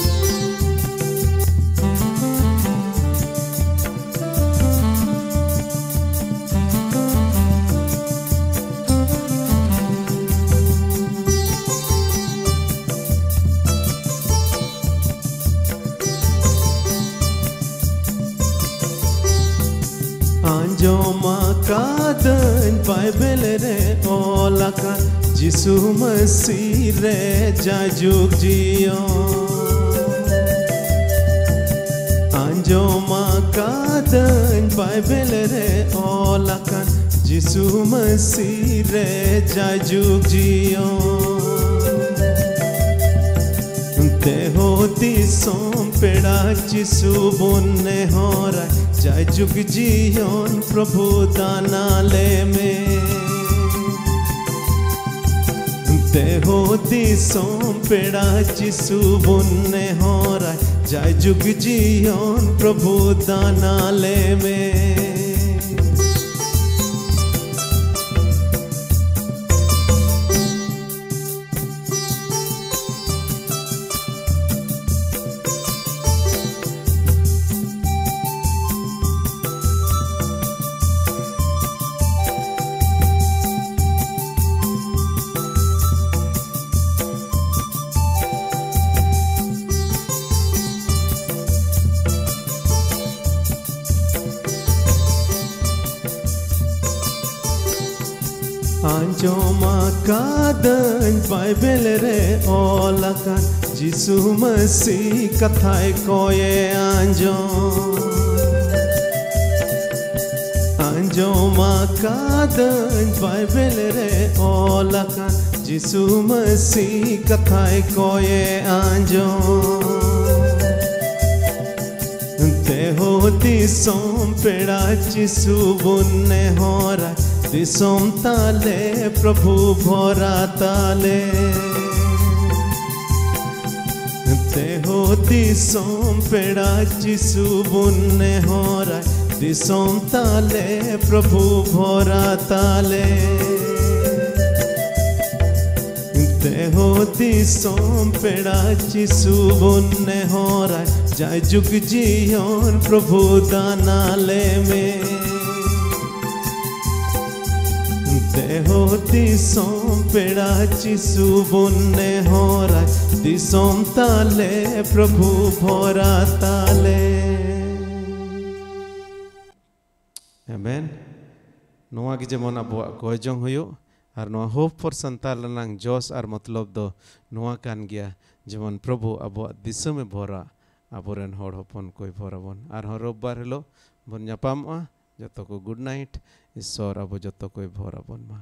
ᱟᱸᱡᱚᱢ ᱟᱠᱟᱫᱟᱹᱧ ᱵᱟᱭᱵᱮᱞ ᱨᱮ ᱚᱞ ᱟᱠᱟᱱ, ᱡᱤᱥᱩ ᱢᱟᱹᱥᱤ ᱨᱮ ᱡᱟᱭᱡᱩᱜᱽ ᱡᱤᱭᱚᱱ᱾ ᱟᱸᱡᱚᱢ ᱟᱠᱟᱫᱟᱹᱧ ᱵᱟᱭᱵᱮᱞ ᱨᱮ ᱚᱞ ᱟᱠᱟᱱ, ᱡᱤᱥᱩ ᱢᱟᱹᱥᱤ ᱨᱮ ᱡᱟᱭᱡᱩᱜᱽ ᱡᱤᱭᱚᱱ᱾ ᱫᱮᱦᱳ ᱫᱤᱥᱚᱢ ᱯᱮᱲᱟ, ᱡᱤᱥᱩ ᱵᱚᱱ ᱱᱮᱦᱚᱨᱟ, ᱡᱟᱭᱡᱩᱜᱽ ᱡᱤᱭᱚᱱ ᱯᱨᱚᱵᱷᱩ ᱫᱟᱱ ᱟᱞᱮ ᱢᱮ᱾ ᱛᱮᱦᱚᱸ ᱫᱤᱥᱚᱢ ᱯᱮᱲᱟ ᱡᱤᱥᱩ ᱵᱚᱱ ᱱᱮᱦᱚᱨᱟ, ᱡᱟᱭᱡᱩᱜᱽ ᱡᱤᱭᱚᱱ ᱯᱨᱚᱵᱷᱩ ᱫᱟᱱ ᱟᱞᱮ ᱢᱮ᱾ ᱟᱸᱡᱚᱢ ᱟᱠᱟᱫᱟᱹᱧ ᱵᱟᱭᱵᱮᱞ ᱨᱮ ᱚᱞ ᱟᱠᱟᱱ, ᱡᱤᱥᱩ ᱢᱟᱹᱥᱤ ᱠᱟᱛᱷᱟᱭ ᱠᱚᱭᱮ ᱟᱸᱡᱚᱢ᱾ ᱟᱸᱡᱚᱢ ᱟᱠᱟᱫᱟᱹᱧ ᱵᱟᱭᱵᱮᱞ ᱨᱮ ᱚᱞ ᱟᱠᱟᱱ, ᱡᱤᱥᱩ ᱢᱟᱹᱥᱤ ᱠᱟᱛᱷᱟᱭ ᱠᱚᱭᱮ ᱟᱸᱡᱚᱢ᱾ ᱛᱮᱦᱚᱸ ᱫᱤᱥᱚᱢ ᱯᱮᱲᱟ ᱡᱤᱥᱩ ᱵᱚᱱ ᱱᱮᱦᱚᱨᱟ, ᱫᱤᱥᱚᱢ ᱛᱟᱞᱮ ᱯᱨᱚᱵᱷᱩ ᱵᱷᱚᱨᱟ ᱛᱟᱞᱮ᱾ ᱛᱮᱦᱚᱸ ᱫᱤᱥᱚᱢ ᱯᱮᱲᱟ ᱡᱤᱥᱩ ᱵᱚᱱ ᱱᱮᱦᱚᱨᱟ, ᱫᱤᱥᱚᱢ ᱛᱟᱞᱮ ᱯᱨᱚᱵᱷᱩ ᱵᱷᱚᱨᱟ ᱛᱟᱞᱮ᱾ ᱛᱮᱦᱚᱸ ᱫᱤᱥᱚᱢ ᱯᱮᱲᱟ ᱡᱤᱥᱩ ᱵᱚᱱ ᱱᱮᱦᱚᱨᱟ, ᱡᱟᱭᱡᱩᱜᱽ ᱡᱤᱭᱚᱱ ᱯᱨᱚᱵᱷᱩ ᱫᱟᱱ ᱟᱞᱮ ᱢᱮ᱾ ᱛᱮᱦᱚᱸ ᱫᱤᱥᱚᱢ ᱯᱮᱲᱟ ᱡᱤᱥᱩ ᱵᱚᱱ ᱱᱮᱦᱚᱨᱟ, ᱫᱤᱥᱚᱢ ᱛᱟᱞᱮ ᱯᱨᱚᱵᱷᱩ ᱵᱷᱚᱨᱟ ᱛᱟᱞᱮ᱾ ᱟᱢᱮᱱ᱾ ᱱᱚᱣᱟ ᱜᱮ ᱡᱮᱢᱚᱱ ᱟᱵᱚᱣᱟᱜ ᱠᱚᱭ ᱡᱚᱝ ᱦᱩᱭᱩᱜ, ᱟᱨ ᱱᱚᱣᱟ Hope for ᱥᱟᱱᱛᱟᱞ ᱨᱮᱱᱟᱝ ᱡᱚᱥ ᱟᱨ ᱢᱚᱛᱞᱚᱵ ᱫᱚ ᱱᱚᱣᱟ ᱠᱟᱱ ᱜᱮᱭᱟ, ᱡᱮᱢᱚᱱ ᱯᱨᱚᱵᱷᱩ ᱟᱵᱚᱣᱟᱜ ᱫᱤᱥᱚᱢᱮ ᱵᱷᱚᱨᱟ, ᱟᱵᱚᱨᱮᱱ ᱦᱚᱲ ᱦᱚᱯᱚᱱ ᱠᱚᱭ ᱵᱷᱚᱨ ᱟᱵᱚᱱ᱾ ᱟᱨᱦᱚᱸ ᱨᱳᱵᱵᱟᱨ ᱦᱤᱞᱳᱜ ᱵᱚᱱ ᱧᱟᱯᱟᱢᱚᱜᱼᱟ᱾ ᱡᱚᱛᱚ ᱠᱚ good night᱾ ᱤᱥᱥᱚᱨ ᱟᱵᱚ ᱡᱚᱛᱚ ᱠᱚᱭ ᱵᱷᱚᱨ ᱟᱵᱚᱱ ᱢᱟ᱾